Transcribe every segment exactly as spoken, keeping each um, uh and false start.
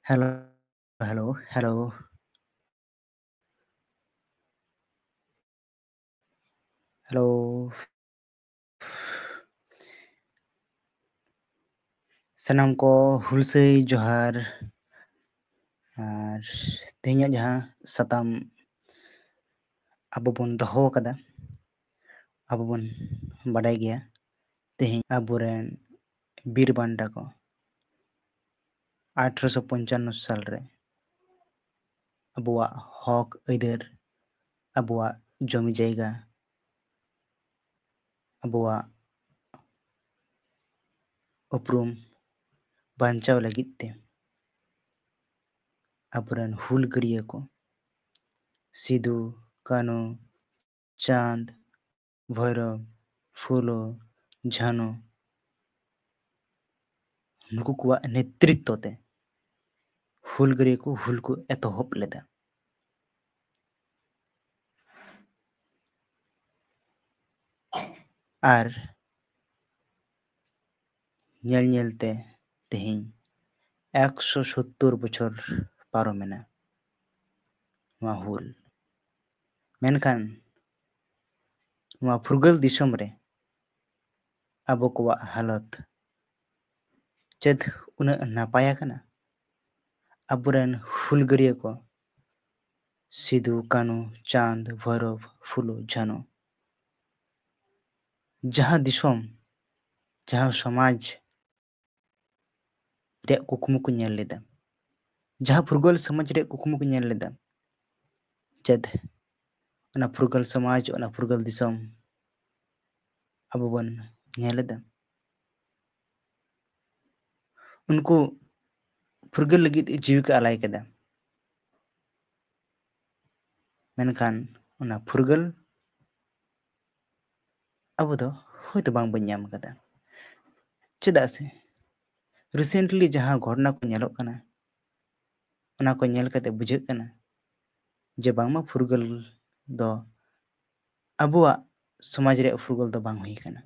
Hello, hello, hello. Hello. ᱥᱟᱱᱟᱢ ᱠᱚ ᱦᱩᱞᱥᱟᱹᱭ ᱡᱚᱦᱟᱨ᱾ ᱟᱨ ᱛᱮᱦᱮᱧᱟᱜ ᱡᱟᱦᱟᱸ ᱥᱟᱛᱟᱢ ᱟᱵᱚ ᱵᱚᱱ ᱫᱚᱦᱚ ᱟᱠᱟᱫᱟ, ᱟᱵᱚ ᱵᱚᱱ ᱵᱟᱰᱟᱭ ᱜᱮᱭᱟ, ᱛᱮᱦᱮᱧ ᱟᱵᱚᱨᱮᱱ ᱵᱤᱨ ᱵᱟᱱᱴᱟ ᱠᱚ ᱟᱴᱷᱨᱚᱥᱚ ᱯᱚᱧᱪᱟᱱᱱᱚ ᱥᱟᱞ ᱨᱮ ᱟᱵᱚᱣᱟᱜ ᱦᱚᱠ ᱟᱹᱭᱫᱟᱹᱨ, ᱟᱵᱚᱣᱟᱜ ᱡᱚᱢᱤ ᱡᱟᱭᱜᱟ, ᱟᱵᱚᱣᱟᱜ ᱩᱯᱨᱩᱢ ᱵᱟᱧᱪᱟᱣ ᱞᱟᱹᱜᱤᱫ ᱛᱮ ᱟᱵᱚᱨᱮᱱ ᱦᱩᱞᱜᱟᱹᱨᱤᱭᱟᱹ ᱠᱚ ᱥᱤᱫᱩ, ᱠᱟᱹᱱᱩ, ᱪᱟᱸᱫᱽ, ᱵᱷᱳᱭᱨᱚᱵ, ᱯᱷᱩᱞᱳ, ᱡᱷᱟᱱᱳ, ᱱᱩᱠᱩ ᱠᱚᱣᱟᱜ ᱱᱮᱛᱨᱤᱛᱛᱚ ᱛᱮ ᱦᱩᱞᱜᱟᱹᱨᱤᱭᱟᱹ ᱠᱚ ᱦᱩᱞ ᱠᱚ ᱮᱛᱚᱦᱚᱵ ᱞᱮᱫᱟ᱾ ᱟᱨ ᱧᱮᱞ ᱧᱮᱞ ᱛᱮ ᱛᱮᱦᱮᱧ ᱮᱠᱥᱚ ᱥᱳᱛᱛᱳᱨ ᱵᱚᱪᱷᱚᱨ ᱯᱟᱨᱚᱢᱮᱱᱟ ᱱᱚᱣᱟ ᱦᱩᱞ᱾ ᱢᱮᱱᱠᱷᱟᱱ ᱱᱚᱣᱟ ᱯᱷᱩᱨᱜᱟᱹᱞ ᱫᱤᱥᱚᱢ ᱨᱮ ᱟᱵᱚ ᱠᱚᱣᱟᱜ ᱦᱟᱞᱚᱛ ᱪᱮᱫ ᱩᱱᱟᱹᱜ ᱱᱟᱯᱟᱭ ᱟᱠᱟᱱᱟ? ᱟᱵᱚᱨᱮᱱ ᱦᱩᱞᱜᱟᱹᱨᱤᱭᱟᱹ ᱠᱚ ᱥᱤᱫᱩ, ᱠᱟᱹᱱᱩ, ᱪᱟᱸᱫᱽ, ᱵᱷᱳᱭᱨᱚᱵ, ᱯᱷᱩᱞᱳ, ᱡᱷᱟᱱᱳ, ᱡᱟᱦᱟᱸ ᱫᱤᱥᱚᱢ, ᱡᱟᱦᱟᱸ ᱥᱚᱢᱟᱡᱽ ᱨᱮᱭᱟᱜ ᱠᱩᱠᱢᱩ ᱠᱚ ᱧᱮᱞ ᱞᱮᱫᱟ, ᱡᱟᱦᱟᱸ ᱯᱷᱩᱨᱜᱟᱹᱞ ᱥᱚᱢᱟᱡᱽ ᱨᱮᱭᱟᱜ ᱠᱩᱠᱢᱩ ᱠᱚ ᱧᱮᱞ ᱞᱮᱫᱟ, ᱪᱮᱫ ᱚᱱᱟ ᱯᱷᱩᱨᱜᱟᱹᱞ ᱥᱚᱢᱟᱡᱽ, ᱚᱱᱟ ᱯᱷᱩᱨᱜᱟᱹᱞ ᱫᱤᱥᱚᱢ ᱟᱵᱚ ᱵᱚᱱ ᱧᱮᱞ ᱮᱫᱟ? ᱩᱱᱠᱩ ᱯᱷᱩᱨᱜᱟᱹᱞ ᱞᱟᱹᱜᱤᱫ ᱡᱤᱣᱤ ᱠᱚ ᱟᱞᱟᱭ ᱠᱮᱫᱟ, ᱢᱮᱱᱠᱷᱟᱱ ᱚᱱᱟ ᱯᱷᱩᱨᱜᱟᱹᱞ ᱟᱵᱚ ᱫᱚ ᱦᱳᱭᱛᱳ ᱵᱟᱝᱵᱚᱱ ᱧᱟᱢ ᱠᱟᱫᱟ᱾ ᱪᱮᱫᱟᱜ ᱥᱮ recently ᱡᱟᱦᱟᱸ ᱜᱷᱚᱴᱚᱱᱟ ᱠᱚ ᱧᱮᱞᱚᱜ ᱠᱟᱱᱟ, ᱚᱱᱟ ᱠᱚ ᱧᱮᱞ ᱠᱟᱛᱮ ᱵᱩᱡᱷᱟᱹᱜ ᱠᱟᱱᱟ ᱡᱮ ᱵᱟᱝᱢᱟ ᱯᱷᱩᱨᱜᱟᱹᱞ ᱫᱚ, ᱟᱵᱚᱣᱟᱜ ᱥᱚᱢᱟᱡᱽ ᱨᱮᱭᱟᱜ ᱯᱷᱩᱨᱜᱟᱹᱞ ᱫᱚ ᱵᱟᱝ ᱦᱩᱭ ᱠᱟᱱᱟ᱾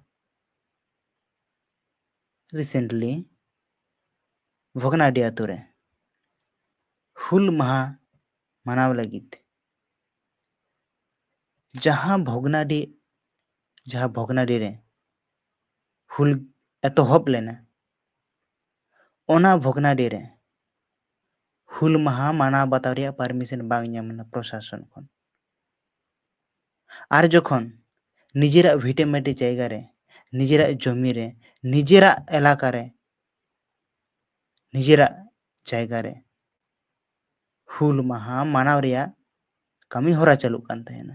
Recently ᱵᱷᱚᱜᱽᱱᱟᱰᱤ ᱟᱛᱳ ᱨᱮ ᱦᱩᱞ ᱢᱟᱦᱟ ᱢᱟᱱᱟᱣ ᱞᱟᱹᱜᱤᱫ ᱡᱟᱦᱟᱸ ᱵᱷᱚᱜᱽᱱᱟᱰᱤ, ᱡᱟᱦᱟᱸ ᱵᱷᱚᱜᱽᱱᱟᱰᱤ ᱨᱮ ᱦᱩᱞ ᱮᱛᱚᱦᱚᱵ ᱞᱮᱱᱟ, ᱚᱱᱟ ᱵᱷᱚᱜᱽᱱᱟᱰᱤ ᱨᱮ ᱦᱩᱞ ᱢᱟᱦᱟ ᱢᱟᱱᱟᱣ ᱵᱟᱛᱟᱣ ᱨᱮᱭᱟᱜ permission ᱵᱟᱝ ᱧᱟᱢ ᱞᱮᱱᱟ ᱯᱨᱚᱥᱟᱥᱚᱱ ᱠᱷᱚᱱ᱾ ᱟᱨ ᱡᱚᱠᱷᱚᱱ ᱱᱤᱡᱮᱨᱟᱜ ᱵᱷᱤᱴᱟᱹᱢᱟᱹᱴᱤ ᱡᱟᱭᱜᱟ ᱨᱮ, ᱱᱤᱡᱮᱨᱟᱜ ᱡᱚᱢᱤ ᱨᱮ, ᱱᱤᱡᱮᱨᱟᱜ ᱮᱞᱟᱠᱟ ᱨᱮ, ᱱᱤᱡᱮᱨᱟᱜ ᱡᱟᱭᱜᱟ ᱨᱮ ᱦᱩᱞ ᱢᱟᱦᱟ ᱢᱟᱱᱟᱣ ᱨᱮᱭᱟᱜ ᱠᱟᱹᱢᱤ ᱦᱚᱨᱟ ᱪᱟᱹᱞᱩᱜ ᱠᱟᱱ ᱛᱟᱦᱮᱱᱟ,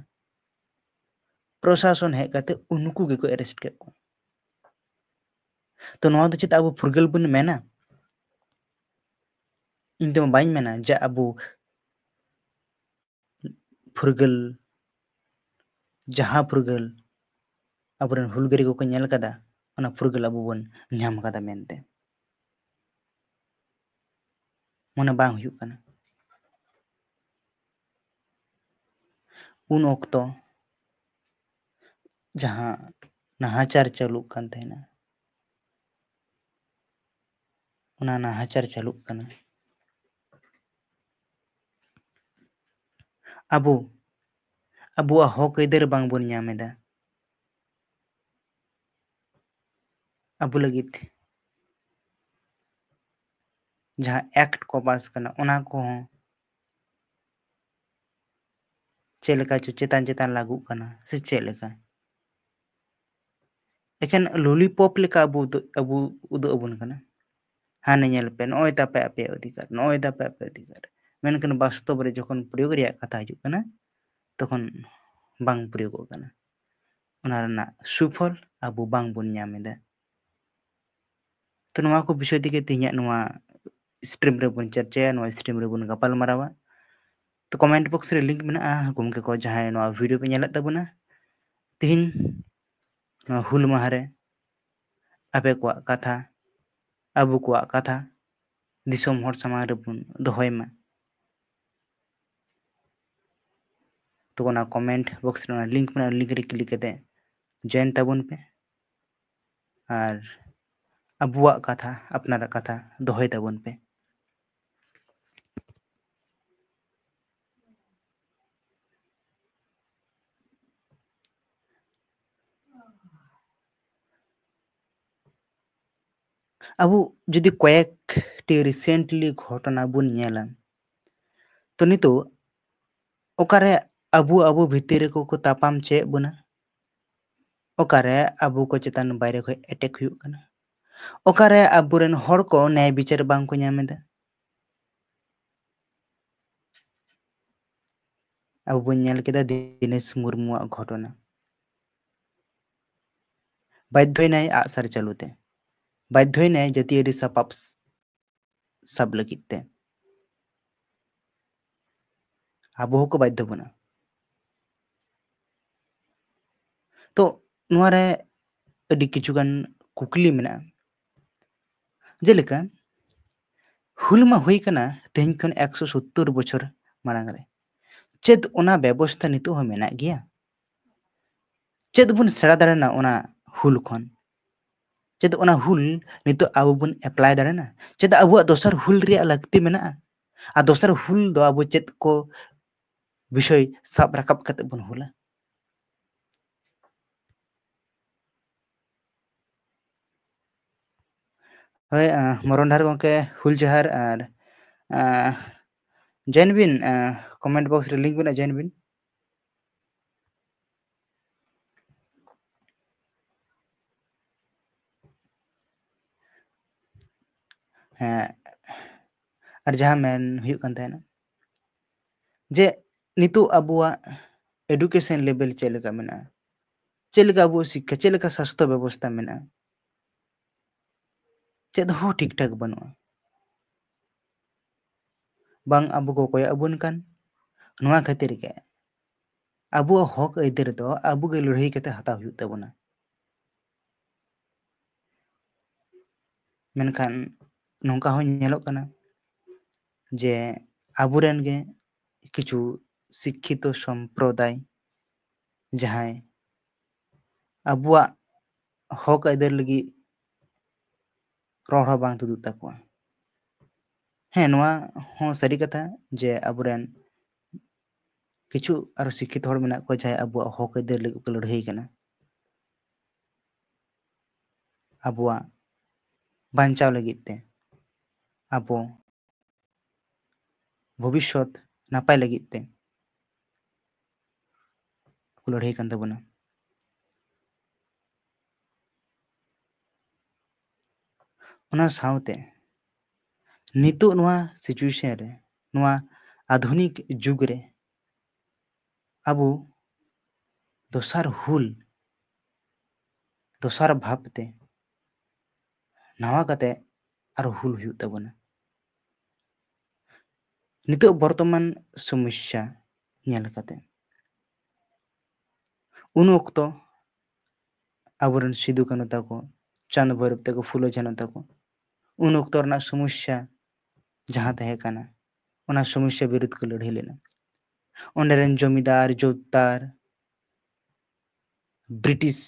ᱯᱨᱚᱥᱟᱥᱚᱱ ᱦᱮᱡ ᱠᱟᱛᱮ ᱩᱱᱠᱩ ᱜᱮᱠᱚ arrest ᱠᱮᱫ ᱠᱚᱣᱟ᱾ ᱛᱚ ᱱᱚᱣᱟ ᱫᱚ ᱪᱮᱫ ᱟᱵᱚ ᱯᱷᱩᱨᱜᱟᱹᱞ ᱵᱚᱱ ᱢᱮᱱᱟ? ᱤᱧ ᱫᱚ ᱵᱟᱹᱧ ᱢᱮᱱᱟ ᱡᱮ ᱟᱵᱚ ᱯᱷᱩᱨᱜᱟᱹᱞ, ᱡᱟᱦᱟᱸ ᱯᱷᱩᱨᱜᱟᱹᱞ ᱟᱵᱚᱨᱮᱱ ᱦᱩᱞᱜᱟᱹᱨᱤᱭᱟᱹ ᱠᱚᱠᱚ ᱧᱮᱞ ᱠᱟᱫᱟ, ᱚᱱᱟ ᱯᱷᱩᱨᱜᱟᱹᱞ ᱟᱵᱚ ᱵᱚᱱ ᱧᱟᱢ ᱠᱟᱫᱟ ᱢᱮᱱᱛᱮ᱾ ᱢᱚᱱᱮ ᱵᱟᱝ ᱦᱩᱭᱩᱜ ᱠᱟᱱᱟ᱾ ᱩᱱ ᱚᱠᱛᱚ ᱡᱟᱦᱟᱸ ᱱᱟᱦᱟᱪᱟᱨ ᱪᱟᱹᱞᱩᱜ ᱠᱟᱱ ᱛᱟᱦᱮᱱᱟ, ᱚᱱᱟ ᱱᱟᱦᱟᱪᱟᱨ ᱪᱟᱹᱞᱩᱜ ᱠᱟᱱᱟ᱾ ᱟᱵᱚ ᱟᱵᱚᱣᱟᱜ ᱦᱚᱠ ᱟᱹᱭᱫᱟᱹᱨ ᱵᱟᱝᱵᱚᱱ ᱧᱟᱢ ᱮᱫᱟ᱾ ᱟᱵᱚ ᱞᱟᱹᱜᱤᱫ ᱡᱟᱦᱟᱸ act ᱠᱚ ᱯᱟᱥ ᱠᱟᱱᱟ, ᱚᱱᱟ ᱠᱚᱦᱚᱸ ᱪᱮᱫ ᱞᱮᱠᱟ ᱪᱚ ᱪᱮᱛᱟᱱ ᱪᱮᱛᱟᱱ ᱞᱟᱹᱜᱩᱜ ᱠᱟᱱᱟ ᱥᱮ ᱪᱮᱫ ᱞᱮᱠᱟ? ᱮᱠᱷᱮᱱ lollipop ᱞᱮᱠᱟ ᱟᱵᱚ ᱩᱫᱩᱜ, ᱟᱵᱚ ᱩᱫᱩᱜ ᱟᱵᱚᱱ ᱠᱟᱱᱟ, ᱦᱟᱱᱮ ᱧᱮᱞ ᱯᱮ, ᱱᱚᱜᱼᱚᱭ ᱛᱟᱯᱮ ᱟᱯᱮᱭᱟᱜ ᱚᱫᱷᱤᱠᱟᱨ, ᱱᱚᱜᱼᱚᱭ ᱛᱟᱯᱮ ᱟᱯᱮᱭᱟᱜ ᱚᱫᱷᱤᱠᱟᱨ᱾ ᱢᱮᱱᱠᱷᱟᱱ ᱵᱟᱥᱛᱚᱵ ᱨᱮ ᱡᱚᱠᱷᱚᱱ ᱯᱨᱚᱭᱳᱜᱽ ᱨᱮᱭᱟᱜ ᱠᱟᱛᱷᱟ ᱦᱤᱡᱩᱜ ᱠᱟᱱᱟ, ᱛᱚᱠᱷᱚᱱ ᱵᱟᱝ ᱯᱨᱚᱭᱳᱜᱚᱜ ᱠᱟᱱᱟ᱾ ᱚᱱᱟ ᱨᱮᱱᱟᱜ ᱥᱩᱯᱷᱚᱞ ᱟᱵᱚ ᱵᱟᱝᱵᱚᱱ ᱧᱟᱢ ᱮᱫᱟ᱾ ᱛᱚ ᱱᱚᱣᱟ ᱠᱚ ᱵᱤᱥᱚᱭ ᱛᱮᱜᱮ ᱛᱮᱦᱮᱧᱟᱜ ᱱᱚᱣᱟ stream ᱨᱮᱵᱚᱱ ᱪᱚᱨᱪᱟᱭᱟ, ᱱᱚᱣᱟ stream ᱨᱮᱵᱚᱱ ᱜᱟᱯᱟᱞ ᱢᱟᱨᱟᱣᱟ᱾ ᱛᱚ comment box ᱨᱮ link ᱢᱮᱱᱟᱜᱼᱟ, ᱜᱚᱢᱠᱮ ᱠᱚ ᱡᱟᱦᱟᱸᱭ ᱱᱚᱣᱟ video ᱯᱮ ᱧᱮᱞᱮᱫ ᱛᱟᱵᱚᱱᱟ, ᱛᱮᱦᱮᱧ ᱱᱚᱣᱟ ᱦᱩᱞ ᱢᱟᱦᱟ ᱨᱮ ᱟᱯᱮ ᱠᱚᱣᱟᱜ ᱠᱟᱛᱷᱟ, ᱟᱵᱚ ᱠᱚᱣᱟᱜ ᱠᱟᱛᱷᱟ ᱫᱤᱥᱚᱢ ᱦᱚᱲ ᱥᱟᱢᱟᱝ ᱨᱮᱵᱚᱱ ᱫᱚᱦᱚᱭ ᱢᱟ᱾ ᱛᱚ ᱚᱱᱟ comment box ᱨᱮ ᱚᱱᱟ link ᱢᱮᱱᱟᱜᱼᱟ, link ᱨᱮ click ᱠᱟᱛᱮ join ᱛᱟᱵᱚᱱ ᱯᱮ᱾ ᱟᱨ ᱟᱵᱚᱣᱟᱜ ᱠᱟᱛᱷᱟ, ᱟᱯᱱᱟᱨᱟᱜ ᱠᱟᱛᱷᱟ ᱫᱚᱦᱚᱭ ᱛᱟᱵᱚᱱ ᱯᱮ᱾ ᱟᱵᱚ ᱡᱩᱫᱤ ᱠᱚᱭᱮᱠᱴᱤ recently ᱜᱷᱚᱴᱚᱱᱟ ᱵᱚᱱ ᱧᱮᱞᱟ, ᱛᱚ ᱱᱤᱛᱚᱜ ᱚᱠᱟᱨᱮ ᱟᱵᱚ ᱟᱵᱚ ᱵᱷᱤᱛᱤᱨ ᱨᱮᱠᱚ ᱠᱚ ᱛᱟᱯᱟᱢ ᱪᱚᱭᱮᱫ ᱵᱚᱱᱟ, ᱚᱠᱟᱨᱮ ᱟᱵᱚ ᱠᱚ ᱪᱮᱛᱟᱱ ᱵᱟᱭᱨᱮ ᱠᱷᱚᱱ attack ᱦᱩᱭᱩᱜ ᱠᱟᱱᱟ, ᱚᱠᱟᱨᱮ ᱟᱵᱚᱨᱮᱱ ᱦᱚᱲ ᱠᱚ ᱱᱮᱭ ᱵᱤᱪᱟᱹᱨ ᱵᱟᱝ ᱠᱚ ᱧᱟᱢ ᱮᱫᱟ᱾ ᱟᱵᱚ ᱵᱚᱱ ᱧᱮᱞ ᱠᱮᱫᱟ ᱫᱤᱱᱮᱥ ᱢᱩᱨᱢᱩᱣᱟᱜ ᱜᱷᱚᱴᱚᱱᱟ᱾ ᱵᱟᱫᱽᱫᱷᱚᱭᱮᱱᱟᱭ ᱟᱜᱼᱥᱟᱨ ᱪᱟᱹᱞᱩ ᱛᱮ, ᱵᱟᱫᱽᱫᱷᱚᱭᱮᱱᱟᱭ ᱡᱟᱹᱛᱤᱭᱟᱹᱨᱤ ᱥᱟᱯᱟᱵ ᱥᱟᱵ ᱞᱟᱹᱜᱤᱫ ᱛᱮ᱾ ᱟᱵᱚ ᱦᱚᱸᱠᱚ ᱵᱟᱫᱽᱫᱷᱚ ᱵᱚᱱᱟ᱾ ᱛᱚ ᱱᱚᱣᱟ ᱨᱮ ᱟᱹᱰᱤ ᱠᱤᱪᱷᱩ ᱜᱟᱱ ᱠᱩᱠᱞᱤ ᱢᱮᱱᱟᱜᱼᱟ᱾ ᱡᱮᱞᱮᱠᱟ, ᱦᱩᱞ ᱢᱟ ᱦᱩᱭ ᱠᱟᱱᱟ ᱛᱮᱦᱮᱧ ᱠᱷᱚᱱ ᱮᱠᱥᱚ ᱥᱳᱛᱛᱳᱨ ᱵᱚᱪᱷᱚᱨ ᱢᱟᱲᱟᱝ ᱨᱮ᱾ ᱪᱮᱫ ᱚᱱᱟ ᱵᱮᱵᱚᱥᱛᱷᱟ ᱱᱤᱛᱚᱜ ᱦᱚᱸ ᱢᱮᱱᱟᱜ ᱜᱮᱭᱟ? ᱪᱮᱫ ᱵᱚᱱ ᱥᱮᱬᱟ ᱫᱟᱲᱮᱭᱟᱜᱼᱟ ᱚᱱᱟ ᱦᱩᱞ ᱠᱷᱚᱱ? ᱪᱮᱫ ᱚᱱᱟ ᱦᱩᱞ ᱱᱤᱛᱚᱜ ᱟᱵᱚ ᱵᱚᱱ apply ᱫᱟᱲᱮᱭᱟᱜᱼᱟ? ᱪᱮᱫ ᱟᱵᱚᱣᱟᱜ ᱫᱚᱥᱟᱨ ᱦᱩᱞ ᱨᱮᱭᱟᱜ ᱞᱟᱹᱠᱛᱤ ᱢᱮᱱᱟᱜᱼᱟ? ᱟᱨ ᱫᱚᱥᱟᱨ ᱦᱩᱞ ᱫᱚ ᱟᱵᱚ ᱪᱮᱫ ᱠᱚ ᱵᱤᱥᱚᱭ ᱥᱟᱵ ᱨᱟᱠᱟᱵ ᱠᱟᱛᱮ ᱵᱚᱱ ᱦᱩᱞᱟ? ᱦᱳᱭ, ᱟᱸ, ᱢᱚᱨᱚᱱ ᱰᱟᱦᱟᱨ ᱜᱚᱢᱠᱮ, ᱦᱩᱞ ᱡᱚᱦᱟᱨ᱾ ᱟᱨ, ᱟᱸ, join ᱵᱤᱱ, ᱟᱸ, comment box ᱨᱮ link ᱢᱮᱱᱟᱜᱼᱟ, join ᱵᱤᱱ᱾ ᱦᱮᱸ, ᱟᱨ ᱡᱟᱦᱟᱸ ᱢᱮᱱ ᱦᱩᱭᱩᱜ ᱠᱟᱱ ᱛᱟᱦᱮᱱᱟ, ᱡᱮ ᱱᱤᱛᱚᱜ ᱟᱵᱚᱣᱟᱜ education level ᱪᱮᱫ ᱞᱮᱠᱟ ᱢᱮᱱᱟᱜᱼᱟ, ᱪᱮᱫ ᱞᱮᱠᱟ ᱟᱵᱚᱣᱟᱜ ᱥᱤᱠᱠᱷᱟ, ᱪᱮᱫ ᱞᱮᱠᱟ ᱥᱟᱥᱛᱷᱚ ᱵᱮᱵᱚᱥᱛᱷᱟ ᱢᱮᱱᱟᱜᱼᱟ, ᱪᱮᱫ ᱦᱚᱸ ᱴᱷᱤᱠ ᱴᱷᱟᱠ ᱵᱟᱹᱱᱩᱜᱼᱟ᱾ ᱵᱟᱝ ᱟᱵᱚ ᱠᱚ ᱠᱚᱭᱚᱜ ᱟᱵᱚᱱ ᱠᱟᱱ, ᱱᱚᱣᱟ ᱠᱷᱟᱹᱛᱤᱨ ᱜᱮ ᱟᱵᱚᱣᱟᱜ ᱦᱚᱠ ᱟᱹᱭᱫᱟᱹᱨ ᱫᱚ ᱟᱵᱚ ᱜᱮ ᱞᱟᱹᱲᱦᱟᱹᱭ ᱠᱟᱛᱮ ᱦᱟᱛᱟᱣ ᱦᱩᱭᱩᱜ ᱛᱟᱵᱚᱱᱟ᱾ ᱢᱮᱱᱠᱷᱟᱱ ᱱᱚᱝᱠᱟ ᱦᱚᱸ ᱧᱮᱞᱚᱜ ᱠᱟᱱᱟ ᱡᱮ ᱟᱵᱚᱨᱮᱱ ᱜᱮ ᱠᱤᱪᱷᱩ ᱥᱤᱠᱠᱷᱤᱛᱚ ᱥᱚᱢᱯᱨᱚᱫᱟᱭ, ᱡᱟᱦᱟᱸᱭ ᱟᱵᱚᱣᱟᱜ ᱦᱚᱠ ᱟᱹᱭᱫᱟᱹᱨ ᱞᱟᱹᱜᱤᱫ ᱨᱚᱲ ᱦᱚᱸ ᱵᱟᱝ ᱛᱩᱫᱩᱜ ᱛᱟᱠᱚᱣᱟ᱾ ᱦᱮᱸ, ᱱᱚᱣᱟ ᱦᱚᱸ ᱥᱟᱹᱨᱤ ᱠᱟᱛᱷᱟ ᱡᱮ ᱟᱵᱚᱨᱮᱱ ᱠᱤᱪᱷᱩ ᱟᱨᱚ ᱥᱤᱠᱠᱷᱤᱛ ᱦᱚᱲ ᱢᱮᱱᱟᱜ ᱠᱚᱣᱟ, ᱡᱟᱦᱟᱸᱭ ᱟᱵᱚᱣᱟᱜ ᱦᱚᱠ ᱟᱹᱭᱫᱟᱹᱨ ᱞᱟᱹᱜᱤᱫ ᱠᱚ ᱞᱟᱹᱲᱦᱟᱹᱭ ᱠᱟᱱᱟ, ᱟᱵᱚᱣᱟᱜ ᱵᱟᱧᱪᱟᱣ ᱞᱟᱹᱜᱤᱫ ᱛᱮ, ᱟᱵᱚ ᱵᱷᱚᱵᱤᱥᱥᱚᱛ ᱱᱟᱯᱟᱭ ᱞᱟᱹᱜᱤᱫ ᱛᱮ ᱠᱚ ᱞᱟᱹᱲᱦᱟᱹᱭ ᱠᱟᱱ ᱛᱟᱵᱚᱱᱟ᱾ ᱚᱱᱟ ᱥᱟᱶᱛᱮ ᱱᱤᱛᱚᱜ ᱱᱚᱣᱟ situation ᱨᱮ, ᱱᱚᱣᱟ ᱟᱫᱷᱩᱱᱤᱠ ᱡᱩᱜᱽ ᱨᱮ ᱟᱵᱚ ᱫᱚᱥᱟᱨ ᱦᱩᱞ, ᱫᱚᱥᱟᱨ ᱵᱷᱟᱵᱽ ᱛᱮ ᱱᱟᱣᱟ ᱠᱟᱛᱮ ᱟᱨᱚ ᱦᱩᱞ ᱦᱩᱭᱩᱜ ᱛᱟᱵᱚᱱᱟ᱾ ᱱᱤᱛᱚᱜ ᱵᱚᱨᱛᱚᱢᱟᱱ ᱥᱚᱢᱚᱥᱥᱟ ᱧᱮᱞ ᱠᱟᱛᱮ, ᱩᱱ ᱚᱠᱛᱚ ᱟᱵᱚᱨᱮᱱ ᱥᱤᱫᱩ ᱠᱟᱹᱱᱩ ᱛᱟᱠᱚ, ᱪᱟᱸᱫᱽ ᱵᱷᱳᱭᱨᱳᱵ ᱛᱟᱠᱚ, ᱯᱷᱩᱞᱳ ᱡᱷᱟᱱᱳ ᱛᱟᱠᱚ, ᱩᱱ ᱚᱠᱛᱚ ᱨᱮᱱᱟᱜ ᱥᱚᱢᱚᱥᱥᱟ ᱡᱟᱦᱟᱸ ᱛᱟᱦᱮᱸ ᱠᱟᱱᱟ, ᱚᱱᱟ ᱥᱚᱢᱚᱥᱥᱟ ᱵᱤᱨᱩᱫᱷ ᱠᱚ ᱞᱟᱹᱲᱦᱟᱹᱭ ᱞᱮᱱᱟ᱾ ᱚᱸᱰᱮ ᱨᱮᱱ ᱡᱚᱢᱤᱫᱟᱨ, ᱡᱳᱛᱫᱟᱨ, ᱵᱨᱤᱴᱤᱥ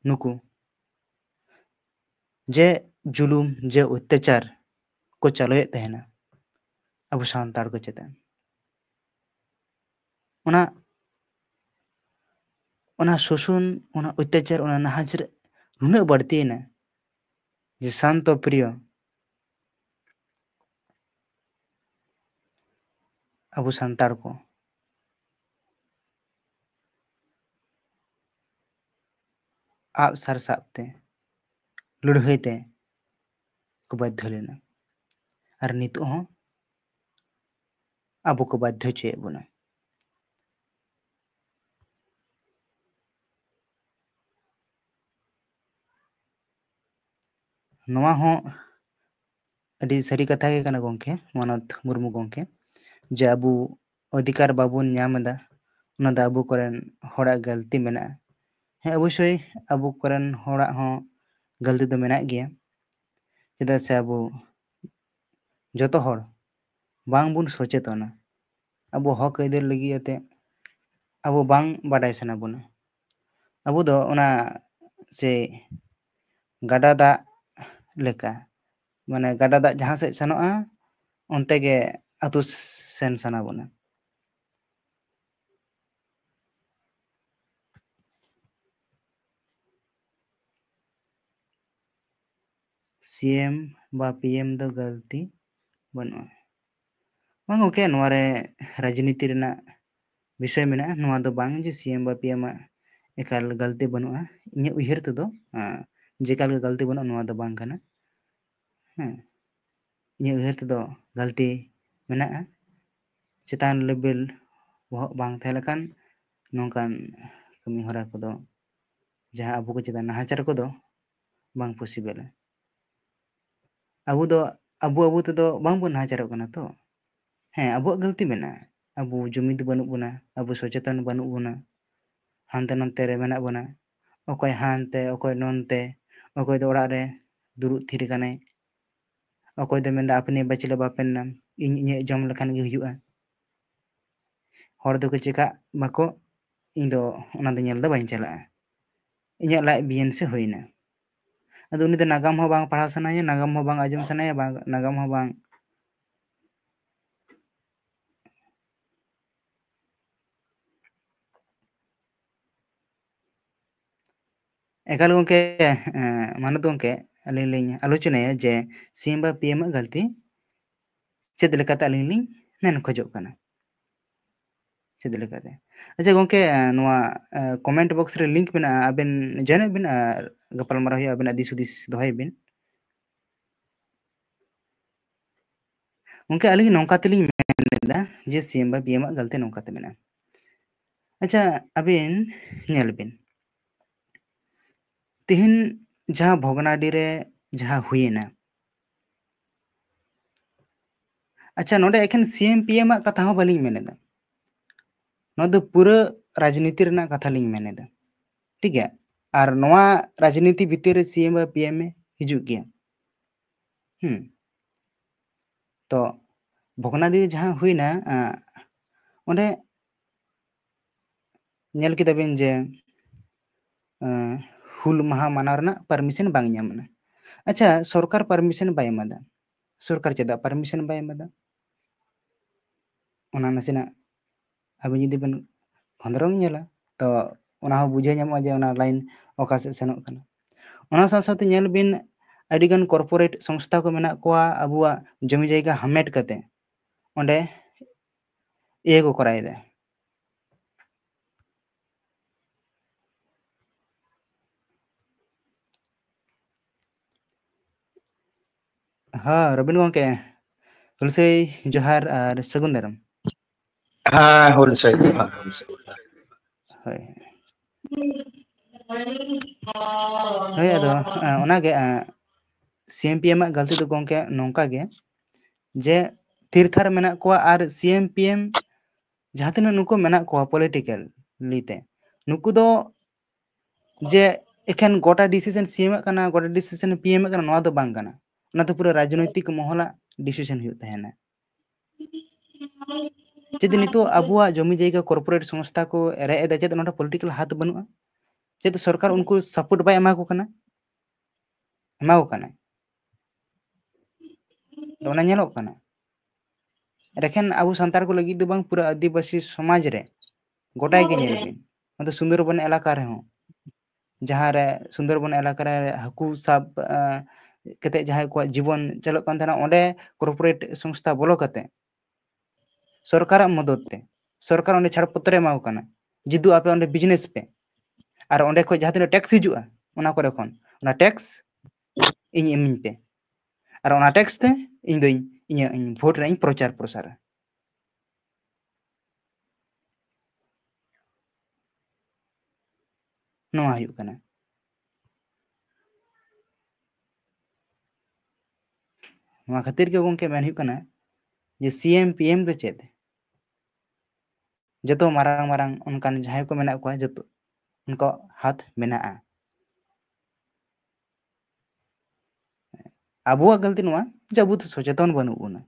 ᱱᱩᱠᱩ ᱡᱮ ᱡᱩᱞᱩᱢ, ᱡᱮ ᱚᱛᱛᱟᱪᱟᱨ ᱠᱚ ᱪᱟᱹᱞᱩᱭᱮᱫ ᱛᱟᱦᱮᱱᱟ ᱟᱵᱚ ᱥᱟᱱᱛᱟᱲ ᱠᱚ ᱪᱮᱛᱟᱱ, ᱚᱱᱟ, ᱚᱱᱟ ᱥᱳᱥᱳᱱ, ᱚᱱᱟ ᱚᱛᱛᱟᱪᱟᱨ, ᱚᱱᱟ ᱱᱟᱦᱟᱪᱟᱨ ᱱᱩᱱᱟᱹᱜ ᱵᱟᱹᱲᱛᱤᱭᱮᱱᱟ ᱡᱮ ᱥᱟᱱᱛᱚ ᱯᱨᱤᱭᱚ ᱟᱵᱚ ᱥᱟᱱᱛᱟᱲ ᱠᱚ ᱟᱜᱼᱥᱟᱨ ᱥᱟᱵ ᱛᱮ, ᱞᱟᱹᱲᱦᱟᱹᱭ ᱛᱮ ᱠᱚ ᱵᱟᱫᱽᱫᱷᱚ ᱞᱮᱱᱟ᱾ ᱟᱨ ᱱᱤᱛᱚᱜ ᱦᱚᱸ ᱟᱵᱚ ᱠᱚ ᱵᱟᱫᱽᱫᱷᱚ ᱦᱚᱪᱚᱭᱮᱫ ᱵᱚᱱᱟ᱾ ᱱᱚᱣᱟ ᱦᱚᱸ ᱟᱹᱰᱤ ᱥᱟᱹᱨᱤ ᱠᱟᱛᱷᱟ ᱜᱮ ᱠᱟᱱᱟ ᱜᱚᱢᱠᱮ, ᱢᱟᱱᱚᱛ ᱢᱩᱨᱢᱩ ᱜᱚᱢᱠᱮ, ᱡᱮ ᱟᱵᱚ ᱚᱫᱷᱤᱠᱟᱨ ᱵᱟᱵᱚᱱ ᱧᱟᱢ ᱮᱫᱟ, ᱚᱱᱟ ᱫᱚ ᱟᱵᱚ ᱠᱚᱨᱮᱱ ᱦᱚᱲᱟᱜ ᱜᱟᱹᱞᱛᱤ ᱢᱮᱱᱟᱜᱼᱟ᱾ ᱦᱮᱸ, ᱚᱵᱚᱥᱥᱳᱭ ᱟᱵᱚ ᱠᱚᱨᱮᱱ ᱦᱚᱲᱟᱜ ᱦᱚᱸ ᱜᱟᱹᱞᱛᱤ ᱫᱚ ᱢᱮᱱᱟᱜ ᱜᱮᱭᱟ, ᱪᱮᱫᱟᱜ ᱥᱮ ᱟᱵᱚ ᱡᱚᱛᱚ ᱦᱚᱲ ᱵᱟᱝ ᱵᱚᱱ ᱥᱚᱪᱮᱛᱚᱱᱟ᱾ ᱟᱵᱚ ᱦᱚᱠ ᱟᱹᱭᱫᱟᱹᱨ ᱞᱟᱹᱜᱤᱫ ᱟᱛᱮ ᱟᱵᱚ ᱵᱟᱝ ᱵᱟᱰᱟᱭ ᱥᱟᱱᱟ ᱵᱚᱱᱟ᱾ ᱟᱵᱚ ᱫᱚ ᱚᱱᱟ ᱥᱮ ᱜᱟᱰᱟ ᱫᱟᱜ ᱞᱮᱠᱟ, ᱢᱟᱱᱮ ᱜᱟᱰᱟ ᱫᱟᱜ ᱡᱟᱦᱟᱸ ᱥᱮᱫ ᱥᱮᱱᱚᱜᱼᱟ, ᱚᱱᱛᱮ ᱜᱮ ᱟᱹᱛᱩ ᱥᱮᱱ ᱥᱟᱱᱟ ᱵᱚᱱᱟ᱾ ᱥᱤ ᱮᱢ ᱵᱟ ᱯᱤ ᱮᱢ ᱫᱚ ᱜᱟᱹᱞᱛᱤ ᱵᱟᱹᱱᱩᱜᱼᱟ᱾ ᱵᱟᱝ ᱜᱚᱢᱠᱮ, ᱱᱚᱣᱟ ᱨᱮ ᱨᱟᱡᱽᱱᱤᱛᱤ ᱨᱮᱱᱟᱜ ᱵᱤᱥᱚᱭ ᱢᱮᱱᱟᱜᱼᱟ᱾ ᱱᱚᱣᱟ ᱫᱚ ᱵᱟᱝ ᱡᱮ ᱥᱤ ᱮᱢ ᱵᱟ ᱯᱤ ᱮᱢ ᱟᱜ ᱮᱠᱟᱞ ᱜᱟᱹᱞᱛᱤ ᱵᱟᱹᱱᱩᱜᱼᱟ᱾ ᱤᱧᱟᱹᱜ ᱩᱭᱦᱟᱹᱨ ᱛᱮᱫᱚ, ᱟᱸ, ᱡᱮ ᱮᱠᱟᱞ ᱜᱮ ᱜᱟᱹᱞᱛᱤ ᱵᱟᱹᱱᱩᱜᱼᱟ, ᱱᱚᱣᱟ ᱫᱚ ᱵᱟᱝ ᱠᱟᱱᱟ᱾ ᱦᱮᱸ, ᱤᱧᱟᱹᱜ ᱩᱭᱦᱟᱹᱨ ᱛᱮᱫᱚ ᱜᱟᱹᱞᱛᱤ ᱢᱮᱱᱟᱜᱼᱟ᱾ ᱪᱮᱛᱟᱱ ᱞᱮᱵᱮᱞ ᱵᱚᱦᱚᱜ ᱵᱟᱝ ᱛᱟᱦᱮᱸ ᱞᱮᱠᱷᱟᱱ ᱱᱚᱝᱠᱟᱱ ᱠᱟᱹᱢᱤ ᱦᱚᱨᱟ ᱠᱚᱫᱚ, ᱡᱟᱦᱟᱸ ᱟᱵᱚ ᱠᱚ ᱪᱮᱛᱟᱱ ᱱᱟᱦᱟᱪᱟᱨ ᱠᱚᱫᱚ ᱵᱟᱝ ᱯᱚᱥᱤᱵᱮᱞᱟ᱾ ᱟᱵᱚ ᱫᱚ ᱟᱵᱚ ᱟᱵᱚ ᱛᱮᱫᱚ ᱵᱟᱝᱵᱚᱱ ᱱᱟᱦᱟᱪᱟᱨᱚᱜ ᱠᱟᱱᱟ ᱛᱚ᱾ ᱦᱮᱸ, ᱟᱵᱚᱣᱟᱜ ᱜᱟᱹᱞᱛᱤ ᱢᱮᱱᱟᱜᱼᱟ, ᱟᱵᱚ ᱡᱩᱢᱤᱫ ᱵᱟᱹᱱᱩᱜ ᱵᱚᱱᱟ, ᱟᱵᱚ ᱥᱚᱪᱮᱛᱚᱱ ᱵᱟᱹᱱᱩᱜ ᱵᱚᱱᱟ, ᱦᱟᱱᱛᱮ ᱱᱟᱛᱮ ᱨᱮ ᱢᱮᱱᱟᱜ ᱵᱚᱱᱟ᱾ ᱚᱠᱚᱭ ᱦᱟᱱᱛᱮ, ᱚᱠᱚᱭ ᱱᱚᱱᱛᱮ, ᱚᱠᱚᱭ ᱫᱚ ᱚᱲᱟᱜ ᱨᱮ ᱫᱩᱲᱩᱵ ᱛᱷᱤᱨ ᱠᱟᱱᱟᱭ, ᱚᱠᱚᱭ ᱫᱚ ᱢᱮᱱᱫᱟ ᱟᱯᱱᱮ ᱵᱟᱪᱞᱮ ᱵᱟᱯᱮᱱ ᱱᱟᱢ, ᱤᱧ ᱤᱧᱟᱹᱜ ᱡᱚᱢ ᱞᱮᱠᱷᱟᱱ ᱜᱮ ᱦᱩᱭᱩᱜᱼᱟ᱾ ᱦᱚᱲ ᱫᱚᱠᱚ ᱪᱮᱠᱟᱜ ᱵᱟᱠᱚ, ᱤᱧ ᱫᱚ ᱚᱱᱟ ᱫᱚ ᱧᱮᱞ ᱫᱚ ᱵᱟᱹᱧ ᱪᱟᱞᱟᱜᱼᱟ, ᱤᱧᱟᱹᱜ ᱞᱟᱡ ᱵᱤᱭᱮᱱ ᱥᱮ ᱦᱩᱭᱱᱟ᱾ ᱟᱫᱚ ᱩᱱᱤ ᱫᱚ ᱱᱟᱜᱟᱢ ᱦᱚᱸ ᱵᱟᱝ ᱯᱟᱲᱦᱟᱣ ᱥᱟᱱᱟᱭᱟ, ᱱᱟᱜᱟᱢ ᱦᱚᱸ ᱵᱟᱝ ᱟᱸᱡᱚᱢ ᱥᱟᱱᱟᱭᱟ, ᱵᱟᱝ, ᱱᱟᱜᱟᱢ ᱦᱚᱸ ᱵᱟᱝ᱾ ᱮᱠᱟᱞ ᱜᱚᱢᱠᱮ, ᱮᱸ, ᱢᱟᱱᱚᱛ ᱜᱚᱢᱠᱮ, ᱟᱹᱞᱤᱧ ᱞᱤᱧ ᱟᱞᱳᱪᱚᱱᱟᱭᱟ ᱡᱮ ᱥᱤ ᱮᱢ ᱵᱟ ᱯᱤ ᱮᱢ ᱟᱜ ᱜᱟᱹᱞᱛᱤ ᱪᱮᱫ ᱞᱮᱠᱟᱛᱮ ᱟᱹᱞᱤᱧ ᱞᱤᱧ ᱢᱮᱱ ᱠᱷᱚᱡᱚᱜ ᱠᱟᱱᱟ᱾ ᱪᱮᱫ ᱞᱮᱠᱟᱛᱮ? ᱟᱪᱪᱷᱟ ᱜᱚᱢᱠᱮ, ᱮᱸ, ᱱᱚᱣᱟ, ᱮᱸ, comment box ᱨᱮ link ᱢᱮᱱᱟᱜᱼᱟ, ᱟᱵᱮᱱ join ᱟᱜ ᱵᱮᱱ ᱟᱨ ᱜᱟᱯᱟᱞᱢᱟᱨᱟᱣ ᱦᱩᱭᱩᱜᱼᱟ, ᱟᱵᱮᱱᱟᱜ ᱫᱤᱥ ᱦᱩᱫᱤᱥ ᱫᱚᱦᱚᱭ ᱵᱮᱱ᱾ ᱜᱚᱢᱠᱮ, ᱟᱹᱞᱤᱧ ᱱᱚᱝᱠᱟ ᱛᱮᱞᱤᱧ ᱢᱮᱱ ᱞᱮᱫᱟ ᱡᱮ ᱥᱤ ᱮᱢ ᱵᱟ ᱯᱤ ᱮᱢ ᱟᱜ ᱜᱟᱹᱞᱛᱤ ᱱᱚᱝᱠᱟ ᱛᱮ ᱢᱮᱱᱟᱜᱼᱟ᱾ ᱟᱪᱪᱷᱟ, ᱟᱹᱵᱤᱱ ᱧᱮᱞ ᱵᱤᱱ, ᱛᱤᱦᱤᱧ ᱡᱟᱦᱟᱸ ᱵᱷᱚᱜᱽᱱᱟᱰᱤ ᱨᱮ ᱡᱟᱦᱟᱸ ᱦᱩᱭᱮᱱᱟ, ᱟᱪᱪᱷᱟ, ᱱᱚᱰᱮ ᱮᱠᱷᱮᱱ ᱥᱤ ᱮᱢ ᱯᱤ ᱮᱢ ᱟᱜ ᱠᱟᱛᱷᱟ ᱦᱚᱸ ᱵᱟᱹᱞᱤᱧ ᱢᱮᱱ ᱮᱫᱟ, ᱱᱚᱣᱟ ᱫᱚ ᱯᱩᱨᱟᱹ ᱨᱟᱡᱽᱱᱤᱛᱤ ᱨᱮᱱᱟᱜ ᱠᱟᱛᱷᱟ ᱞᱤᱧ ᱢᱮᱱ ᱮᱫᱟ, ᱴᱷᱤᱠ ᱜᱮᱭᱟ? ᱟᱨ ᱱᱚᱣᱟ ᱨᱟᱡᱽᱱᱤᱛᱤ ᱵᱷᱤᱛᱤᱨ ᱨᱮ ᱥᱤ ᱮᱢ ᱵᱟ ᱯᱤ ᱮᱢ ᱮ ᱦᱤᱡᱩᱜ ᱜᱮᱭᱟ᱾ ᱦᱩᱸ᱾ ᱛᱚ ᱵᱷᱚᱜᱽᱱᱟᱰᱤ ᱡᱟᱦᱟᱸ ᱦᱩᱭᱱᱟ, ᱟᱸ, ᱚᱸᱰᱮ ᱧᱮᱞ ᱠᱮᱫᱟ ᱵᱤᱱ ᱡᱮ, ᱟᱸ, ᱦᱩᱞ ᱢᱟᱦᱟ ᱢᱟᱱᱟᱣ ᱨᱮᱱᱟᱜ permission ᱵᱟᱝ ᱧᱟᱢ ᱮᱱᱟ᱾ ᱟᱪᱪᱷᱟ, ᱥᱚᱨᱠᱟᱨ permission ᱵᱟᱭ ᱮᱢᱟᱫᱟ᱾ ᱥᱚᱨᱠᱟᱨ ᱪᱮᱫᱟᱜ permission ᱵᱟᱭ ᱮᱢᱟᱫᱟ? ᱚᱱᱟ ᱱᱟᱥᱮᱱᱟᱜ ᱟᱹᱵᱤᱱ ᱡᱩᱫᱤ ᱵᱤᱱ ᱠᱷᱚᱸᱫᱽᱨᱚᱝ ᱧᱮᱞᱟ, ᱛᱚ ᱚᱱᱟ ᱦᱚᱸ ᱵᱩᱡᱷᱟᱹᱣ ᱧᱟᱢᱚᱜᱼᱟ ᱡᱮ ᱚᱱᱟ line ᱚᱠᱟ ᱥᱮᱫ ᱥᱮᱱᱚᱜ ᱠᱟᱱᱟ᱾ ᱚᱱᱟ ᱥᱟᱶ ᱥᱟᱶᱛᱮ ᱧᱮᱞ ᱵᱤᱱ, ᱟᱹᱰᱤᱜᱟᱱ corporate ᱥᱚᱝᱥᱛᱷᱟ ᱠᱚ ᱢᱮᱱᱟᱜ ᱠᱚᱣᱟ ᱟᱵᱚᱣᱟᱜ ᱡᱚᱢᱤ ᱡᱟᱭᱜᱟ ᱦᱟᱢᱮᱴ ᱠᱟᱛᱮ ᱚᱸᱰᱮ ᱤᱭᱟᱹ ᱠᱚ ᱠᱚᱨᱟᱣᱮᱫᱟ᱾ ᱦᱮᱸ, ᱨᱚᱵᱤᱱ ᱜᱚᱢᱠᱮ, ᱦᱩᱞᱥᱟᱹᱭ ᱡᱚᱦᱟᱨ ᱟᱨ ᱥᱟᱹᱜᱩᱱ ᱫᱟᱨᱟᱢ᱾ ᱦᱮᱸ, ᱦᱩᱞᱥᱟᱹᱭ ᱡᱚᱦᱟᱨ, ᱦᱩᱞᱥᱟᱹᱭ ᱡᱚᱦᱟᱨ᱾ ᱦᱳᱭ᱾ ᱦᱳᱭ, ᱟᱫᱚ, ᱟ, ᱚᱱᱟᱜᱮ, ᱟ, CMPM ᱟᱜ ᱜᱟᱹᱞᱛᱤ ᱫᱚ ᱜᱚᱢᱠᱮ ᱱᱚᱝᱠᱟ ᱜᱮ, ᱡᱮ ᱛᱷᱤᱨ ᱛᱷᱟᱨ ᱢᱮᱱᱟᱜ ᱠᱚᱣᱟ ᱟᱨ CMPM ᱡᱟᱦᱟᱸ ᱛᱤᱱᱟᱹᱜ ᱱᱩᱠᱩ ᱢᱮᱱᱟᱜ ᱠᱚᱣᱟ politically ᱛᱮ, ᱱᱩᱠᱩ ᱫᱚ ᱡᱮ ᱮᱠᱷᱮᱱ ᱜᱚᱴᱟ decision CM ᱮᱢ ᱠᱟᱱᱟ, ᱜᱚᱴᱟ decision PM ᱮᱢ ᱠᱟᱱᱟ, ᱱᱚᱣᱟ ᱫᱚ ᱵᱟᱝ ᱠᱟᱱᱟ᱾ ᱚᱱᱟ ᱫᱚ ᱯᱩᱨᱟᱹ ᱨᱟᱡᱽᱱᱳᱭᱛᱤᱠ ᱢᱚᱦᱚᱞᱟᱜ decision ᱦᱩᱭᱩᱜ ᱛᱟᱦᱮᱱᱟ᱾ ᱪᱮᱫ ᱱᱤᱛᱚᱜ ᱟᱵᱚᱣᱟᱜ ᱡᱚᱢᱤ ᱡᱟᱭᱜᱟ corporate ᱥᱚᱝᱥᱛᱷᱟ ᱠᱚ ᱨᱮᱡ ᱮᱫᱟ, ᱪᱮᱫ ᱱᱚᱰᱮ political ᱦᱟᱛ ᱵᱟᱹᱱᱩᱜᱼᱟ? ᱪᱮᱫ ᱥᱚᱨᱠᱟᱨ ᱩᱱᱠᱩ support ᱵᱟᱭ ᱮᱢᱟ ᱠᱚ ᱠᱟᱱᱟ? ᱮᱢᱟ ᱠᱚ ᱠᱟᱱᱟᱭ᱾ ᱟᱫᱚ ᱚᱱᱟ ᱧᱮᱞᱚᱜ ᱠᱟᱱᱟ᱾ ᱮᱠᱷᱮᱱ ᱟᱵᱚ ᱥᱟᱱᱛᱟᱲ ᱠᱚ ᱞᱟᱹᱜᱤᱫ ᱫᱚ ᱵᱟᱝ, ᱯᱩᱨᱟᱹ ᱟᱹᱫᱤᱵᱟᱹᱥᱤ ᱥᱚᱢᱟᱡᱽ ᱨᱮ ᱜᱚᱴᱟ ᱜᱮ ᱧᱮᱞ ᱵᱤᱱ, ᱚᱱᱟ ᱫᱚ ᱥᱩᱱᱫᱚᱨᱵᱚᱱ ᱮᱞᱟᱠᱟ ᱨᱮᱦᱚᱸ, ᱡᱟᱦᱟᱸ ᱨᱮ ᱥᱩᱱᱫᱚᱨᱵᱚᱱ ᱮᱞᱟᱠᱟ ᱨᱮ ᱦᱟᱹᱠᱩ ᱥᱟᱵ, ᱟᱸ, ᱠᱟᱛᱮ ᱡᱟᱦᱟᱸᱭ ᱠᱚᱣᱟᱜ ᱡᱤᱵᱚᱱ ᱪᱟᱞᱟᱜ ᱠᱟᱱ ᱛᱟᱦᱮᱱᱟ, ᱚᱸᱰᱮ corporate ᱥᱚᱝᱥᱛᱷᱟ ᱵᱚᱞᱚ ᱠᱟᱛᱮ ᱥᱚᱨᱠᱟᱨᱟᱜ ᱢᱚᱫᱚᱫ ᱛᱮ, ᱥᱚᱨᱠᱟᱨ ᱚᱸᱰᱮ ᱪᱷᱟᱲᱯᱚᱛᱨᱚ ᱮᱢᱟ ᱠᱚ ᱠᱟᱱᱟ, ᱡᱮᱦᱮᱛᱩ ᱟᱯᱮ ᱚᱸᱰᱮ business ᱯᱮ, ᱟᱨ ᱚᱸᱰᱮ ᱠᱷᱚᱱ ᱡᱟᱦᱟᱸ ᱛᱤᱱᱟᱹᱜ tax ᱦᱤᱡᱩᱜᱼᱟ, ᱚᱱᱟ ᱠᱚᱨᱮ ᱠᱷᱚᱱ ᱚᱱᱟ tax ᱤᱧ ᱤᱢᱟᱹᱧ ᱯᱮ, ᱟᱨ ᱚᱱᱟ tax ᱛᱮ ᱤᱧ ᱫᱚᱧ, ᱤᱧᱟᱹᱜ, ᱤᱧ vote ᱨᱮ ᱤᱧ ᱯᱨᱚᱪᱟᱨ ᱯᱨᱚᱥᱟᱨᱟ᱾ ᱱᱚᱣᱟ ᱦᱩᱭᱩᱜ ᱠᱟᱱᱟ᱾ ᱱᱚᱣᱟ ᱠᱷᱟᱹᱛᱤᱨ ᱜᱮ ᱜᱚᱢᱠᱮ ᱢᱮᱱ ᱦᱩᱭᱩᱜ ᱠᱟᱱᱟ ᱡᱮ CM PM ᱫᱚ ᱪᱮᱫ? ᱡᱚᱛᱚ ᱢᱟᱨᱟᱝ ᱢᱟᱨᱟᱝ ᱚᱱᱠᱟᱱ ᱡᱟᱦᱟᱸᱭ ᱠᱚ ᱢᱮᱱᱟᱜ ᱠᱚᱣᱟ, ᱡᱚᱛᱚ ᱩᱱᱠᱩᱣᱟᱜ ᱦᱟᱛ ᱢᱮᱱᱟᱜᱼᱟ᱾ ᱟᱵᱚᱣᱟᱜ ᱜᱟᱹᱞᱛᱤ ᱱᱚᱣᱟ ᱡᱮ ᱟᱵᱚ ᱫᱚ ᱥᱚᱪᱮᱛᱚᱱ ᱵᱟᱹᱱᱩᱜ ᱵᱚᱱᱟ᱾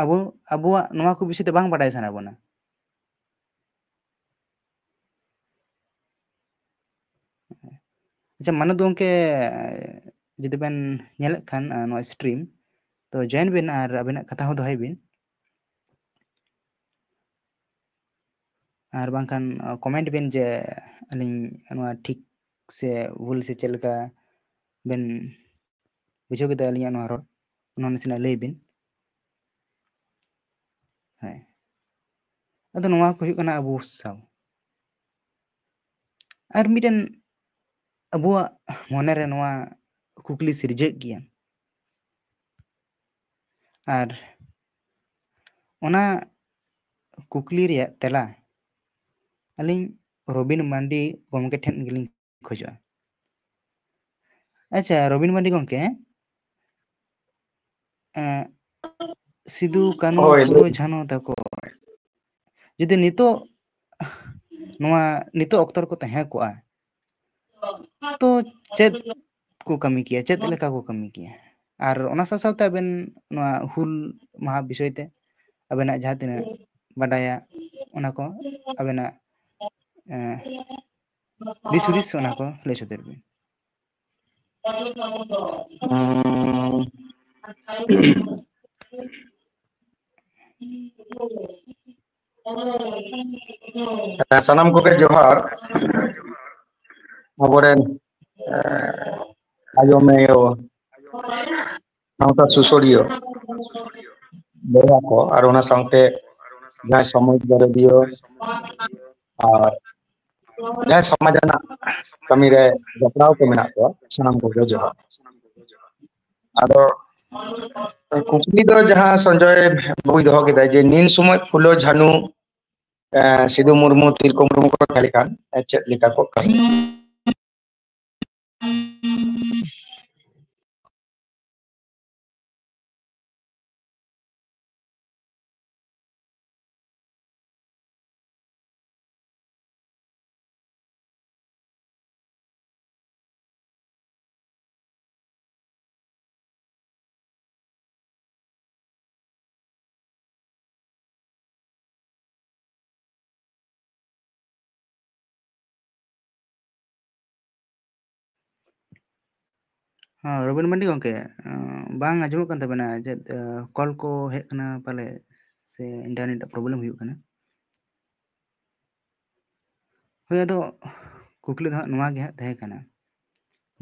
ᱟᱵᱚ, ᱟᱵᱚᱣᱟᱜ ᱱᱚᱣᱟ ᱠᱚ ᱵᱤᱥᱚᱭ ᱛᱮ ᱵᱟᱝ ᱵᱟᱰᱟᱭ ᱥᱟᱱᱟ ᱵᱚᱱᱟ᱾ ᱟᱪᱪᱷᱟ, ᱢᱟᱱᱚᱛ ᱜᱚᱢᱠᱮ, ᱡᱩᱫᱤ ᱵᱮᱱ ᱧᱮᱞᱮᱫ ᱠᱷᱟᱱ, ᱟ, ᱱᱚᱣᱟ stream, ᱛᱚ join ᱵᱤᱱ ᱟᱨ ᱟᱵᱤᱱᱟᱜ ᱠᱟᱛᱷᱟ ᱦᱚᱸ ᱫᱚᱦᱚᱭ ᱵᱤᱱ᱾ ᱟᱨ ᱵᱟᱝᱠᱷᱟᱱ, ᱟ, comment ᱵᱤᱱ ᱡᱮ ᱟᱹᱞᱤᱧ ᱱᱚᱣᱟ ᱴᱷᱤᱠ ᱥᱮ ᱵᱷᱩᱞ ᱥᱮ ᱪᱮᱫ ᱞᱮᱠᱟ ᱵᱮᱱ ᱵᱩᱡᱷᱟᱹᱣ ᱠᱮᱫᱟ ᱟᱹᱞᱤᱧᱟᱜ ᱱᱚᱣᱟ ᱨᱚᱲ, ᱚᱱᱟ ᱱᱟᱥᱮᱱᱟᱜ ᱞᱟᱹᱭ ᱵᱤᱱ᱾ ᱦᱮᱸ, ᱟᱫᱚ ᱱᱚᱣᱟ ᱠᱚ ᱦᱩᱭᱩᱜ ᱠᱟᱱᱟ ᱟᱵᱚ ᱥᱟᱶ᱾ ᱟᱨ ᱢᱤᱫᱴᱮᱱ ᱟᱵᱚᱣᱟᱜ ᱢᱚᱱᱮᱨᱮ ᱱᱚᱣᱟ ᱠᱩᱠᱞᱤ ᱥᱤᱨᱡᱟᱹᱜ ᱜᱮᱭᱟ, ᱟᱨ ᱚᱱᱟ ᱠᱩᱠᱞᱤ ᱨᱮᱭᱟᱜ ᱛᱮᱞᱟ ᱟᱹᱞᱤᱧ ᱨᱚᱵᱤᱱ ᱢᱟᱱᱰᱤ ᱜᱚᱢᱠᱮ ᱴᱷᱮᱱ ᱜᱮᱞᱤᱧ ᱠᱷᱚᱡᱚᱜᱼᱟ᱾ ᱟᱪᱪᱷᱟ, ᱨᱚᱵᱤᱱ ᱢᱟᱱᱰᱤ ᱜᱚᱢᱠᱮ, ᱮᱸ, ᱥᱤᱫᱩ, ᱠᱟᱹᱱᱦᱩ, ᱦᱳᱭ, ᱯᱷᱩᱞᱳ, ᱞᱟᱹᱭ ᱵᱤᱱ᱾ ᱡᱷᱟᱱᱚ ᱛᱟᱠᱚ ᱡᱩᱫᱤ ᱱᱤᱛᱚᱜ, ᱱᱚᱣᱟ ᱱᱤᱛᱚᱜ ᱚᱠᱛᱚ ᱨᱮᱠᱚ ᱛᱟᱦᱮᱸ ᱠᱚᱜᱼᱟ, ᱛᱚ ᱪᱮᱫ ᱠᱚ ᱠᱟᱹᱢᱤ ᱠᱮᱭᱟ, ᱪᱮᱫ ᱞᱮᱠᱟ ᱠᱚ ᱠᱟᱹᱢᱤ ᱠᱮᱭᱟ? ᱟᱨ ᱚᱱᱟ ᱥᱟᱶ ᱥᱟᱶᱛᱮ ᱟᱵᱮᱱ ᱱᱚᱣᱟ ᱦᱩᱞ ᱢᱟᱦᱟ ᱵᱤᱥᱚᱭ ᱛᱮ ᱟᱵᱮᱱᱟᱜ ᱡᱟᱦᱟᱸ ᱛᱤᱱᱟᱹᱜ ᱵᱟᱰᱟᱭᱟ, ᱚᱱᱟ ᱠᱚ ᱟᱵᱮᱱᱟᱜ, ᱮᱸ, ᱫᱤᱥ ᱦᱩᱫᱤᱥ, ᱚᱱᱟ ᱠᱚ ᱞᱟᱹᱭ ᱥᱚᱫᱚᱨ ᱵᱤᱱ᱾ ᱩᱸ, ᱥᱟᱱᱟᱢ ᱠᱚᱜᱮ ᱡᱚᱦᱟᱨ᱾ ᱟᱵᱚᱨᱮᱱ, ᱮ, ᱟᱭᱳ ᱢᱟᱹᱭ ᱥᱟᱶᱛᱟ ᱥᱩᱥᱟᱹᱨᱤᱭᱟᱹ ᱵᱚᱭᱦᱟ ᱠᱚ, ᱟᱨ ᱚᱱᱟ ᱥᱟᱶᱛᱮ ᱡᱟᱦᱟᱸᱭ ᱥᱚᱢᱟᱡᱽ ᱫᱟᱨᱚᱫᱤᱭᱟᱹ ᱟᱨ ᱡᱟᱦᱟᱸᱭ ᱥᱚᱢᱟᱡᱽ ᱨᱮᱱᱟᱜ ᱠᱟᱹᱢᱤ ᱨᱮ ᱡᱚᱯᱲᱟᱣ ᱠᱚ ᱢᱮᱱᱟᱜ ᱠᱚᱣᱟ, ᱥᱟᱱᱟᱢ ᱠᱚᱜᱮ ᱡᱚᱦᱟᱨ᱾ ᱟᱫᱚ ᱠᱩᱠᱞᱤ ᱫᱚ ᱡᱟᱦᱟᱸ ᱥᱚᱧᱡᱚᱭ ᱵᱟᱹᱵᱩᱭ ᱫᱚᱦᱚ ᱠᱮᱫᱟ, ᱡᱮ ᱱᱤᱱ ᱥᱚᱢᱚᱭ ᱯᱷᱩᱞᱳ ᱡᱷᱟᱱᱩ, ᱮ, ᱥᱤᱫᱩ ᱢᱩᱨᱢᱩ, ᱛᱤᱞᱠᱟᱹ ᱢᱩᱨᱢᱩ ᱠᱚ ᱛᱟᱦᱮᱸ ᱞᱮᱠᱷᱟᱱ, ᱮ, ᱪᱮᱫ ᱞᱮᱠᱟ ᱠᱚ ᱠᱟᱹᱢᱤ? ᱦᱮᱸ, ᱨᱚᱵᱤᱱ ᱢᱟᱱᱰᱤ ᱜᱚᱢᱠᱮ, ᱵᱟᱝ ᱟᱸᱡᱚᱢᱚᱜ ᱠᱟᱱ ᱛᱟᱵᱮᱱᱟ᱾ ᱪᱮᱫ ᱠᱚᱞ ᱠᱚ ᱦᱮᱡ ᱠᱟᱱᱟ ᱯᱟᱞᱮ, ᱥᱮ ᱤᱱᱴᱟᱨᱱᱮᱴ ᱯᱨᱚᱵᱞᱮᱢ ᱦᱩᱭᱩᱜ ᱠᱟᱱᱟ? ᱦᱳᱭ, ᱟᱫᱚ ᱠᱩᱠᱞᱤ ᱫᱚ ᱦᱟᱸᱜ ᱱᱚᱣᱟ ᱜᱮ ᱦᱟᱸᱜ ᱛᱟᱦᱮᱸ ᱠᱟᱱᱟ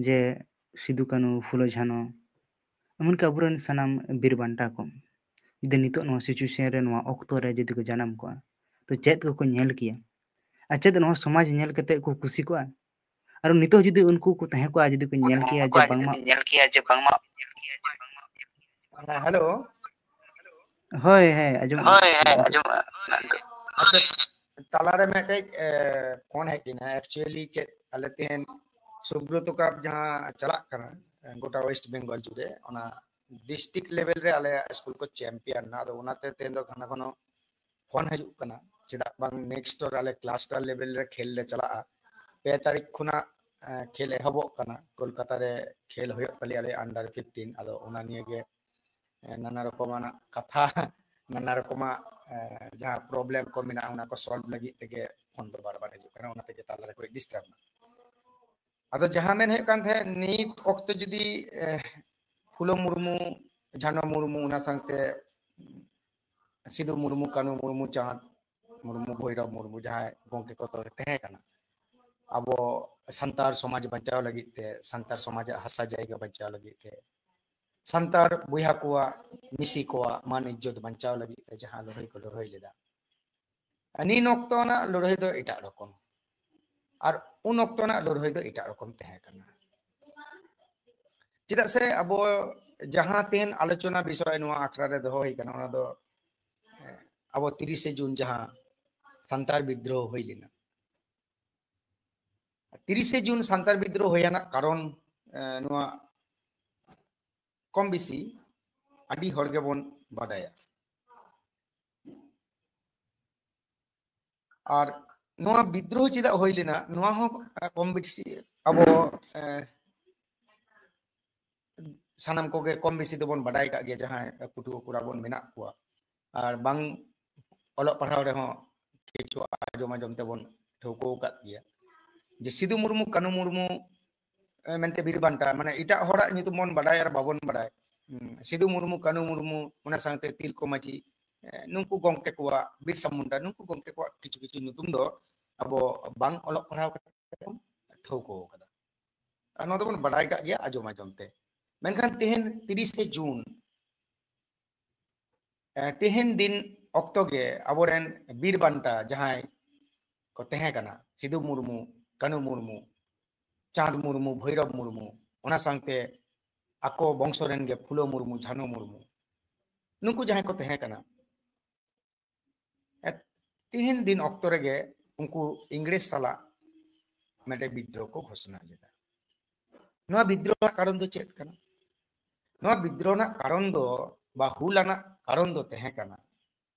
ᱡᱮ ᱥᱤᱫᱩ, ᱠᱟᱹᱱᱦᱩ, ᱯᱷᱩᱞᱳ, ᱡᱷᱟᱱᱚ, ᱮᱢᱚᱱᱠᱤ ᱟᱵᱚᱨᱮᱱ ᱥᱟᱱᱟᱢ ᱵᱤᱨ ᱵᱟᱱᱴᱟ ᱠᱚ ᱡᱩᱫᱤ ᱱᱤᱛᱚᱜ ᱱᱚᱣᱟ ᱥᱤᱪᱩᱭᱮᱥᱚᱱ ᱨᱮ, ᱱᱚᱣᱟ ᱚᱠᱛᱚ ᱨᱮ ᱡᱩᱫᱤ ᱠᱚ ᱡᱟᱱᱟᱢ ᱠᱚᱜᱼᱟ, ᱛᱚ ᱪᱮᱫ ᱠᱚᱠᱚ ᱧᱮᱞ ᱠᱮᱭᱟ? ᱟᱨ ᱪᱮᱫ ᱱᱚᱣᱟ ᱥᱚᱢᱟᱡᱽ ᱧᱮᱞ ᱠᱟᱛᱮ ᱠᱚ ᱠᱩᱥᱤ ᱠᱚᱜᱼᱟ? ᱟᱨ ᱱᱤᱛᱚᱜ ᱡᱩᱫᱤ ᱩᱱᱠᱩ ᱠᱚ ᱛᱟᱦᱮᱸ ᱠᱚᱜᱼᱟ, ᱡᱩᱫᱤ ᱠᱚ ᱧᱮᱞ ᱠᱮᱭᱟ ᱡᱮ ᱵᱟᱝᱢᱟ ᱧᱮᱞ ᱠᱮᱭᱟ ᱡᱮ ᱵᱟᱝᱢᱟ ᱦᱮᱸ, ᱦᱮᱞᱳ᱾ ᱦᱳᱭ, ᱦᱮᱸ, ᱟᱸᱡᱚᱢᱚᱜ ᱠᱟᱱᱟ᱾ ᱦᱳᱭ, ᱦᱮᱸ, ᱟᱸᱡᱚᱢᱚᱜ ᱠᱟᱱᱟ᱾ ᱟᱪᱪᱷᱟ, ᱛᱟᱞᱟᱨᱮ ᱢᱤᱫᱴᱮᱡ ᱯᱷᱳᱱ ᱦᱮᱡ ᱮᱱᱟ᱾ ᱮᱠᱪᱩᱭᱮᱞᱤ ᱪᱮᱫ, ᱟᱞᱮ ᱛᱮᱦᱮᱧ ᱥᱩᱵᱨᱚᱛᱚ ᱠᱟᱯ ᱡᱟᱦᱟᱸ ᱪᱟᱞᱟᱜ ᱠᱟᱱᱟ ᱜᱚᱴᱟ ᱳᱭᱮᱥᱴ ᱵᱮᱝᱜᱚᱞ ᱡᱩᱲᱮ, ᱚᱱᱟ ᱰᱤᱥᱴᱨᱤᱠᱴ ᱞᱮᱵᱮᱞ ᱨᱮ ᱟᱞᱮᱭᱟᱜ ᱥᱠᱩᱞ ᱠᱚ ᱪᱮᱢᱯᱤᱭᱟᱱ ᱮᱱᱟ᱾ ᱟᱫᱚ ᱚᱱᱟᱛᱮ ᱫᱚ ᱜᱷᱟᱱᱟ ᱜᱷᱚᱱᱚ ᱯᱷᱳᱱ ᱦᱤᱡᱩᱜ ᱠᱟᱱᱟ, ᱪᱮᱫᱟᱜ ᱵᱟᱝ ᱱᱮᱠᱥᱴ ᱨᱮ ᱟᱞᱮ ᱠᱞᱟᱥᱴᱟᱨ ᱞᱮᱵᱮᱞ ᱨᱮ ᱠᱷᱮᱞ ᱞᱮ ᱪᱟᱞᱟᱜᱼᱟ᱾ ᱯᱮ ᱛᱟᱹᱨᱤᱠᱷ ᱠᱷᱚᱱᱟᱜ ᱠᱷᱮᱞ ᱮᱦᱚᱵᱚᱜ ᱠᱟᱱᱟ, ᱠᱳᱞᱠᱟᱛᱟ ᱨᱮ ᱠᱷᱮᱞ ᱦᱩᱭᱩᱜ ᱛᱟᱞᱮᱭᱟ ᱟᱞᱮ ᱟᱱᱰᱟᱨ ᱯᱷᱤᱯᱴᱤᱱ᱾ ᱟᱫᱚ ᱚᱱᱟ ᱱᱤᱭᱮ ᱜᱮ ᱱᱟᱱᱟ ᱨᱚᱠᱚᱢᱟᱱᱟᱜ ᱠᱟᱛᱷᱟ, ᱱᱟᱱᱟ ᱨᱚᱠᱚᱢᱟᱜ ᱡᱟᱦᱟᱸ ᱯᱨᱚᱵᱞᱮᱢ ᱠᱚ ᱢᱮᱱᱟᱜᱼᱟ, ᱚᱱᱟ ᱠᱚ ᱥᱚᱞᱵᱷ ᱞᱟᱹᱜᱤᱫ ᱛᱮᱜᱮ ᱯᱷᱳᱱ ᱫᱚ ᱵᱟᱨ ᱵᱟᱨ ᱦᱤᱡᱩᱜ ᱠᱟᱱᱟ, ᱚᱱᱟ ᱛᱮᱜᱮ ᱛᱟᱞᱟᱨᱮ ᱠᱟᱹᱡ ᱰᱤᱥᱴᱟᱨᱵ ᱮᱱᱟ᱾ ᱟᱫᱚ ᱡᱟᱦᱟᱸ ᱢᱮᱱ ᱦᱩᱭᱩᱜ ᱠᱟᱱ ᱛᱟᱦᱮᱸᱫ, ᱱᱤᱛ ᱚᱠᱛᱚ ᱡᱩᱫᱤ ᱯᱷᱩᱞᱳ ᱢᱩᱨᱢᱩ, ᱡᱷᱟᱱᱚ ᱢᱩᱨᱢᱩ, ᱚᱱᱟ ᱥᱟᱶᱛᱮ ᱥᱤᱫᱩ ᱢᱩᱨᱢᱩ, ᱠᱟᱹᱱᱩ ᱢᱩᱨᱢᱩ, ᱪᱟᱸᱫᱽ ᱢᱩᱨᱢᱩ, ᱵᱷᱳᱭᱨᱚᱵ ᱢᱩᱨᱢᱩ, ᱡᱟᱦᱟᱸᱭ ᱜᱚᱢᱠᱮ ᱠᱚ ᱛᱟᱦᱮᱸ ᱠᱟᱱᱟ, ᱟᱵᱚ ᱥᱟᱱᱛᱟᱲ ᱥᱚᱢᱟᱡᱽ ᱵᱟᱧᱪᱟᱣ ᱞᱟᱹᱜᱤᱫ ᱛᱮ, ᱥᱟᱱᱛᱟᱲ ᱥᱚᱢᱟᱡᱟᱜ ᱦᱟᱥᱟ ᱡᱟᱭᱜᱟ ᱵᱟᱧᱪᱟᱣ ᱞᱟᱹᱜᱤᱫ ᱛᱮ, ᱥᱟᱱᱛᱟᱲ ᱵᱚᱭᱦᱟ ᱠᱚᱣᱟᱜ, ᱢᱤᱥᱤ ᱠᱚᱣᱟᱜ ᱢᱟᱱ ᱤᱡᱽᱡᱚᱛ ᱵᱟᱧᱪᱟᱣ ᱞᱟᱹᱜᱤᱫ ᱛᱮ ᱡᱟᱦᱟᱸ ᱞᱟᱹᱲᱦᱟᱹᱭ ᱠᱚ ᱞᱟᱹᱲᱦᱟᱹᱭ ᱞᱮᱫᱟ, ᱱᱤᱱ ᱚᱠᱛᱚ ᱨᱮᱱᱟᱜ ᱞᱟᱹᱲᱦᱟᱹᱭ ᱫᱚ ᱮᱴᱟᱜ ᱨᱚᱠᱚᱢ, ᱟᱨ ᱩᱱ ᱚᱠᱛᱚ ᱨᱮᱱᱟᱜ ᱞᱟᱹᱲᱦᱟᱹᱭ ᱫᱚ ᱮᱴᱟᱜ ᱨᱚᱠᱚᱢ ᱛᱟᱦᱮᱸ ᱠᱟᱱᱟ᱾ ᱪᱮᱫᱟᱜ ᱥᱮ ᱟᱵᱚ ᱡᱟᱦᱟᱸ ᱛᱮᱦᱮᱧ ᱟᱞᱳᱪᱚᱱᱟ ᱵᱤᱥᱚᱭ ᱱᱚᱣᱟ ᱟᱠᱷᱲᱟ ᱨᱮ ᱫᱚᱦᱚ ᱦᱩᱭ ᱠᱟᱱᱟ, ᱚᱱᱟ ᱫᱚ ᱟᱵᱚ ᱛᱤᱨᱤᱥᱮ ᱡᱩᱱ ᱡᱟᱦᱟᱸ ᱥᱟᱱᱛᱟᱲ ᱵᱤᱫᱽᱫᱨᱳᱦᱚ ᱦᱩᱭ ᱞᱮᱱᱟ, ᱛᱤᱨᱤᱥᱮ ᱡᱩᱱ ᱥᱟᱱᱛᱟᱲ ᱵᱤᱫᱽᱫᱨᱳᱦᱚ ᱦᱩᱭ ᱨᱮᱱᱟᱜ ᱠᱟᱨᱚᱱ, ᱮ, ᱱᱚᱣᱟ ᱠᱚᱢ ᱵᱮᱥᱤ ᱟᱹᱰᱤ ᱦᱚᱲ ᱜᱮᱵᱚᱱ ᱵᱟᱰᱟᱭᱟ᱾ ᱟᱨ ᱱᱚᱣᱟ ᱵᱤᱫᱽᱫᱨᱳᱦᱚ ᱪᱮᱫᱟᱜ ᱦᱩᱭ ᱞᱮᱱᱟ, ᱱᱚᱣᱟ ᱦᱚᱸ, ᱮ, ᱠᱚᱢ ᱵᱮᱥᱤ ᱟᱵᱚ, ᱮ, ᱥᱟᱱᱟᱢ ᱠᱚᱜᱮ ᱠᱚᱢ ᱵᱮᱥᱤ ᱫᱚᱵᱚᱱ ᱵᱟᱰᱟᱭ ᱠᱟᱜ ᱜᱮᱭᱟ, ᱡᱟᱦᱟᱸᱭ ᱯᱟᱹᱴᱷᱩᱣᱟᱹ ᱠᱚᱲᱟ ᱵᱚᱱ ᱢᱮᱱᱟᱜ ᱠᱚᱣᱟ᱾ ᱟᱨ ᱵᱟᱝ ᱚᱞᱚᱜ ᱯᱟᱲᱦᱟᱣ ᱨᱮᱦᱚᱸ ᱠᱤᱪᱷᱩ ᱟᱸᱡᱚᱢ ᱟᱸᱡᱚᱢ ᱛᱮᱵᱚᱱ ᱴᱷᱟᱹᱣᱠᱟᱹ ᱟᱠᱟᱫ ᱜᱮᱭᱟ ᱡᱮ ᱥᱤᱫᱩ ᱢᱩᱨᱢᱩ, ᱠᱟᱹᱱᱩ ᱢᱩᱨᱢᱩ ᱢᱮᱱᱛᱮ ᱵᱤᱨ ᱵᱟᱱᱴᱟ, ᱢᱟᱱᱮ ᱮᱴᱟᱜ ᱦᱚᱲᱟᱜ ᱧᱩᱛᱩᱢ ᱵᱚᱱ ᱵᱟᱰᱟᱭ ᱟᱨ ᱵᱟᱵᱚᱱ ᱵᱟᱰᱟᱭ᱾ ᱥᱤᱫᱩ ᱢᱩᱨᱢᱩ, ᱠᱟᱹᱱᱩ ᱢᱩᱨᱢᱩ, ᱚᱱᱟ ᱥᱟᱶᱛᱮ ᱛᱤᱞᱠᱟᱹ ᱢᱟᱹᱡᱷᱤ, ᱱᱩᱠᱩ ᱜᱚᱢᱠᱮ ᱠᱚᱣᱟᱜ, ᱵᱤᱨᱥᱟ ᱢᱩᱱᱰᱟ, ᱱᱩᱠᱩ ᱜᱚᱢᱠᱮ ᱠᱚᱣᱟᱜ ᱠᱤᱪᱷᱩ ᱠᱤᱪᱷᱩ ᱧᱩᱛᱩᱢ ᱫᱚ ᱟᱵᱚ ᱵᱟᱝ ᱚᱞᱚᱜ ᱯᱟᱲᱦᱟᱣ ᱠᱟᱛᱮ ᱵᱚᱱ ᱴᱷᱟᱹᱣᱠᱟᱹ ᱟᱠᱟᱫᱟ᱾ ᱟᱨ ᱱᱚᱣᱟ ᱫᱚᱵᱚᱱ ᱵᱟᱰᱟᱭ ᱠᱟᱜ ᱜᱮᱭᱟ ᱟᱸᱡᱚᱢ ᱟᱸᱡᱚᱢ ᱛᱮ᱾ ᱢᱮᱱᱠᱷᱟᱱ ᱛᱮᱦᱮᱧ ᱛᱤᱨᱤᱥᱮ ᱡᱩᱱ, ᱛᱮᱦᱮᱧ ᱫᱤᱱ ᱚᱠᱛᱚ ᱜᱮ ᱟᱵᱚᱨᱮᱱ ᱵᱤᱨ ᱵᱟᱱᱴᱟ ᱡᱟᱦᱟᱸᱭ ᱠᱚ ᱛᱟᱦᱮᱸ ᱠᱟᱱᱟ, ᱥᱤᱫᱩ ᱢᱩᱨᱢᱩ, ᱠᱟᱹᱱᱩ ᱢᱩᱨᱢᱩ, ᱪᱟᱸᱫᱽ ᱢᱩᱨᱢᱩ, ᱵᱷᱳᱭᱨᱚᱵ ᱢᱩᱨᱢᱩ, ᱚᱱᱟ ᱥᱟᱶᱛᱮ ᱟᱠᱚ ᱵᱚᱝᱥᱚ ᱨᱮᱱ ᱜᱮ ᱯᱷᱩᱞᱳ ᱢᱩᱨᱢᱩ, ᱡᱷᱟᱱᱚ ᱢᱩᱨᱢᱩ, ᱱᱩᱠᱩ ᱡᱟᱦᱟᱸᱭ ᱠᱚ ᱛᱟᱦᱮᱸ ᱠᱟᱱᱟ, ᱛᱤᱦᱤᱧ ᱫᱤᱱ ᱚᱠᱛᱚ ᱨᱮᱜᱮ ᱩᱱᱠᱩ ᱤᱝᱨᱮᱡᱽ ᱥᱟᱞᱟᱜ ᱢᱤᱫᱴᱮᱱ ᱵᱤᱫᱽᱨᱳᱦᱚ ᱠᱚ ᱜᱷᱳᱥᱚᱱᱟ ᱞᱮᱫᱟ᱾ ᱱᱚᱣᱟ ᱵᱤᱫᱽᱨᱳᱦᱚ ᱨᱮᱱᱟᱜ ᱠᱟᱨᱚᱱ ᱫᱚ ᱪᱮᱫ ᱠᱟᱱᱟ? ᱱᱚᱣᱟ ᱵᱤᱫᱽᱨᱳᱦᱚ ᱨᱮᱱᱟᱜ ᱠᱟᱨᱚᱱ ᱫᱚ, ᱵᱟ ᱦᱩᱞ ᱟᱱᱟᱜ ᱠᱟᱨᱚᱱ ᱫᱚ ᱛᱟᱦᱮᱸ ᱠᱟᱱᱟ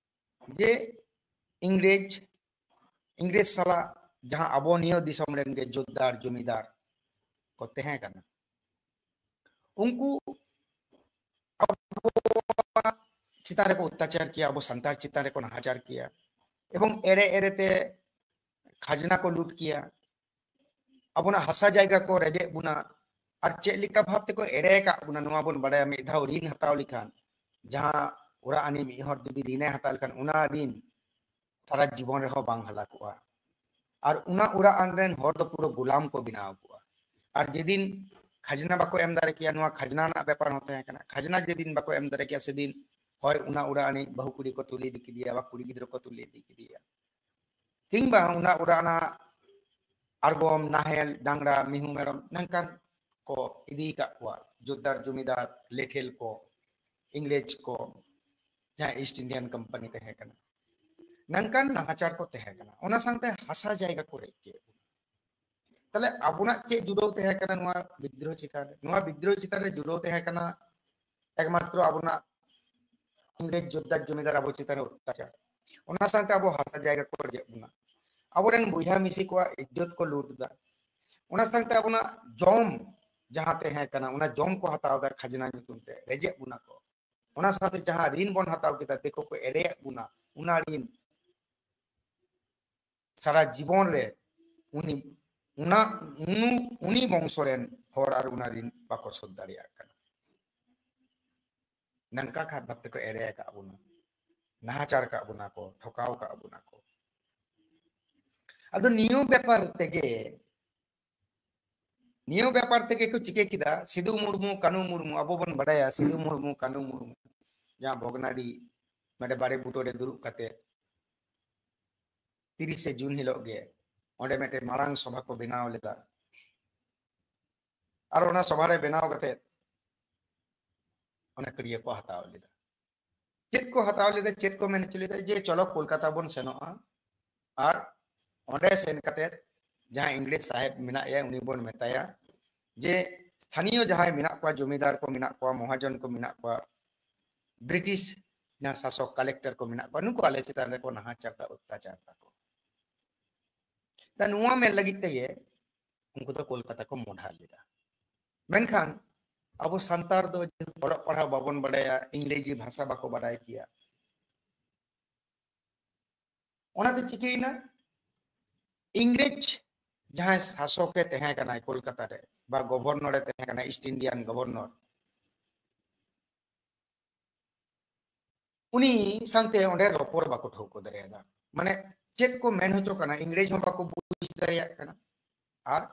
ᱡᱮ ᱤᱝᱨᱮᱡᱽ, ᱤᱝᱨᱮᱡᱽ ᱥᱟᱞᱟᱜ ᱡᱟᱦᱟᱸ ᱟᱵᱚ ᱱᱤᱭᱟᱹ ᱫᱤᱥᱚᱢ ᱨᱮᱱ ᱜᱮ ᱡᱳᱛᱫᱟᱨ ᱡᱚᱢᱤᱫᱟᱨ ᱠᱚ ᱛᱟᱦᱮᱸ ᱠᱟᱱᱟ, ᱩᱱᱠᱩ ᱟᱵᱚ ᱪᱮᱛᱟᱱ ᱨᱮᱠᱚ ᱚᱛᱛᱟᱪᱟᱨ ᱠᱮᱭᱟ, ᱟᱵᱚ ᱥᱟᱱᱛᱟᱲ ᱪᱮᱛᱟᱱ ᱨᱮᱠᱚ ᱱᱟᱦᱟᱪᱟᱨ ᱠᱮᱭᱟ, ᱮᱵᱚᱝ ᱮᱲᱮ ᱮᱲᱮᱛᱮ ᱠᱷᱟᱡᱽᱱᱟ ᱠᱚ ᱞᱩᱴ ᱠᱮᱭᱟ, ᱟᱵᱚᱱᱟᱜ ᱦᱟᱥᱟ ᱡᱟᱭᱜᱟ ᱠᱚ ᱨᱮᱡᱮᱫ ᱵᱚᱱᱟ᱾ ᱟᱨ ᱪᱮᱫ ᱞᱮᱠᱟ ᱵᱷᱟᱵ ᱛᱮᱠᱚ ᱮᱲᱮ ᱟᱠᱟᱫ ᱵᱚᱱᱟ, ᱱᱚᱣᱟ ᱵᱚᱱ ᱵᱟᱲᱟᱭᱟ᱾ ᱢᱤᱫ ᱫᱷᱟᱣ ᱨᱤᱱ ᱦᱟᱛᱟᱣ ᱞᱮᱠᱷᱟᱱ, ᱡᱟᱦᱟᱸ ᱚᱲᱟᱜ ᱟᱹᱱᱤᱡ ᱢᱤᱫ ᱦᱚᱲ ᱡᱩᱫᱤ ᱨᱤᱱᱮ ᱦᱟᱛᱟᱣ ᱞᱮᱠᱷᱟᱱ, ᱚᱱᱟ ᱨᱤᱱ ᱥᱟᱨᱟ ᱡᱤᱵᱚᱱ ᱨᱮᱦᱚᱸ ᱵᱟᱝ ᱦᱟᱞᱟ ᱠᱚᱜᱼᱟ᱾ ᱟᱨ ᱚᱱᱟ ᱚᱲᱟᱜ ᱟᱱ ᱨᱮᱱ ᱦᱚᱲ ᱫᱚ ᱯᱩᱨᱟᱹ ᱜᱳᱞᱟᱢ ᱠᱚ ᱵᱮᱱᱟᱣ ᱠᱚᱣᱟ᱾ ᱟᱨ ᱡᱮᱫᱤᱱ ᱠᱷᱟᱡᱽᱱᱟ ᱵᱟᱠᱚ ᱮᱢ ᱫᱟᱲᱮ ᱠᱮᱭᱟ, ᱱᱚᱣᱟ ᱠᱷᱟᱡᱽᱱᱟ ᱨᱮᱱᱟᱜ ᱵᱮᱯᱟᱨ ᱦᱚᱸ ᱛᱟᱦᱮᱸ ᱠᱟᱱᱟ, ᱠᱷᱟᱡᱽᱱᱟ ᱡᱮᱫᱤᱱ ᱵᱟᱠᱚ ᱮᱢ ᱫᱟᱲᱮ ᱠᱮᱭᱟ, ᱥᱮᱫᱤᱱ ᱦᱚᱭ ᱚᱱᱟ ᱚᱲᱟᱜ ᱟᱹᱱᱤᱡ ᱵᱟᱹᱦᱩ ᱠᱩᱲᱤ ᱠᱚ ᱛᱩᱞ ᱤᱫᱤ ᱠᱮᱫᱮᱭᱟ, ᱵᱟ ᱠᱩᱲᱤ ᱜᱤᱫᱽᱨᱟᱹ ᱠᱚ ᱛᱩᱞ ᱤᱫᱤ ᱠᱮᱫᱮᱭᱟ, ᱠᱤᱝᱵᱟ ᱚᱱᱟ ᱚᱲᱟᱜ ᱨᱮᱱᱟᱜ ᱟᱬᱜᱚᱢ, ᱱᱟᱦᱮᱞ, ᱰᱟᱝᱨᱟ, ᱢᱤᱦᱩ, ᱢᱮᱨᱚᱢ, ᱱᱚᱝᱠᱟᱱ ᱠᱚ ᱤᱫᱤ ᱟᱠᱟᱫ ᱠᱚᱣᱟ, ᱡᱳᱛᱫᱟᱨ ᱡᱚᱢᱤᱫᱟᱨ, ᱞᱮᱴᱷᱮᱞ ᱠᱚ, ᱤᱝᱨᱮᱡᱽ ᱠᱚ, ᱡᱟᱦᱟᱸ ᱤᱥᱴ ᱤᱱᱰᱤᱭᱟᱱ ᱠᱳᱢᱯᱟᱱᱤ ᱛᱟᱦᱮᱸ ᱠᱟᱱᱟ, ᱱᱚᱝᱠᱟᱱ ᱱᱟᱦᱟᱪᱟᱨ ᱠᱚ ᱛᱟᱦᱮᱸ ᱠᱟᱱᱟ᱾ ᱚᱱᱟ ᱥᱟᱶᱛᱮ ᱦᱟᱥᱟ ᱡᱟᱭᱜᱟ ᱠᱚ ᱨᱮᱡ ᱠᱮᱫ ᱵᱚᱱᱟ᱾ ᱛᱟᱦᱞᱮ ᱟᱵᱚᱱᱟᱜ ᱪᱮᱫ ᱡᱩᱲᱟᱹᱣ ᱛᱟᱦᱮᱸ ᱠᱟᱱᱟ ᱱᱚᱣᱟ ᱵᱤᱫᱽᱨᱳᱦᱚ ᱪᱮᱛᱟᱱ ᱨᱮ? ᱱᱚᱣᱟ ᱵᱤᱫᱽᱨᱳᱦᱚ ᱪᱮᱛᱟᱱ ᱨᱮ ᱡᱩᱲᱟᱹᱣ ᱛᱟᱦᱮᱸ ᱠᱟᱱᱟ ᱮᱠᱢᱟᱛᱨᱚ ᱟᱵᱚᱱᱟᱜ ᱤᱝᱨᱮᱡᱽ ᱡᱳᱛᱫᱟᱨ ᱡᱚᱢᱤᱫᱟᱨ ᱟᱵᱚ ᱪᱮᱛᱟᱱ ᱨᱮ ᱚᱛᱛᱟᱪᱟᱨ᱾ ᱚᱱᱟ ᱥᱟᱶᱛᱮ ᱟᱵᱚ ᱦᱟᱥᱟ ᱡᱟᱭᱜᱟ ᱠᱚ ᱨᱮᱡᱮᱫ ᱵᱚᱱᱟ, ᱟᱵᱚᱨᱮᱱ ᱵᱚᱭᱦᱟ ᱢᱤᱥᱤ ᱠᱚᱣᱟᱜ ᱤᱡᱽᱡᱚᱛ ᱠᱚ ᱞᱩᱴ ᱮᱫᱟ᱾ ᱚᱱᱟ ᱥᱟᱶᱛᱮ ᱟᱵᱚᱱᱟᱜ ᱡᱚᱢ ᱡᱟᱦᱟᱸ ᱛᱟᱦᱮᱸ ᱠᱟᱱᱟ, ᱚᱱᱟ ᱡᱚᱢ ᱠᱚ ᱦᱟᱛᱟᱣ ᱮᱫᱟ ᱠᱷᱟᱡᱽᱱᱟ ᱧᱩᱛᱩᱢ ᱛᱮ, ᱨᱮᱡᱮᱫ ᱵᱚᱱᱟ ᱠᱚ᱾ ᱚᱱᱟ ᱥᱟᱶᱛᱮ ᱡᱟᱦᱟᱸ ᱨᱤᱱ ᱵᱚᱱ ᱦᱟᱛᱟᱣ ᱠᱮᱫᱟ, ᱫᱤᱠᱩ ᱠᱚ ᱮᱲᱮᱭᱮᱫ ᱵᱚᱱᱟ, ᱚᱱᱟ ᱨᱤᱱ ᱥᱟᱨᱟ ᱡᱤᱵᱚᱱ ᱨᱮ ᱩᱱᱤ ᱚᱱᱟ ᱩᱱᱩ- ᱩᱱᱤ ᱵᱚᱝᱥᱚ ᱨᱮᱱ ᱦᱚᱲ ᱟᱨ ᱚᱱᱟ ᱨᱤᱱ ᱵᱟᱠᱚ ᱥᱳᱫᱷ ᱫᱟᱲᱮᱭᱟᱜ ᱠᱟᱱᱟ᱾ ᱱᱚᱝᱠᱟ ᱠᱷᱟᱛ ᱵᱷᱟᱵ ᱛᱮᱠᱚ ᱮᱲᱮ ᱟᱠᱟᱫ ᱵᱚᱱᱟ, ᱱᱟᱦᱟᱪᱟᱨ ᱟᱠᱟᱫ ᱵᱚᱱᱟ ᱠᱚ, ᱴᱷᱚᱠᱟᱣ ᱟᱠᱟᱫ ᱵᱚᱱᱟ ᱠᱚ᱾ ᱟᱫᱚ ᱱᱤᱭᱟᱹ ᱵᱮᱯᱟᱨ ᱛᱮᱜᱮ ᱱᱤᱭᱟᱹ ᱵᱮᱯᱟᱨ ᱛᱮᱜᱮ ᱠᱚ ᱪᱤᱠᱟᱹ ᱠᱮᱫᱟ, ᱥᱤᱫᱩ ᱢᱩᱨᱢᱩ, ᱠᱟᱹᱱᱩ ᱢᱩᱨᱢᱩ, ᱟᱵᱚ ᱵᱚᱱ ᱵᱟᱰᱟᱭᱟ ᱥᱤᱫᱩ ᱢᱩᱨᱢᱩ, ᱠᱟᱹᱱᱩ ᱢᱩᱨᱢᱩ ᱡᱟᱦᱟᱸ ᱵᱷᱚᱜᱽᱱᱟᱰᱤ ᱢᱤᱫᱴᱮᱱ ᱵᱟᱲᱮ ᱵᱩᱴᱟᱹ ᱨᱮ ᱫᱩᱲᱩᱵ ᱠᱟᱛᱮ ᱛᱤᱨᱤᱥᱮ ᱡᱩᱱ ᱦᱤᱞᱳᱜ ᱜᱮ ᱚᱸᱰᱮ ᱢᱤᱫᱴᱮᱱ ᱢᱟᱨᱟᱝ ᱥᱚᱵᱷᱟ ᱠᱚ ᱵᱮᱱᱟᱣ ᱞᱮᱫᱟ᱾ ᱟᱨ ᱚᱱᱟ ᱥᱚᱵᱷᱟ ᱨᱮ ᱵᱮᱱᱟᱣ ᱠᱟᱛᱮ ᱚᱱᱟ ᱠᱟᱹᱲᱭᱟᱹ ᱠᱚ ᱦᱟᱛᱟᱣ ᱞᱮᱫᱟ᱾ ᱪᱮᱫ ᱠᱚ ᱦᱟᱛᱟᱣ ᱞᱮᱫᱟ, ᱪᱮᱫ ᱠᱚ ᱢᱮᱱ ᱦᱚᱪᱚ ᱞᱮᱫᱟ ᱡᱮ ᱪᱚᱞᱚ ᱠᱳᱞᱠᱟᱛᱟ ᱵᱚᱱ ᱥᱮᱱᱚᱜᱼᱟ ᱟᱨ ᱚᱸᱰᱮ ᱥᱮᱱ ᱠᱟᱛᱮ ᱡᱟᱦᱟᱸ ᱤᱝᱨᱮᱡᱽ ᱥᱟᱦᱮᱵᱽ ᱢᱮᱱᱟᱭᱟ ᱩᱱᱤ ᱵᱚᱱ ᱢᱮᱛᱟᱭᱟ ᱡᱮ ᱥᱛᱷᱟᱱᱤᱭᱚ ᱡᱟᱦᱟᱸᱭ ᱢᱮᱱᱟᱜ ᱠᱚᱣᱟ, ᱡᱚᱢᱤᱫᱟᱨ ᱠᱚ ᱢᱮᱱᱟᱜ ᱠᱚᱣᱟ, ᱢᱚᱦᱟᱡᱚᱱ ᱠᱚ ᱢᱮᱱᱟᱜ ᱠᱚᱣᱟ, ᱵᱨᱤᱴᱤᱥ ᱡᱟᱦᱟᱸ ᱥᱟᱥᱚᱠ ᱠᱟᱞᱮᱠᱴᱚᱨ ᱠᱚ ᱢᱮᱱᱟᱜ ᱠᱚᱣᱟ, ᱱᱩᱠᱩ ᱟᱞᱮ ᱪᱮᱛᱟᱱ ᱨᱮᱠᱚ ᱱᱟᱦᱟᱪᱟᱨ ᱫᱟ, ᱚᱛᱛᱟᱪᱟᱨ ᱫᱟᱠᱚ᱾ ᱛᱟ ᱱᱚᱣᱟ ᱢᱮᱱ ᱞᱟᱹᱜᱤᱫ ᱛᱮᱜᱮ ᱩᱱᱠᱩ ᱫᱚ ᱠᱳᱞᱠᱟᱛᱟ ᱠᱚ ᱢᱚᱰᱷᱟ ᱞᱮᱫᱟ᱾ ᱢᱮᱱᱠᱷᱟᱱ ᱟᱵᱚ ᱥᱟᱱᱛᱟᱲ ᱫᱚ ᱡᱮᱦᱮᱛᱩ ᱚᱞᱚᱜ ᱯᱟᱲᱦᱟᱣ ᱵᱟᱵᱚᱱ ᱵᱟᱰᱟᱭᱟ, ᱤᱝᱨᱮᱡᱤ ᱵᱷᱟᱥᱟ ᱵᱟᱠᱚ ᱵᱟᱰᱟᱭ ᱠᱮᱭᱟ, ᱚᱱᱟᱛᱮ ᱪᱤᱠᱟᱹᱭᱮᱱᱟ, ᱤᱝᱨᱮᱡᱽ ᱡᱟᱦᱟᱸᱭ ᱥᱟᱥᱚᱠᱮ ᱛᱟᱦᱮᱸ ᱠᱟᱱᱟᱭ ᱠᱳᱞᱠᱟᱛᱟ ᱨᱮ, ᱵᱟ ᱜᱚᱵᱷᱚᱨᱱᱚᱨᱮ ᱛᱟᱦᱮᱸ ᱠᱟᱱᱟᱭ, ᱤᱥᱴ ᱤᱱᱰᱤᱭᱟᱱ ᱜᱚᱵᱷᱚᱨᱱᱚᱨ, ᱩᱱᱤ ᱥᱟᱶᱛᱮ ᱚᱸᱰᱮ ᱨᱚᱯᱚᱲ ᱵᱟᱠᱚ ᱴᱷᱟᱹᱣᱠᱟᱹ ᱫᱟᱲᱮᱭᱟᱫᱟ᱾ ᱢᱟᱱᱮ ᱪᱮᱫ ᱠᱚ ᱢᱮᱱ ᱦᱚᱪᱚ ᱠᱟᱱᱟ, ᱤᱝᱨᱮᱡᱽ ᱦᱚᱸ ᱵᱟᱠᱚ ᱵᱩᱡᱽ ᱫᱟᱲᱮᱭᱟᱜ ᱠᱟᱱᱟ ᱟᱨ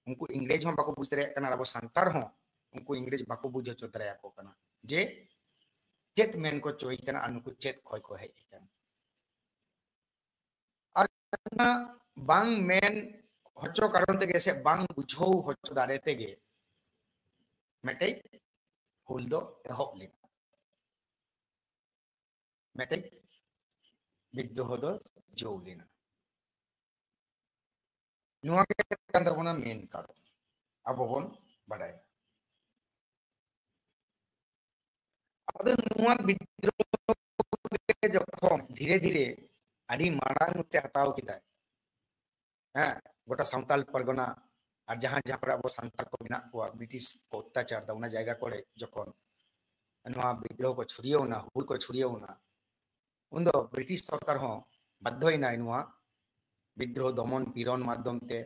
ᱩᱱᱠᱩ ᱤᱝᱨᱮᱡᱽ ᱦᱚᱸ ᱵᱟᱠᱚ ᱵᱩᱡᱽ ᱫᱟᱲᱮᱭᱟᱜ ᱠᱟᱱᱟ ᱟᱨ ᱟᱵᱚ ᱥᱟᱱᱛᱟᱲ ᱦᱚᱸ ᱩᱱᱠᱩ ᱤᱝᱨᱮᱡᱽ ᱵᱟᱠᱚ ᱵᱩᱡᱽ ᱦᱚᱪᱚ ᱫᱟᱲᱮᱭᱟᱠᱚ ᱠᱟᱱᱟ ᱡᱮ ᱪᱮᱫ ᱢᱮᱱ ᱠᱚ ᱪᱚᱭ ᱠᱟᱱᱟ ᱟᱨ ᱱᱩᱠᱩ ᱪᱮᱫ ᱠᱷᱚᱭ ᱠᱚ ᱦᱮᱡ ᱟᱠᱟᱱᱟ᱾ ᱟᱨ ᱚᱱᱟ ᱵᱟᱝ ᱢᱮᱱ ᱦᱚᱪᱚ ᱠᱟᱨᱚᱱ ᱛᱮᱜᱮ ᱥᱮ ᱵᱟᱝ ᱵᱩᱡᱷᱟᱹᱣ ᱦᱚᱪᱚ ᱫᱟᱲᱮ ᱛᱮᱜᱮ ᱢᱤᱫᱴᱮᱡ ᱦᱩᱞ ᱫᱚ ᱮᱦᱚᱵ ᱞᱮᱱᱟ, ᱢᱤᱫᱴᱮᱡ ᱵᱤᱫᱽᱨᱳᱦᱚ ᱫᱚ ᱡᱳᱣ ᱞᱮᱱᱟ᱾ ᱱᱚᱣᱟ ᱜᱮ ᱠᱟᱱ ᱛᱟᱵᱚᱱᱟ ᱢᱮᱱ ᱠᱟᱨᱚᱱ, ᱟᱵᱚ ᱵᱚᱱ ᱵᱟᱰᱟᱭᱟ᱾ ᱟᱫᱚ ᱱᱚᱣᱟ ᱵᱤᱫᱽᱨᱳᱦᱚ ᱜᱮ ᱡᱚᱠᱷᱚᱱ ᱫᱷᱤᱨᱮ ᱫᱷᱤᱨᱮ ᱟᱹᱰᱤ ᱢᱟᱲᱟᱝ ᱛᱮ ᱦᱟᱛᱟᱣ ᱠᱮᱫᱟᱭ, ᱦᱮᱸ, ᱜᱚᱴᱟ ᱥᱟᱱᱛᱟᱞ ᱯᱟᱨᱜᱟᱱᱟ ᱟᱨ ᱡᱟᱦᱟᱸ ᱡᱟᱦᱟᱸ ᱠᱚᱨᱮ ᱟᱵᱚ ᱥᱟᱱᱛᱟᱲ ᱠᱚ ᱢᱮᱱᱟᱜ ᱠᱚᱣᱟ, ᱵᱨᱤᱴᱤᱥ ᱠᱚ ᱚᱛᱛᱟᱪᱟᱨ ᱫᱟ, ᱚᱱᱟ ᱡᱟᱭᱜᱟ ᱠᱚᱨᱮ ᱡᱚᱠᱷᱚᱱ ᱱᱚᱣᱟ ᱵᱤᱫᱽᱨᱳᱦᱚ ᱠᱚ ᱪᱷᱩᱲᱭᱟᱹᱣ ᱮᱱᱟ, ᱦᱩᱞ ᱠᱚ ᱪᱷᱩᱲᱭᱟᱹᱣ ᱮᱱᱟ, ᱩᱱᱫᱚ ᱵᱨᱤᱴᱤᱥ ᱥᱚᱨᱠᱟᱨ ᱦᱚᱸ ᱵᱟᱫᱽᱫᱷᱚᱭᱮᱱᱟᱭ ᱱᱚᱣᱟ ᱵᱤᱫᱽᱨᱳᱦᱚ ᱫᱚᱢᱚᱱ ᱯᱤᱨᱚᱱ ᱢᱟᱫᱽᱫᱷᱚᱢ ᱛᱮ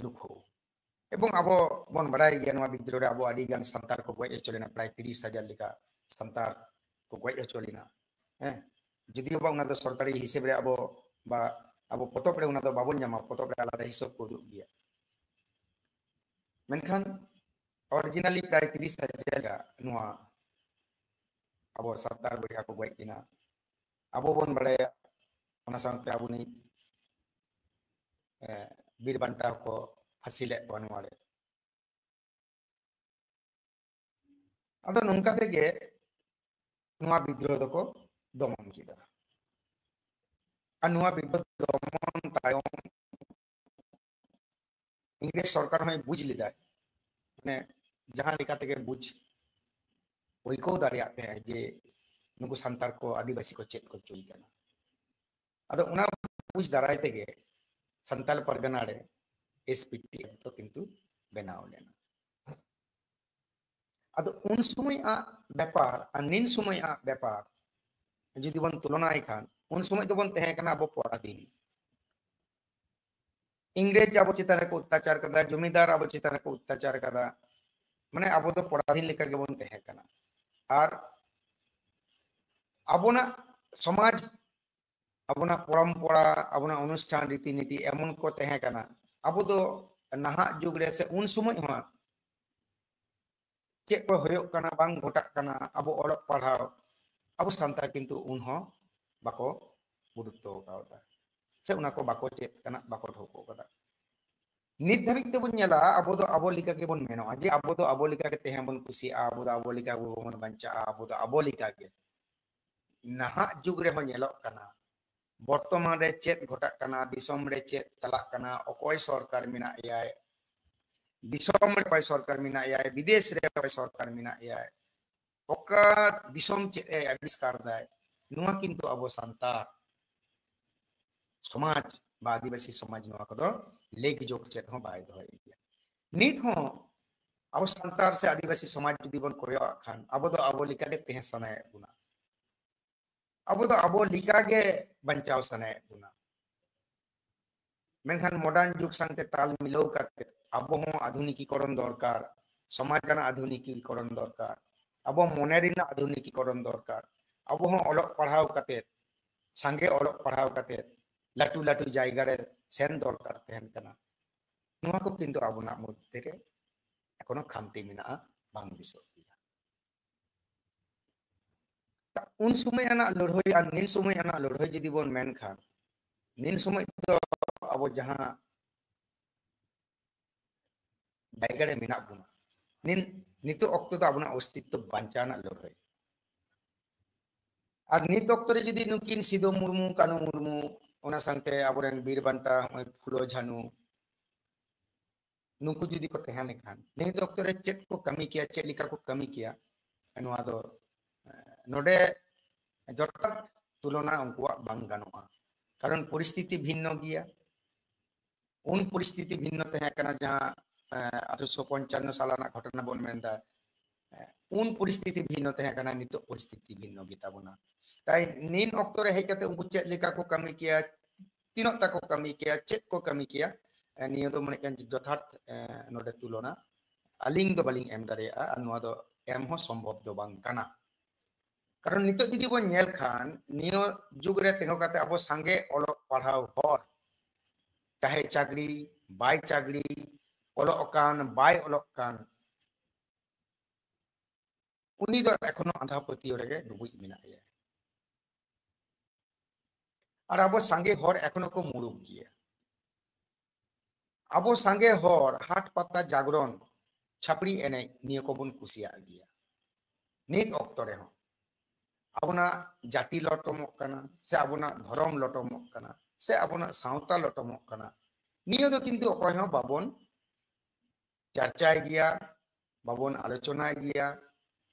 ᱨᱩᱠᱷᱟᱹᱣ᱾ ᱮᱵᱚᱝ ᱟᱵᱚ ᱵᱚᱱ ᱵᱟᱲᱟᱭ ᱜᱮᱭᱟ, ᱱᱚᱣᱟ ᱵᱤᱫᱽᱨᱳᱦᱚ ᱨᱮ ᱟᱵᱚ ᱟᱹᱰᱤ ᱜᱟᱱ ᱥᱟᱱᱛᱟᱲ ᱠᱚ ᱜᱚᱡ ᱦᱚᱪᱚ ᱞᱮᱱᱟ, ᱯᱨᱟᱭ ᱛᱤᱨᱤᱥ ᱦᱟᱡᱟᱨ ᱞᱮᱠᱟ ᱥᱟᱱᱛᱟᱲ ᱠᱚ ᱜᱚᱡ ᱦᱚᱪᱚ ᱞᱮᱱᱟ᱾ ᱦᱮᱸ, ᱡᱩᱫᱤᱭᱳ ᱵᱟᱝ ᱚᱱᱟ ᱫᱚ ᱥᱚᱨᱠᱟᱨᱤ ᱦᱤᱥᱟᱹᱵ ᱨᱮ ᱟᱵᱚ ᱵᱟ ᱟᱵᱚ ᱯᱚᱛᱚᱵ ᱨᱮ ᱚᱱᱟ ᱫᱚ ᱵᱟᱵᱚᱱ ᱧᱟᱢᱟ, ᱯᱚᱛᱚᱵ ᱨᱮ ᱟᱞᱟᱫᱟ ᱦᱤᱥᱟᱹᱵ ᱠᱚ ᱩᱫᱩᱜ ᱜᱮᱭᱟ᱾ ᱢᱮᱱᱠᱷᱟᱱ originally ᱯᱨᱟᱭ ᱛᱤᱨᱤᱥ ᱦᱟᱡᱟᱨ ᱞᱮᱠᱟ ᱱᱚᱣᱟ ᱟᱵᱚ ᱥᱟᱱᱛᱟᱲ ᱵᱚᱭᱦᱟ ᱠᱚ ᱜᱚᱡ ᱞᱮᱱᱟ᱾ ᱟᱵᱚ ᱵᱚᱱ ᱵᱟᱲᱟᱭᱟ, ᱚᱱᱟ ᱥᱟᱶᱛᱮ ᱟᱵᱚ ᱱᱤᱡ, ᱮ, ᱵᱤᱨ ᱵᱟᱱᱴᱟ ᱠᱚ ᱯᱷᱟᱹᱥᱤ ᱞᱮᱫ ᱠᱚᱣᱟ ᱱᱚᱣᱟ ᱨᱮ᱾ ᱟᱫᱚ ᱱᱚᱝᱠᱟ ᱛᱮᱜᱮ ᱱᱚᱣᱟ ᱵᱤᱫᱽᱨᱳᱦᱚ ᱫᱚᱠᱚ ᱫᱚᱢᱚᱱ ᱠᱮᱫᱟ᱾ ᱟᱨ ᱱᱚᱣᱟ ᱵᱤᱫᱽᱨᱳᱦᱚ ᱫᱚᱢᱚᱱ ᱛᱟᱭᱚᱢ ᱤᱝᱨᱮᱡᱽ ᱥᱚᱨᱠᱟᱨ ᱦᱚᱸᱭ ᱵᱩᱡᱽ ᱞᱮᱫᱟᱭ, ᱢᱟᱱᱮ ᱡᱟᱦᱟᱸ ᱞᱮᱠᱟ ᱛᱮᱜᱮ ᱵᱩᱡᱽ ᱟᱹᱭᱠᱟᱹᱣ ᱫᱟᱲᱮᱭᱟᱜ ᱛᱟᱦᱮᱸᱫ ᱡᱮ ᱱᱩᱠᱩ ᱥᱟᱱᱛᱟᱲ ᱠᱚ ᱟᱹᱫᱤᱵᱟᱹᱥᱤ ᱠᱚ ᱪᱮᱫ ᱠᱚ ᱪᱩᱭ ᱠᱟᱱᱟ᱾ ᱟᱫᱚ ᱚᱱᱟ ᱵᱩᱡᱽ ᱫᱟᱨᱟᱭ ᱛᱮᱜᱮ ᱥᱟᱱᱛᱟᱲ ᱯᱟᱨᱜᱟᱱᱟ ᱨᱮ ᱮᱥ ᱯᱤ ᱴᱤ ᱮᱯᱷ ᱫᱚ ᱠᱤᱱᱛᱩ ᱵᱮᱱᱟᱣ ᱞᱮᱱᱟ᱾ ᱟᱫᱚ ᱩᱱ ᱥᱚᱢᱚᱭᱟᱜ ᱵᱮᱯᱟᱨ ᱟᱨ ᱱᱤᱱ ᱥᱚᱢᱚᱭᱟᱜ ᱵᱮᱯᱟᱨ ᱡᱩᱫᱤ ᱵᱚᱱ ᱛᱩᱞᱚᱱᱟᱭ ᱠᱷᱟᱱ, ᱩᱱ ᱥᱚᱢᱚᱭ ᱫᱚᱵᱚᱱ ᱛᱟᱦᱮᱸ ᱠᱟᱱᱟ ᱟᱵᱚ ᱯᱚᱨᱟᱫᱷᱤᱱ᱾ ᱤᱝᱨᱮᱡᱽ ᱟᱵᱚ ᱪᱮᱛᱟᱱ ᱨᱮᱠᱚ ᱚᱛᱛᱟᱪᱟᱨ ᱠᱟᱫᱟ, ᱡᱚᱢᱤᱫᱟᱨ ᱟᱵᱚ ᱪᱮᱛᱟᱱ ᱨᱮᱠᱚ ᱚᱛᱛᱟᱪᱟᱨ ᱠᱟᱫᱟ, ᱢᱟᱱᱮ ᱟᱵᱚ ᱫᱚ ᱯᱚᱨᱟᱫᱷᱤᱱ ᱞᱮᱠᱟ ᱜᱮᱵᱚᱱ ᱛᱟᱦᱮᱸ ᱠᱟᱱᱟ᱾ ᱟᱨ ᱟᱵᱚᱱᱟᱜ ᱥᱚᱢᱟᱡᱽ, ᱟᱵᱚᱱᱟᱜ ᱯᱚᱨᱚᱢᱯᱚᱨᱟ, ᱟᱵᱚᱱᱟᱜ ᱚᱱᱩᱥᱴᱷᱟᱱ, ᱨᱤᱛᱤ ᱱᱤᱛᱤ ᱮᱢᱚᱱ ᱠᱚ ᱛᱟᱦᱮᱸ ᱠᱟᱱᱟ, ᱟᱵᱚ ᱫᱚ ᱱᱟᱦᱟᱜ ᱡᱩᱜᱽ ᱨᱮ ᱥᱮ ᱩᱱ ᱥᱚᱢᱚᱭ ᱦᱚᱸ ᱪᱮᱫ ᱠᱚ ᱦᱩᱭᱩᱜ ᱠᱟᱱᱟ, ᱵᱟᱝ ᱜᱷᱚᱴᱟᱜ ᱠᱟᱱᱟ, ᱟᱵᱚ ᱚᱞᱚᱜ ᱯᱟᱲᱦᱟᱣ, ᱟᱵᱚ ᱥᱟᱱᱛᱟᱲ ᱠᱤᱱᱛᱩ ᱩᱱ ᱦᱚᱸ ᱵᱟᱠᱚ ᱜᱩᱨᱩᱛᱛᱚ ᱠᱟᱣᱫᱟ, ᱥᱮ ᱚᱱᱟ ᱠᱚ ᱵᱟᱠᱚ ᱪᱮᱫ ᱠᱟᱱᱟ, ᱵᱟᱠᱚ ᱴᱷᱟᱹᱣᱠᱟᱹ ᱠᱟᱫᱟ᱾ ᱱᱤᱛ ᱫᱷᱟᱹᱵᱤᱡ ᱛᱮᱵᱚᱱ ᱧᱮᱞᱟ, ᱟᱵᱚ ᱫᱚ ᱟᱵᱚ ᱞᱮᱠᱟ ᱜᱮᱵᱚᱱ ᱢᱮᱱᱚᱜᱼᱟ, ᱡᱮ ᱟᱵᱚ ᱫᱚ ᱟᱵᱚ ᱞᱮᱠᱟ ᱜᱮ ᱛᱟᱦᱮᱸ ᱵᱚᱱ ᱠᱩᱥᱤᱭᱟᱜᱼᱟ, ᱟᱵᱚ ᱫᱚ ᱟᱵᱚ ᱞᱮᱠᱟ ᱜᱮᱵᱚᱱ ᱵᱟᱧᱪᱟᱜᱼᱟ, ᱟᱵᱚ ᱫᱚ ᱟᱵᱚ ᱞᱮᱠᱟ ᱜᱮ᱾ ᱱᱟᱦᱟᱜ ᱡᱩᱜᱽ ᱨᱮᱦᱚᱸ ᱧᱮᱞᱚᱜ ᱠᱟᱱᱟ, ᱵᱚᱨᱛᱚᱢᱟᱱ ᱨᱮ ᱪᱮᱫ ᱜᱷᱚᱴᱟᱜ ᱠᱟᱱᱟ, ᱫᱤᱥᱚᱢ ᱨᱮ ᱪᱮᱫ ᱪᱟᱞᱟᱜ ᱠᱟᱱᱟ, ᱚᱠᱚᱭ ᱥᱚᱨᱠᱟᱨ ᱢᱮᱱᱟᱜ ᱭᱟᱭ, ᱫᱤᱥᱚᱢ ᱨᱮ ᱚᱠᱚᱭ ᱥᱚᱨᱠᱟᱨ ᱢᱮᱱᱟᱜ ᱭᱟᱭ, ᱵᱤᱫᱮᱥ ᱨᱮ ᱚᱠᱚᱭ ᱥᱚᱨᱠᱟᱨ ᱢᱮᱱᱟᱜ ᱭᱟᱭ, ᱚᱠᱟ ᱫᱤᱥᱚᱢ ᱪᱮᱫ ᱮ ᱟᱵᱤᱥᱠᱟᱨ ᱫᱟᱭ, ᱱᱚᱣᱟ ᱠᱤᱱᱛᱩ ᱟᱵᱚ ᱥᱟᱱᱛᱟᱲ ᱥᱚᱢᱟᱡᱽ ᱵᱟ ᱟᱹᱫᱤᱵᱟᱹᱥᱤ ᱥᱚᱢᱟᱡᱽ ᱱᱚᱣᱟ ᱠᱚᱫᱚ ᱞᱮᱠ ᱡᱳᱜ ᱪᱮᱫ ᱦᱚᱸ ᱵᱟᱭ ᱫᱚᱦᱚᱭᱮᱫ ᱜᱮᱭᱟ᱾ ᱱᱤᱛ ᱦᱚᱸ ᱟᱵᱚ ᱥᱟᱱᱛᱟᱲ ᱥᱮ ᱟᱹᱫᱤᱵᱟᱹᱥᱤ ᱥᱚᱢᱟᱡᱽ ᱡᱩᱫᱤ ᱵᱚᱱ ᱠᱚᱭᱚᱜ ᱟᱜ ᱠᱷᱟᱱ, ᱟᱵᱚ ᱫᱚ ᱟᱵᱚ ᱞᱮᱠᱟᱜᱮ ᱛᱟᱦᱮᱸ ᱥᱟᱱᱟᱭᱮᱫ ᱵᱚᱱᱟ, ᱟᱵᱚ ᱫᱚ ᱟᱵᱚ ᱞᱮᱠᱟᱜᱮ ᱵᱟᱧᱪᱟᱣ ᱥᱟᱱᱟᱭᱮᱫ ᱵᱚᱱᱟ᱾ ᱢᱮᱱᱠᱷᱟᱱ modern ᱡᱩᱜᱽ ᱥᱟᱶᱛᱮ ᱛᱟᱞ ᱢᱤᱞᱟᱹᱣ ᱠᱟᱛᱮ ᱟᱵᱚ ᱦᱚᱸ ᱟᱫᱷᱩᱱᱤᱠᱤᱠᱚᱨᱚᱱ ᱫᱚᱨᱠᱟᱨ, ᱥᱚᱢᱟᱡᱽ ᱨᱮᱱᱟᱜ ᱟᱫᱷᱩᱱᱤᱠᱤᱠᱚᱨᱚᱱ ᱫᱚᱨᱠᱟᱨ, ᱟᱵᱚ ᱢᱚᱱᱮ ᱨᱮᱱᱟᱜ ᱟᱫᱷᱩᱱᱤᱠᱤᱠᱚᱨᱚᱱ ᱫᱚᱨᱠᱟᱨ, ᱟᱵᱚ ᱦᱚᱸ ᱚᱞᱚᱜ ᱯᱟᱲᱦᱟᱣ ᱠᱟᱛᱮ, ᱥᱟᱸᱜᱮ ᱚᱞᱚᱜ ᱯᱟᱲᱦᱟᱣ ᱠᱟᱛᱮ ᱞᱟᱹᱴᱩ ᱞᱟᱹᱴᱩ ᱡᱟᱭᱜᱟ ᱨᱮ ᱥᱮᱱ ᱫᱚᱨᱠᱟᱨ ᱛᱟᱦᱮᱱ ᱠᱟᱱᱟ᱾ ᱱᱚᱣᱟ ᱠᱚ ᱠᱤᱱᱛᱩ ᱟᱵᱚᱱᱟᱜ ᱢᱚᱫᱽᱫᱷᱮ ᱨᱮ ᱮᱠᱷᱚᱱᱳ ᱠᱷᱟᱢᱛᱤ ᱢᱮᱱᱟᱜᱼᱟ, ᱵᱟᱝ ᱫᱤᱥᱟᱹᱜ ᱜᱮᱭᱟ᱾ ᱩᱱ ᱥᱚᱢᱚᱭ ᱟᱱᱟᱜ ᱞᱟᱹᱲᱦᱟᱹᱭ ᱟᱨ ᱱᱤᱱ ᱥᱚᱢᱚᱭ ᱟᱱᱟᱜ ᱞᱟᱹᱲᱦᱟᱹᱭ ᱡᱩᱫᱤ ᱵᱚᱱ ᱢᱮᱱ ᱠᱷᱟᱱ, ᱱᱤᱱ ᱥᱚᱢᱚᱭ ᱫᱚ ᱟᱵᱚ ᱡᱟᱦᱟᱸ ᱡᱟᱭᱜᱟ ᱨᱮ ᱢᱮᱱᱟᱜ ᱵᱚᱱᱟ, ᱱᱤᱱ, ᱱᱤᱛᱚᱜ ᱚᱠᱛᱚ ᱫᱚ ᱟᱵᱚᱱᱟᱜ ᱚᱥᱛᱤᱛᱛᱚ ᱵᱟᱧᱪᱟᱣ ᱨᱮᱱᱟᱜ ᱞᱟᱹᱲᱦᱟᱹᱭ᱾ ᱟᱨ ᱱᱤᱛ ᱚᱠᱛᱚ ᱨᱮ ᱡᱩᱫᱤ ᱱᱩᱠᱤᱱ ᱥᱤᱫᱩ ᱢᱩᱨᱢᱩ, ᱠᱟᱹᱱᱩ ᱢᱩᱨᱢᱩ, ᱚᱱᱟ ᱥᱟᱶᱛᱮ ᱟᱵᱚᱨᱮᱱ ᱵᱤᱨ ᱵᱟᱱᱴᱟ, ᱱᱚᱜᱼᱚᱭ ᱯᱷᱩᱞᱳ ᱡᱷᱟᱱᱩ, ᱱᱩᱠᱩ ᱡᱩᱫᱤ ᱠᱚ ᱛᱟᱦᱮᱸ ᱞᱮᱱᱠᱷᱟᱱ, ᱱᱤᱛ ᱚᱠᱛᱚ ᱨᱮ ᱪᱮᱫ ᱠᱚ ᱠᱟᱹᱢᱤ ᱠᱮᱭᱟ, ᱪᱮᱫ ᱞᱮᱠᱟ ᱠᱚ ᱠᱟᱹᱢᱤ ᱠᱮᱭᱟ, ᱱᱚᱣᱟ ᱫᱚ, ᱮ, ᱱᱚᱰᱮ ᱡᱚᱛᱷᱟᱛ ᱛᱩᱞᱚᱱᱟ ᱩᱱᱠᱩᱣᱟᱜ ᱵᱟᱝ ᱜᱟᱱᱚᱜᱼᱟ᱾ ᱠᱟᱨᱚᱱ ᱯᱚᱨᱤᱥᱛᱷᱤᱛᱤ ᱵᱷᱤᱱᱱᱚ ᱜᱮᱭᱟ᱾ ᱩᱱ ᱯᱚᱨᱤᱥᱛᱷᱤᱛᱤ ᱵᱷᱤᱱᱱᱚ ᱛᱟᱦᱮᱸ ᱠᱟᱱᱟ, ᱡᱟᱦᱟᱸ, ᱮ, ᱟᱴᱷᱨᱚᱥᱚ ᱯᱚᱧᱪᱟᱱᱱᱚ ᱥᱟᱞ ᱨᱮᱱᱟᱜ ᱜᱷᱚᱴᱚᱱᱟ ᱵᱚᱱ ᱢᱮᱱᱫᱟ᱾ ᱮ, ᱩᱱ ᱯᱚᱨᱤᱥᱛᱷᱤᱛᱤ ᱵᱷᱤᱱᱱᱚ ᱛᱟᱦᱮᱸ ᱠᱟᱱᱟ, ᱱᱤᱛᱚᱜ ᱯᱚᱨᱤᱥᱛᱷᱤᱛᱤ ᱵᱷᱤᱱᱱᱚ ᱜᱮᱛᱟ ᱵᱚᱱᱟ᱾ ᱛᱟᱭ ᱱᱤᱱ ᱚᱠᱛᱚ ᱨᱮ ᱦᱮᱡ ᱠᱟᱛᱮ ᱩᱱᱠᱩ ᱪᱮᱫ ᱞᱮᱠᱟ ᱠᱚ ᱠᱟᱹᱢᱤ ᱠᱮᱭᱟ, ᱛᱤᱱᱟᱹᱜ ᱛᱟᱠᱚ ᱠᱟᱹᱢᱤ ᱠᱮᱭᱟ, ᱪᱮᱫ ᱠᱚ ᱠᱟᱹᱢᱤ ᱠᱮᱭᱟ, ᱮ, ᱱᱤᱭᱟᱹ ᱫᱚ ᱢᱚᱱᱮ ᱠᱟᱱ ᱡᱚᱛᱷᱟᱛ, ᱮ, ᱱᱚᱰᱮ ᱛᱩᱞᱚᱱᱟ ᱟᱹᱞᱤᱧ ᱫᱚ ᱵᱟᱹᱞᱤᱧ ᱮᱢ ᱫᱟᱲᱮᱭᱟᱜᱼᱟ, ᱟᱨ ᱱᱚᱣᱟ ᱫᱚ ᱮᱢ ᱦᱚᱸ ᱥᱚᱢᱵᱷᱚᱵ ᱫᱚ ᱵᱟᱝ ᱠᱟᱱᱟ᱾ ᱠᱟᱨᱚᱱ ᱱᱤᱛᱚᱜ ᱡᱩᱫᱤ ᱵᱚᱱ ᱧᱮᱞ ᱠᱷᱟᱱ, ᱱᱤᱭᱟᱹ ᱡᱩᱜᱽ ᱨᱮ ᱛᱤᱸᱜᱩ ᱠᱟᱛᱮ ᱟᱵᱚ ᱥᱟᱸᱜᱮ ᱚᱞᱚᱜ ᱯᱟᱲᱦᱟᱣ ᱦᱚᱲ, ᱪᱟᱦᱮ ᱪᱟᱹᱠᱨᱤ, ᱵᱟᱭ ᱪᱟᱹᱠᱨᱤ, ᱚᱞᱚᱜ ᱠᱟᱱ, ᱵᱟᱭ ᱚᱞᱚᱜ ᱠᱟᱱ, ᱩᱱᱤ ᱫᱚ ᱮᱠᱷᱚᱱᱳ ᱟᱸᱫᱷᱟ ᱯᱟᱹᱛᱭᱟᱹᱣ ᱨᱮᱜᱮ ᱰᱩᱵᱩᱡ ᱢᱮᱱᱟᱜ ᱮᱭᱟ᱾ ᱟᱨ ᱟᱵᱚ ᱥᱟᱸᱜᱮ ᱦᱚᱲ ᱮᱠᱷᱚᱱᱳ ᱠᱚ ᱢᱩᱲᱩᱠ ᱜᱮᱭᱟ᱾ ᱟᱵᱚ ᱥᱟᱸᱜᱮ ᱦᱚᱲ ᱦᱟᱴ ᱯᱟᱛᱟ ᱡᱟᱜᱽᱨᱚᱱ, ᱪᱷᱟᱯᱲᱤ ᱮᱱᱮᱡ ᱱᱤᱭᱟᱹ ᱠᱚᱵᱚᱱ ᱠᱩᱥᱤᱭᱟᱜ ᱜᱮᱭᱟ᱾ ᱱᱤᱛ ᱚᱠᱛᱚ ᱨᱮᱦᱚᱸ ᱟᱵᱚᱱᱟᱜ ᱡᱟᱹᱛᱤ ᱞᱚᱴᱚᱢᱚᱜ ᱠᱟᱱᱟ, ᱥᱮ ᱟᱵᱚᱱᱟᱜ ᱫᱷᱚᱨᱚᱢ ᱞᱚᱴᱚᱢᱚᱜ ᱠᱟᱱᱟ, ᱥᱮ ᱟᱵᱚᱱᱟᱜ ᱥᱟᱶᱛᱟ ᱞᱚᱴᱚᱢᱚᱜ ᱠᱟᱱᱟ, ᱱᱤᱭᱟᱹ ᱫᱚ ᱠᱤᱱᱛᱩ ᱚᱠᱚᱭ ᱦᱚᱸ ᱵᱟᱵᱚᱱ ᱪᱟᱨᱪᱟᱭ ᱜᱮᱭᱟ, ᱵᱟᱵᱚᱱ ᱟᱞᱳᱪᱚᱱᱟᱭ ᱜᱮᱭᱟ,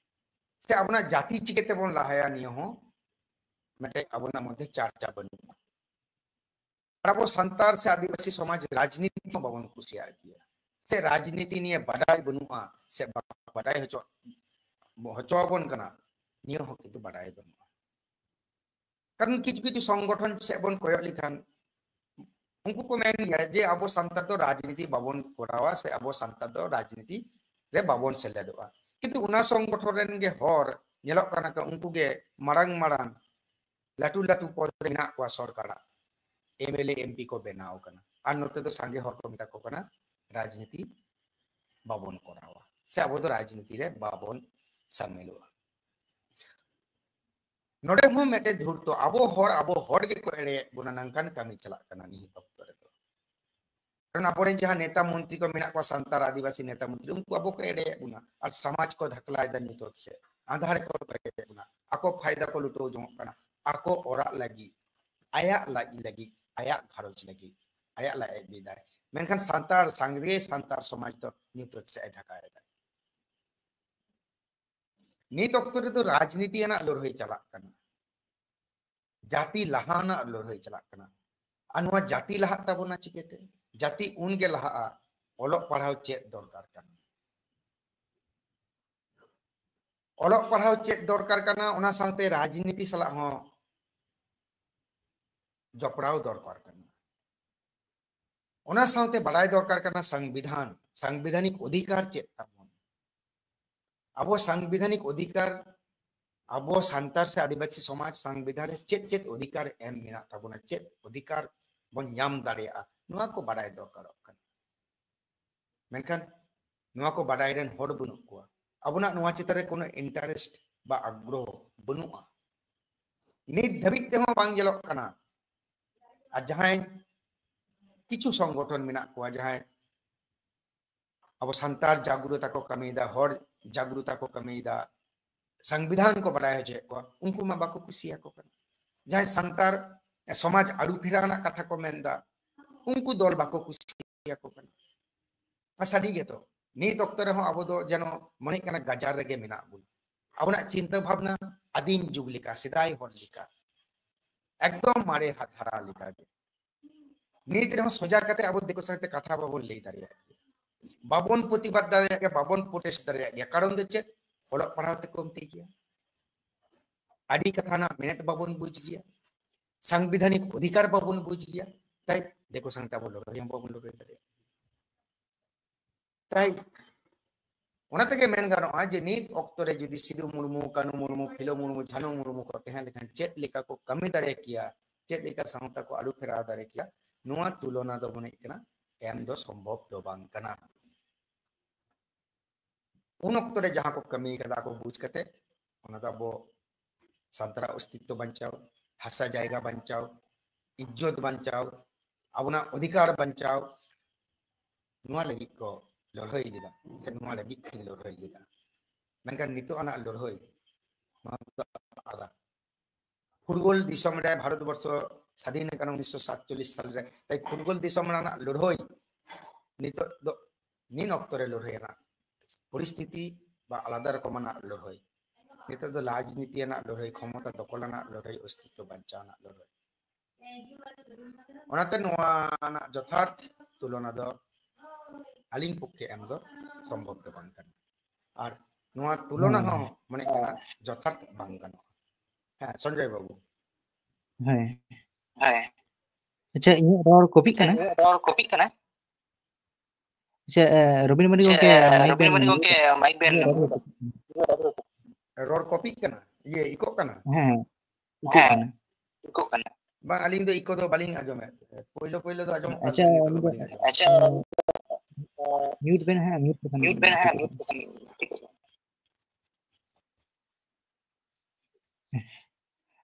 ᱥᱮ ᱟᱵᱚᱱᱟᱜ ᱡᱟᱹᱛᱤ ᱪᱤᱠᱟᱹ ᱛᱮᱵᱚᱱ ᱞᱟᱦᱟᱭᱟ, ᱱᱤᱭᱟᱹ ᱦᱚᱸ ᱢᱤᱫᱴᱮᱡ ᱟᱵᱚᱱᱟᱜ ᱢᱚᱫᱽᱫᱷᱮ ᱪᱟᱨᱪᱟ ᱵᱟᱹᱱᱩᱜᱼᱟ᱾ ᱟᱨ ᱟᱵᱚ ᱥᱟᱱᱛᱟᱲ ᱥᱮ ᱟᱹᱫᱤᱵᱟᱹᱥᱤ ᱥᱚᱢᱟᱡᱽ ᱨᱟᱡᱽᱱᱤᱛᱤ ᱦᱚᱸ ᱵᱟᱵᱚᱱ ᱠᱩᱥᱤᱭᱟᱜ ᱜᱮᱭᱟ, ᱥᱮ ᱨᱟᱡᱽᱱᱤᱛᱤ ᱱᱤᱭᱮ ᱵᱟᱰᱟᱭ ᱵᱟᱹᱱᱩᱜᱼᱟ, ᱥᱮ ᱵᱟ-, ᱵᱟᱰᱟᱭ ᱦᱚᱪᱚ, ᱦᱚᱪᱚ ᱟᱵᱚᱱ ᱠᱟᱱᱟ, ᱱᱤᱭᱟᱹ ᱦᱚᱸ ᱠᱤᱱᱛᱩ ᱵᱟᱰᱟᱭ ᱵᱟᱹᱱᱩᱜᱼᱟ᱾ ᱠᱟᱨᱚᱱ ᱠᱤᱪᱷᱩ ᱠᱤᱪᱷᱩ ᱥᱚᱝᱜᱚᱴᱷᱚᱱ ᱥᱮᱫ ᱵᱚᱱ ᱠᱚᱭᱚᱜ ᱞᱮᱠᱷᱟᱱ, ᱩᱱᱠᱩ ᱠᱚ ᱢᱮᱱ ᱜᱮᱭᱟ ᱡᱮ ᱟᱵᱚ ᱥᱟᱱᱛᱟᱲ ᱫᱚ ᱨᱟᱡᱽᱱᱤᱛᱤ ᱵᱟᱵᱚᱱ ᱠᱚᱨᱟᱣᱟ ᱥᱮ ᱟᱵᱚ ᱥᱟᱱᱛᱟᱲ ᱫᱚ ᱨᱟᱡᱽᱱᱤᱛᱤ ᱨᱮ ᱵᱟᱵᱚᱱ ᱥᱮᱞᱮᱫᱚᱜᱼᱟ᱾ ᱠᱤᱱᱛᱩ ᱚᱱᱟ ᱥᱚᱝᱜᱚᱴᱷᱚᱱ ᱨᱮᱱ ᱜᱮ ᱦᱚᱲ ᱧᱮᱞᱚᱜ ᱠᱟᱱᱟ ᱠᱚ, ᱩᱱᱠᱩ ᱜᱮ ᱢᱟᱨᱟᱝ ᱢᱟᱨᱟᱝ ᱞᱟᱹᱴᱩ ᱞᱟᱹᱴᱩ ᱯᱚᱫ ᱨᱮ ᱢᱮᱱᱟᱜ ᱠᱚᱣᱟ ᱥᱚᱨᱠᱟᱨᱟᱜ, M L A, M P ᱠᱚ ᱵᱮᱱᱟᱣ ᱠᱟᱱᱟ᱾ ᱟᱨ ᱱᱚᱛᱮ ᱫᱚ ᱥᱟᱸᱜᱮ ᱦᱚᱲ ᱠᱚ ᱢᱮᱛᱟ ᱠᱚ ᱠᱟᱱᱟ ᱨᱟᱡᱽᱱᱤᱛᱤ ᱵᱟᱵᱚᱱ ᱠᱚᱨᱟᱣᱟ ᱥᱮ ᱟᱵᱚ ᱫᱚ ᱨᱟᱡᱽᱱᱤᱛᱤ ᱨᱮ ᱵᱟᱵᱚᱱ ᱥᱟᱢᱤᱞᱚᱜᱼᱟ᱾ ᱱᱚᱰᱮ ᱦᱚᱸ ᱢᱤᱫᱴᱮᱱ ᱫᱷᱩᱨᱛᱚ, ᱟᱵᱚ ᱦᱚᱲ, ᱟᱵᱚ ᱦᱚᱲ ᱜᱮᱠᱚ ᱮᱲᱮᱭᱮᱫ ᱵᱚᱱᱟ, ᱱᱚᱝᱠᱟᱱ ᱠᱟᱹᱢᱤ ᱪᱟᱞᱟᱜ ᱠᱟᱱᱟ ᱱᱤᱦᱤᱛ ᱚᱠᱛᱚ ᱨᱮᱫᱚ᱾ ᱠᱟᱨᱚᱱ ᱟᱵᱚᱨᱮᱱ ᱡᱟᱦᱟᱸ ᱱᱮᱛᱟ ᱢᱚᱱᱛᱨᱤ ᱠᱚ ᱢᱮᱱᱟᱜ ᱠᱚᱣᱟ, ᱥᱟᱱᱛᱟᱲ ᱟᱹᱫᱤᱵᱟᱹᱥᱤ ᱱᱮᱛᱟ ᱢᱚᱱᱛᱨᱤ, ᱩᱱᱠᱩ ᱟᱵᱚ ᱠᱚ ᱮᱲᱮᱭᱮᱫ ᱵᱚᱱᱟ ᱟᱨ ᱥᱚᱢᱟᱡᱽ ᱠᱚ ᱰᱷᱟᱠᱞᱟᱭᱮᱫᱟ ᱧᱩᱛᱟᱹᱛ ᱥᱮᱫ, ᱟᱸᱫᱷᱟᱨ ᱨᱮᱠᱚ ᱫᱚᱦᱚᱭᱮᱫ ᱵᱚᱱᱟ, ᱟᱠᱚ ᱯᱷᱟᱭᱫᱟ ᱠᱚ ᱞᱩᱴᱟᱹᱣ ᱡᱚᱝᱚᱜ ᱠᱟᱱᱟ, ᱟᱠᱚ ᱚᱲᱟᱜ ᱞᱟᱹᱜᱤᱫ, ᱟᱭᱟᱜ ᱞᱟᱡ ᱞᱟᱹᱜᱤᱫ, ᱟᱭᱟᱜ ᱜᱷᱟᱨᱚᱸᱡᱽ ᱞᱟᱹᱜᱤᱫ, ᱟᱭᱟᱜ ᱞᱟᱡ ᱮ ᱵᱤᱫᱟᱭ᱾ ᱢᱮᱱᱠᱷᱟᱱ ᱥᱟᱱᱛᱟᱲ, ᱥᱟᱸᱜᱮ ᱥᱟᱱᱛᱟᱲ ᱥᱚᱢᱟᱡᱽ ᱫᱚ ᱧᱩᱛᱟᱹᱛ ᱥᱮᱫ ᱮ ᱰᱷᱟᱠᱟᱭᱮᱫᱟ᱾ ᱱᱤᱛ ᱚᱠᱛᱚ ᱨᱮᱫᱚ ᱨᱟᱡᱽᱱᱤᱛᱤ ᱟᱱᱟᱜ ᱞᱟᱹᱲᱦᱟᱹᱭ ᱪᱟᱞᱟᱜ ᱠᱟᱱᱟ, ᱡᱟᱹᱛᱤ ᱞᱟᱦᱟ ᱟᱱᱟᱜ ᱞᱟᱹᱲᱦᱟᱹᱭ ᱪᱟᱞᱟᱜ ᱠᱟᱱᱟ᱾ ᱟᱨ ᱱᱚᱣᱟ ᱡᱟᱹᱛᱤ ᱞᱟᱦᱟᱜ ᱛᱟᱵᱚᱱᱟ ᱪᱤᱠᱟᱹᱛᱮ? ᱡᱟᱹᱛᱤ ᱩᱱᱜᱮ ᱞᱟᱦᱟᱜᱼᱟ, ᱚᱞᱚᱜ ᱯᱟᱲᱦᱟᱣ ᱪᱮᱫ ᱫᱚᱨᱠᱟᱨ ᱠᱟᱱᱟ᱾ ᱚᱞᱚᱜ ᱯᱟᱲᱦᱟᱣ ᱪᱮᱫ ᱫᱚᱨᱠᱟᱨ ᱠᱟᱱᱟ, ᱚᱱᱟ ᱥᱟᱶᱛᱮ ᱨᱟᱡᱽᱱᱤᱛᱤ ᱥᱟᱞᱟᱜ ᱦᱚᱸ ᱡᱚᱯᱲᱟᱣ ᱫᱚᱨᱠᱟᱨ ᱠᱟᱱᱟ᱾ ᱚᱱᱟ ᱥᱟᱶᱛᱮ ᱵᱟᱲᱟᱭ ᱫᱚᱨᱠᱟᱨ ᱠᱟᱱᱟ ᱥᱚᱝᱵᱤᱫᱷᱟᱱ, ᱥᱟᱝᱵᱤᱫᱷᱟᱱᱤᱠ ᱚᱫᱷᱤᱠᱟᱨ ᱪᱮᱫ ᱛᱟᱵᱚᱱ᱾ ᱟᱵᱚ ᱥᱟᱝᱵᱤᱫᱷᱟᱱᱤᱠ ᱚᱫᱷᱤᱠᱟᱨ, ᱟᱵᱚ ᱥᱟᱱᱛᱟᱲ ᱥᱮ ᱟᱹᱫᱤᱵᱟᱹᱥᱤ ᱥᱚᱢᱟᱡᱽ ᱥᱟᱝᱵᱤᱫᱷᱟᱱ ᱨᱮ ᱪᱮᱫ ᱪᱮᱫ ᱚᱫᱷᱤᱠᱟᱨ ᱮᱢ ᱢᱮᱱᱟᱜ ᱛᱟᱵᱚᱱᱟ, ᱪᱮᱫ ᱚᱫᱷᱤᱠᱟᱨ ᱵᱚᱱ ᱧᱟᱢ ᱫᱟᱲᱮᱭᱟᱜᱼᱟ, ᱱᱚᱣᱟ ᱠᱚ ᱵᱟᱰᱟᱭ ᱫᱚᱨᱠᱟᱨᱚᱜ ᱠᱟᱱᱟ᱾ ᱢᱮᱱᱠᱷᱟᱱ ᱱᱚᱣᱟ ᱠᱚ ᱵᱟᱰᱟᱭ ᱨᱮᱱ ᱦᱚᱲ ᱵᱟᱹᱱᱩᱜ ᱠᱚᱣᱟ᱾ ᱟᱵᱚᱱᱟᱜ ᱱᱚᱣᱟ ᱪᱮᱛᱟᱱ ᱨᱮ ᱠᱳᱱᱳ interest ᱵᱟ ᱟᱜᱽᱨᱚᱦᱚ ᱵᱟᱹᱱᱩᱜᱼᱟ᱾ ᱱᱤᱛ ᱫᱷᱟᱹᱵᱤᱡ ᱛᱮᱦᱚᱸ ᱵᱟᱝ ᱧᱮᱞᱚᱜ ᱠᱟᱱᱟ᱾ ᱟᱨ ᱡᱟᱦᱟᱸᱭ ᱠᱤᱪᱷᱩ ᱥᱚᱝᱜᱚᱴᱷᱚᱱ ᱢᱮᱱᱟᱜ ᱠᱚᱣᱟ, ᱡᱟᱦᱟᱸᱭ ᱟᱵᱚ ᱥᱟᱱᱛᱟᱲ ᱡᱟᱜᱽᱨᱚᱛᱟ ᱠᱚ ᱠᱟᱹᱢᱤᱭᱮᱫᱟ, ᱦᱚᱲ ᱡᱟᱜᱽᱨᱚᱛᱟ ᱠᱚ ᱠᱟᱹᱢᱤᱭᱮᱫᱟ, ᱥᱚᱝᱵᱤᱫᱷᱟᱱ ᱠᱚ ᱵᱟᱰᱟᱭ ᱦᱚᱪᱚᱭᱮᱫ ᱠᱚᱣᱟ, ᱩᱱᱠᱩ ᱢᱟ ᱵᱟᱠᱚ ᱠᱩᱥᱤᱭᱟᱠᱚ ᱠᱟᱱᱟ᱾ ᱡᱟᱦᱟᱸᱭ ᱥᱟᱱᱛᱟᱲ ᱥᱚᱢᱟᱡᱽ ᱟᱹᱨᱩ ᱯᱷᱮᱨᱟᱣ ᱨᱮᱱᱟᱜ ᱠᱟᱛᱷᱟ ᱠᱚ ᱢᱮᱱᱫᱟ, ᱩᱱᱠᱩ ᱫᱚᱞ ᱵᱟᱠᱚ ᱠᱩᱥᱤᱭᱟᱠᱚ ᱠᱟᱱᱟ᱾ ᱟᱨ ᱥᱟᱹᱨᱤ ᱜᱮᱛᱚ, ᱱᱤᱛ ᱚᱠᱛᱚ ᱨᱮᱦᱚᱸ ᱟᱵᱚ ᱫᱚ ᱡᱮᱱᱚ ᱢᱚᱱᱮᱜ ᱠᱟᱱᱟ ᱜᱟᱡᱟᱲ ᱨᱮᱜᱮ ᱢᱮᱱᱟᱜ ᱵᱚᱱᱟ᱾ ᱟᱵᱚᱱᱟᱜ ᱪᱤᱱᱛᱟᱹ ᱵᱷᱟᱵᱽᱱᱟ ᱟᱹᱫᱤᱢ ᱡᱩᱜᱽ ᱞᱮᱠᱟ, ᱥᱮᱫᱟᱭ ᱦᱚᱲ ᱞᱮᱠᱟ, ᱮᱠᱫᱚᱢ ᱢᱟᱨᱮ ᱫᱷᱟᱨᱟ ᱞᱮᱠᱟ ᱜᱮ᱾ ᱱᱤᱛ ᱨᱮᱦᱚᱸ ᱥᱚᱡᱟ ᱠᱟᱛᱮ ᱟᱵᱚ ᱫᱤᱠᱩ ᱥᱟᱶᱛᱮ ᱠᱟᱛᱷᱟ ᱵᱟᱵᱚᱱ ᱞᱟᱹᱭ ᱫᱟᱲᱮᱭᱟᱜ ᱜᱮᱭᱟ, ᱵᱟᱵᱚᱱ ᱯᱨᱚᱛᱤᱵᱟᱫ ᱫᱟᱲᱮᱭᱟᱜ ᱜᱮᱭᱟ, ᱵᱟᱵᱚᱱ protest ᱫᱟᱲᱮᱭᱟᱜ ᱜᱮᱭᱟ᱾ ᱠᱟᱨᱚᱱ ᱫᱚ ᱪᱮᱫ? ᱚᱞᱚᱜ ᱯᱟᱲᱦᱟᱣ ᱛᱮ ᱠᱚᱢᱛᱤ ᱜᱮᱭᱟ, ᱟᱹᱰᱤ ᱠᱟᱛᱷᱟ ᱨᱮᱱᱟᱜ ᱢᱮᱱᱮᱛ ᱵᱟᱵᱚᱱ ᱵᱩᱡᱽ ᱜᱮᱭᱟ, ᱥᱟᱝᱵᱤᱫᱷᱟᱱᱤᱠ ᱚᱫᱷᱤᱠᱟᱨ ᱵᱟᱵᱚᱱ ᱵᱩᱡᱽ ᱜᱮᱭᱟ᱾ ᱛᱟᱭ ᱫᱤᱠᱩ ᱥᱟᱶᱛᱮ ᱟᱵᱚ ᱞᱟᱹᱲᱦᱟᱹᱭ ᱦᱚᱸ ᱵᱟᱵᱚᱱ ᱞᱟᱹᱲᱦᱟᱹᱭ ᱫᱟᱲᱮᱭᱟᱜᱼᱟ᱾ ᱛᱟᱭ ᱚᱱᱟ ᱛᱮᱜᱮ ᱢᱮᱱ ᱜᱟᱱᱚᱜᱼᱟ ᱡᱮ ᱱᱤᱛ ᱚᱠᱛᱚ ᱨᱮ ᱡᱩᱫᱤ ᱥᱤᱫᱩ ᱢᱩᱨᱢᱩ, ᱠᱟᱹᱱᱩ ᱢᱩᱨᱢᱩ, ᱯᱷᱤᱞᱳ ᱢᱩᱨᱢᱩ, ᱡᱷᱟᱱᱩ ᱢᱩᱨᱢᱩ ᱠᱚ ᱛᱟᱦᱮᱸ ᱞᱮᱠᱷᱟᱱ ᱪᱮᱫ ᱞᱮᱠᱟ ᱠᱚ ᱠᱟᱹᱢᱤ ᱫᱟᱲᱮ ᱠᱮᱭᱟ, ᱪᱮᱫ ᱞᱮᱠᱟ ᱥᱟᱶᱛᱟ ᱠᱚ ᱟᱹᱨᱩ ᱯᱷᱮᱨᱟᱣ ᱫᱟᱲᱮ ᱠᱮᱭᱟ, ᱱᱚᱣᱟ ᱛᱩᱞᱚᱱᱟ ᱫᱚ ᱢᱚᱱᱮᱜ ᱠᱟᱱᱟ ᱮᱢ ᱫᱚ ᱥᱚᱢᱵᱷᱚᱵ ᱫᱚ ᱵᱟᱝ ᱠᱟᱱᱟ᱾ ᱩᱱ ᱚᱠᱛᱚ ᱨᱮ ᱡᱟᱦᱟᱸ ᱠᱚ ᱠᱟᱹᱢᱤ ᱠᱟᱫᱟ ᱠᱚ ᱵᱩᱡᱽ ᱠᱟᱛᱮ, ᱚᱱᱟ ᱫᱚ ᱟᱵᱚ ᱥᱟᱱᱛᱟᱲᱟᱜ ᱚᱥᱛᱤᱛᱛᱚ ᱵᱟᱧᱪᱟᱣ, ᱵᱷᱟᱥᱟ ᱡᱟᱭᱜᱟ ᱵᱟᱧᱪᱟᱣ, ᱤᱡᱽᱡᱚᱛ ᱵᱟᱧᱪᱟᱣ, ᱟᱵᱚᱱᱟᱜ ᱚᱫᱷᱤᱠᱟᱨ ᱵᱟᱧᱪᱟᱣ, ᱱᱚᱣᱟ ᱞᱟᱹᱜᱤᱫ ᱠᱚ ᱞᱟᱹᱲᱦᱟᱹᱭ ᱞᱮᱫᱟ ᱥᱮ ᱱᱚᱣᱟ ᱞᱟᱹᱜᱤᱫ ᱠᱤᱱ ᱞᱟᱹᱲᱦᱟᱹᱭ ᱞᱮᱫᱟ᱾ ᱢᱮᱱᱠᱷᱟᱱ ᱱᱤᱛᱚᱜ ᱟᱱᱟᱜ ᱞᱟᱹᱲᱦᱟᱹᱭ ᱱᱚᱣᱟ ᱫᱚ ᱟᱞᱟᱫᱟ᱾ ᱯᱷᱩᱨᱜᱟᱹᱞ ᱫᱤᱥᱚᱢ ᱨᱮ ᱵᱷᱟᱨᱚᱛ ᱵᱚᱨᱥᱚ ᱥᱟᱫᱷᱤᱱ ᱟᱠᱟᱱᱟ ᱩᱱᱤᱥᱥᱚ ᱥᱟᱛᱪᱚᱞᱞᱤᱥ ᱥᱟᱞ ᱨᱮ᱾ ᱛᱟᱭ ᱯᱷᱩᱨᱜᱟᱹᱞ ᱫᱤᱥᱚᱢ ᱨᱮᱱᱟᱜ ᱞᱟᱹᱲᱦᱟᱹᱭ ᱱᱤᱛᱚᱜ ᱫᱚ, ᱱᱤᱱ ᱚᱠᱛᱚ ᱨᱮ ᱞᱟᱹᱲᱦᱟᱹᱭ ᱨᱮᱱᱟᱜ ᱯᱚᱨᱤᱥᱛᱷᱤᱛᱤ ᱵᱟ ᱟᱞᱟᱫᱟ ᱨᱚᱠᱚᱢᱟᱱᱟᱜ ᱞᱟᱹᱲᱦᱟᱹᱭ᱾ ᱱᱤᱛᱚᱜ ᱫᱚ ᱨᱟᱡᱽᱱᱤᱛᱤ ᱟᱱᱟᱜ ᱞᱟᱹᱲᱦᱟᱹᱭ, ᱠᱷᱚᱢᱚᱛᱟ ᱫᱚᱠᱷᱚᱞ ᱟᱱᱟᱜ ᱞᱟᱹᱲᱦᱟᱹᱭ, ᱚᱥᱛᱤᱛᱛᱚ ᱵᱟᱧᱪᱟᱣ ᱟᱱᱟᱜ ᱞᱟᱹᱲᱦᱟᱹᱭ᱾ ᱚᱱᱟᱛᱮ ᱱᱚᱣᱟ ᱨᱮᱱᱟᱜ ᱡᱚᱛᱷᱟᱛ ᱛᱩᱞᱚᱱᱟ ᱫᱚ ᱟᱹᱞᱤᱧ ᱯᱚᱠᱠᱷᱮ ᱮᱢ ᱫᱚ ᱥᱚᱢᱵᱷᱚᱵ ᱫᱚ ᱵᱟᱝ ᱠᱟᱱᱟ᱾ ᱟᱨ ᱱᱚᱣᱟ ᱛᱩᱞᱚᱱᱟ ᱦᱚᱸ ᱢᱚᱱᱮ ᱠᱟᱱᱟ ᱡᱚᱛᱷᱟᱛ ᱵᱟᱝ ᱜᱟᱱᱚᱜᱼᱟ᱾ ᱦᱮᱸ, ᱥᱚᱧᱡᱚᱭ ᱵᱟᱹᱵᱩ᱾ ᱦᱮᱸ᱾ ᱦᱮᱸ᱾ ᱟᱪᱪᱷᱟ, ᱤᱧᱟᱹᱜ ᱨᱚᱲ ᱠᱚᱯᱤᱜ ᱠᱟᱱᱟ? ᱤᱧᱟᱹᱜ ᱨᱚᱲ ᱠᱚᱯᱤᱜ ᱠᱟᱱᱟ? ᱟᱪᱪᱷᱟ, ᱮ, ᱨᱚᱵᱤᱱ ᱢᱟᱱᱰᱤ ᱜᱚᱢᱠᱮ, ᱮ, ᱢᱟᱭᱤᱠ ᱨᱚᱵᱤᱱ ᱵᱮᱱ ᱢᱟᱱᱰᱤ ᱜᱚᱢᱠᱮ, ᱢᱟᱭᱤᱠ ᱵᱮᱱ ᱨᱚᱲ ᱠᱚᱯᱤᱜ ᱠᱟᱱᱟ᱾ ᱨᱚᱲ ᱠᱚᱯᱤᱜ ᱠᱟᱱᱟ? ᱤᱭᱟᱹ, ᱤᱠᱳᱜ ᱠᱟᱱᱟ? ᱦᱮᱸ, ᱤᱠᱳᱜ ᱦᱮᱸ, ᱠᱟᱱᱟ᱾ ᱤᱠᱳᱜ ᱠᱟᱱᱟ᱾ ᱵᱟᱝ, ᱟᱹᱞᱤᱧ ᱫᱚ ᱤᱠᱳ ᱫᱚ ᱵᱟᱹᱞᱤᱧ ᱟᱸᱡᱚᱢᱮᱫ᱾ ᱯᱳᱭᱞᱳ ᱯᱳᱭᱞᱳ ᱫᱚ ᱟᱸᱡᱚᱢᱚᱜ ᱠᱟᱱ ᱟᱪᱪᱷᱟ, ᱛᱟᱦᱮᱸᱫ, ᱱᱤᱛᱚᱜ ᱫᱚ ᱵᱟᱹᱞᱤᱧ ᱟᱸᱡᱚᱢᱮᱫ᱾ ᱟᱪᱪᱷᱟ, ᱢᱤᱭᱩᱴ ᱵᱮᱱ ᱦᱟᱸᱜ, ᱢᱤᱭᱩᱴ ᱞᱮᱠᱷᱟᱱ ᱢᱤᱭᱩᱴ ᱵᱮᱱ ᱦᱟᱸᱜ, ᱢᱤᱭᱩᱴ ᱞᱮᱠᱷᱟᱱ᱾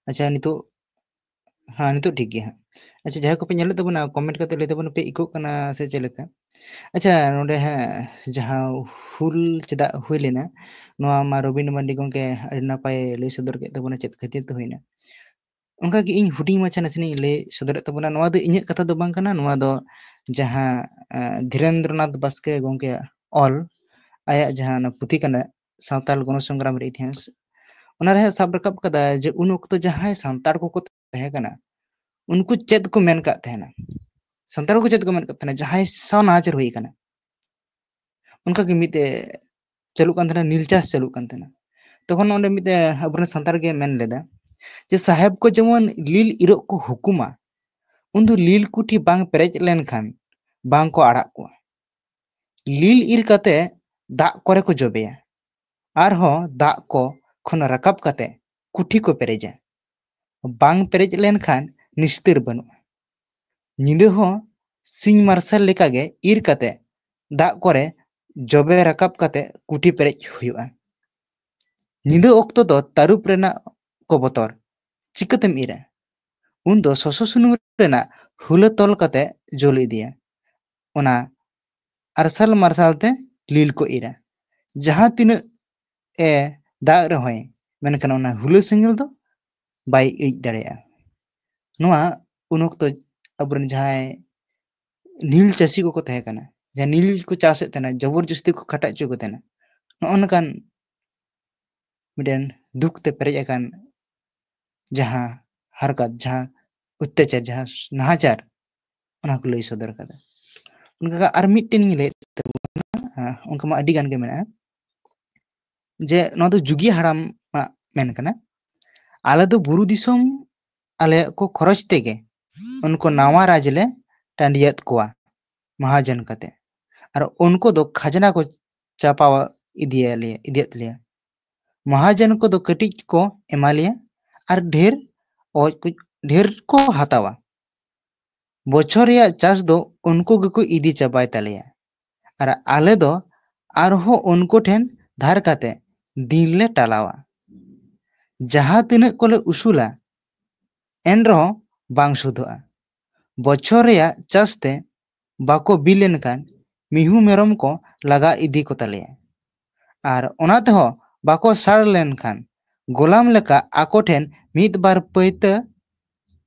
ᱟᱪᱪᱷᱟ, ᱱᱤᱛᱚᱜ, ᱦᱮᱸ, ᱱᱤᱛᱚᱜ ᱴᱷᱤᱠ ᱜᱮᱭᱟ ᱦᱟᱸᱜ᱾ ᱟᱪᱪᱷᱟ, ᱡᱟᱦᱟᱸᱭ ᱠᱚᱯᱮ ᱧᱮᱞᱮᱫ ᱛᱟᱵᱚᱱᱟ, ᱠᱚᱢᱮᱱᱴ ᱠᱟᱛᱮ ᱞᱟᱹᱭ ᱛᱟᱵᱚᱱ ᱯᱮ, ᱤᱠᱳᱜ ᱠᱟᱱᱟ ᱥᱮ ᱪᱮᱫ ᱞᱮᱠᱟ? ᱟᱪᱪᱷᱟ, ᱱᱚᱰᱮ ᱦᱟᱸᱜ ᱡᱟᱦᱟᱸ ᱦᱩᱞ ᱪᱮᱫᱟᱜ ᱦᱩᱭ ᱞᱮᱱᱟ, ᱱᱚᱣᱟ ᱢᱟ ᱨᱚᱵᱤᱱ ᱢᱟᱨᱰᱤ ᱜᱚᱢᱠᱮ ᱟᱹᱰᱤ ᱱᱟᱯᱟᱭ ᱞᱟᱹᱭ ᱥᱚᱫᱚᱨ ᱠᱮᱫ ᱛᱟᱵᱚᱱᱟ ᱪᱮᱫ ᱠᱷᱟᱹᱛᱤᱨ ᱛᱮ ᱦᱩᱭᱱᱟ᱾ ᱚᱱᱠᱟ ᱜᱮ ᱤᱧ ᱦᱩᱰᱤᱧ ᱢᱟᱪᱷᱟ ᱱᱟᱥᱮᱱᱟᱜ ᱤᱧ ᱞᱟᱹᱭ ᱥᱚᱫᱚᱨᱮᱫ ᱛᱟᱵᱚᱱᱟ᱾ ᱱᱚᱣᱟ ᱫᱚ ᱤᱧᱟᱹᱜ ᱠᱟᱛᱷᱟ ᱫᱚ ᱵᱟᱝ ᱠᱟᱱᱟ, ᱱᱚᱣᱟ ᱫᱚ ᱡᱟᱦᱟᱸ, ᱮ, ᱫᱷᱤᱨᱮᱱᱫᱨᱚᱱᱟᱛᱷ ᱵᱟᱥᱠᱮ ᱜᱚᱢᱠᱮᱭᱟᱜ ᱚᱞ, ᱟᱭᱟᱜ ᱡᱟᱦᱟᱸ ᱚᱱᱟ ᱯᱩᱛᱷᱤ ᱠᱟᱱᱟ, ᱥᱟᱶᱛᱟᱞ ᱜᱚᱱᱚᱥᱚᱝᱜᱨᱟᱢ ᱨᱮ ᱤᱛᱤᱦᱟᱥ, ᱚᱱᱟ ᱨᱮ ᱦᱟᱸᱜ ᱥᱟᱵ ᱨᱟᱠᱟᱵ ᱠᱟᱫᱟ ᱡᱮ ᱩᱱ ᱚᱠᱛᱚ ᱡᱟᱦᱟᱸᱭ ᱥᱟᱱᱛᱟᱲ ᱠᱚᱠᱚ ᱛᱟᱦᱮᱸ ᱠᱟᱱᱟ, ᱩᱱᱠᱩ ᱪᱮᱫ ᱠᱚ ᱢᱮᱱ ᱠᱟᱜ ᱛᱟᱦᱮᱱᱟ, ᱥᱟᱱᱛᱟᱲ ᱠᱚ ᱪᱮᱫ ᱠᱚ ᱢᱮᱱ ᱠᱟᱜ ᱛᱟᱦᱮᱱᱟ, ᱡᱟᱦᱟᱸᱭ ᱥᱟᱶ ᱱᱟᱦᱟᱪᱟᱨ ᱦᱩᱭ ᱠᱟᱱᱟ, ᱚᱱᱠᱟ ᱜᱮ ᱢᱤᱫᱴᱮᱡ ᱪᱟᱹᱞᱩᱜ ᱠᱟᱱ ᱛᱟᱦᱮᱱᱟ, ᱱᱤᱞ ᱪᱟᱥ ᱪᱟᱹᱞᱩᱜ ᱠᱟᱱ ᱛᱟᱦᱮᱱᱟ᱾ ᱛᱚᱠᱷᱚᱱ ᱚᱸᱰᱮ ᱢᱤᱫᱴᱮᱡ ᱟᱵᱚᱨᱮᱱ ᱥᱟᱱᱛᱟᱲ ᱜᱮ ᱢᱮᱱ ᱞᱮᱫᱟ ᱡᱮ, "ᱥᱟᱦᱮᱵᱽ ᱠᱚ ᱡᱮᱢᱚᱱ ᱞᱤᱞ ᱤᱨᱚᱜ ᱠᱚ ᱦᱩᱠᱩᱢᱟ, ᱩᱱᱫᱚ ᱞᱤᱞ ᱠᱩᱴᱷᱤ ᱵᱟᱝ ᱯᱮᱨᱮᱡ ᱞᱮᱱᱠᱷᱟᱱ ᱵᱟᱝ ᱠᱚ ᱟᱲᱟᱜ ᱠᱚᱣᱟ᱾ ᱞᱤᱞ ᱤᱨ ᱠᱟᱛᱮ ᱫᱟᱜ ᱠᱚᱨᱮ ᱠᱚ ᱡᱚᱵᱮᱭᱟ᱾ ᱟᱨᱦᱚᱸ ᱫᱟᱜ ᱠᱚ ᱠᱷᱚᱱ ᱨᱟᱠᱟᱵ ᱠᱟᱛᱮ ᱠᱩᱴᱷᱤ ᱠᱚ ᱯᱮᱨᱮᱡᱟ᱾ ᱵᱟᱝ ᱯᱮᱨᱮᱡ ᱞᱮᱱᱠᱷᱟᱱ ᱱᱤᱥᱛᱟᱹᱨ ᱵᱟᱹᱱᱩᱜᱼᱟ᱾ ᱧᱤᱫᱟᱹ ᱦᱚᱸ ᱥᱤᱧ ᱢᱟᱨᱥᱟᱞ ᱞᱮᱠᱟᱜᱮ ᱤᱨ ᱠᱟᱛᱮ ᱫᱟᱜ ᱠᱚᱨᱮ ᱡᱚᱵᱮ ᱨᱟᱠᱟᱵ ᱠᱟᱛᱮ ᱠᱩᱴᱷᱤ ᱯᱮᱨᱮᱡ ᱦᱩᱭᱩᱜᱼᱟ᱾ ᱧᱤᱫᱟᱹ ᱚᱠᱛᱚ ᱫᱚ ᱛᱟᱹᱨᱩᱵ ᱨᱮᱱᱟᱜ ᱠᱚ ᱵᱚᱛᱚᱨ᱾ ᱪᱤᱠᱟᱹᱛᱮᱢ ᱤᱨᱟ? ᱩᱱᱫᱚ ᱥᱚᱥᱚ ᱥᱩᱱᱩᱢ ᱨᱮᱱᱟᱜ ᱦᱩᱞᱟᱹ ᱛᱚᱞ ᱠᱟᱛᱮ ᱡᱩᱞ ᱤᱫᱤᱭᱟ᱾ ᱚᱱᱟ ᱟᱨᱥᱟᱞ ᱢᱟᱨᱥᱟᱞ ᱛᱮ ᱞᱤᱞ ᱠᱚ ᱤᱨᱟ᱾ ᱡᱟᱦᱟᱸ ᱛᱤᱱᱟᱹᱜ ᱮ ᱫᱟᱜ ᱨᱮᱦᱚᱸᱭ, ᱢᱮᱱᱠᱷᱟᱱ ᱚᱱᱟ ᱦᱩᱞᱟᱹ ᱥᱮᱸᱜᱮᱞ ᱫᱚ ᱵᱟᱭ ᱤᱲᱤᱡ ᱫᱟᱲᱮᱭᱟᱜᱼᱟ᱾ ᱱᱚᱣᱟ ᱩᱱ ᱚᱠᱛᱚ ᱟᱵᱚᱨᱮᱱ ᱡᱟᱦᱟᱸᱭ ᱱᱤᱞ ᱪᱟᱹᱥᱤ ᱠᱚᱠᱚ ᱛᱟᱦᱮᱸ ᱠᱟᱱᱟ, ᱡᱟᱦᱟᱸ ᱱᱤᱞ ᱠᱚ ᱪᱟᱥᱮᱫ ᱛᱟᱦᱮᱱᱟ, ᱡᱚᱵᱚᱨ ᱡᱚᱥᱛᱤ ᱠᱚ ᱠᱷᱟᱴᱟᱣ ᱦᱚᱪᱚ ᱠᱚ ᱛᱟᱦᱮᱱᱟ, ᱱᱚᱜᱼᱚ ᱱᱚᱝᱠᱟᱱ ᱢᱤᱫᱴᱮᱱ ᱫᱩᱠ ᱛᱮ ᱯᱮᱨᱮᱡ ᱟᱠᱟᱱ ᱡᱟᱦᱟᱸ ᱦᱟᱨᱠᱟᱛ, ᱡᱟᱦᱟᱸ ᱚᱛᱛᱟᱪᱟᱨ, ᱡᱟᱦᱟᱸ ᱱᱟᱦᱟᱪᱟᱨ, ᱚᱱᱟ ᱠᱚ ᱞᱟᱹᱭ ᱥᱚᱫᱚᱨ ᱠᱟᱫᱟ᱾ ᱚᱱᱠᱟ ᱟᱨ ᱢᱤᱫᱴᱮᱱ ᱤᱧ ᱞᱟᱹᱭᱮᱫ ᱛᱟᱵᱚᱱᱟ, ᱚᱱᱠᱟ ᱢᱟ ᱟᱹᱰᱤ ᱜᱟᱱ ᱜᱮ ᱢᱮᱱᱟᱜᱼᱟ, ᱡᱮ ᱱᱚᱣᱟ ᱫᱚ ᱡᱩᱜᱤ ᱦᱟᱲᱟᱢᱟᱜ ᱢᱮᱱ ᱠᱟᱱᱟ, ᱟᱞᱮ ᱫᱚ ᱵᱩᱨᱩ ᱫᱤᱥᱚᱢ ᱟᱞᱮᱭᱟᱜ ᱠᱚ ᱠᱷᱚᱨᱚᱪ ᱛᱮᱜᱮ ᱩᱱᱠᱩ ᱱᱟᱣᱟ ᱨᱟᱡᱽ ᱞᱮ ᱴᱟᱺᱰᱤᱭᱟᱫ ᱠᱚᱣᱟ ᱢᱟᱦᱟᱡᱚᱱ ᱠᱟᱛᱮ, ᱟᱨ ᱩᱱᱠᱩ ᱫᱚ ᱠᱷᱟᱡᱽᱱᱟ ᱠᱚ ᱪᱟᱯᱟᱣ ᱤᱫᱤᱭᱟᱞᱮᱭᱟ, ᱤᱫᱤᱭᱮᱫ ᱞᱮᱭᱟ᱾ ᱢᱟᱦᱟᱡᱚᱱ ᱠᱚᱫᱚ ᱠᱟᱹᱴᱤᱡ ᱠᱚ ᱮᱢᱟ ᱞᱮᱭᱟ ᱟᱨ ᱰᱷᱮᱨ ᱚᱡ ᱠᱚ, ᱰᱷᱮᱨ ᱠᱚ ᱦᱟᱛᱟᱣᱟ᱾ ᱵᱚᱪᱷᱚᱨ ᱨᱮᱭᱟᱜ ᱪᱟᱥ ᱫᱚ ᱩᱱᱠᱩ ᱜᱮᱠᱚ ᱤᱫᱤ ᱪᱟᱵᱟᱭ ᱛᱟᱞᱮᱭᱟ, ᱟᱨ ᱟᱞᱮ ᱫᱚ ᱟᱨᱦᱚᱸ ᱩᱱᱠᱩ ᱴᱷᱮᱱ ᱫᱷᱟᱨ ᱠᱟᱛᱮ ᱫᱤᱱ ᱞᱮ ᱴᱟᱞᱟᱣᱟ᱾ ᱡᱟᱦᱟᱸ ᱛᱤᱱᱟᱹᱜ ᱠᱚᱞᱮ ᱩᱥᱩᱞᱟ, ᱮᱱ ᱨᱮᱦᱚᱸ ᱵᱟᱝ ᱥᱩᱫᱷᱟᱹᱜᱼᱟ᱾ ᱵᱚᱪᱷᱚᱨ ᱨᱮᱭᱟᱜ ᱪᱟᱥ ᱛᱮ ᱵᱟᱠᱚ ᱵᱤᱞ ᱞᱮᱱᱠᱷᱟᱱ ᱢᱤᱦᱩ ᱢᱮᱨᱚᱢ ᱠᱚ ᱞᱟᱜᱟ ᱤᱫᱤ ᱠᱚ ᱛᱟᱞᱮᱭᱟ, ᱟᱨ ᱚᱱᱟ ᱛᱮᱦᱚᱸ ᱵᱟᱠᱚ ᱥᱟᱲ ᱞᱮᱱᱠᱷᱟᱱ ᱜᱳᱞᱟᱢ ᱞᱮᱠᱟ ᱟᱠᱚ ᱴᱷᱮᱱ ᱢᱤᱫ ᱵᱟᱨ ᱯᱟᱹᱭᱛᱟᱹ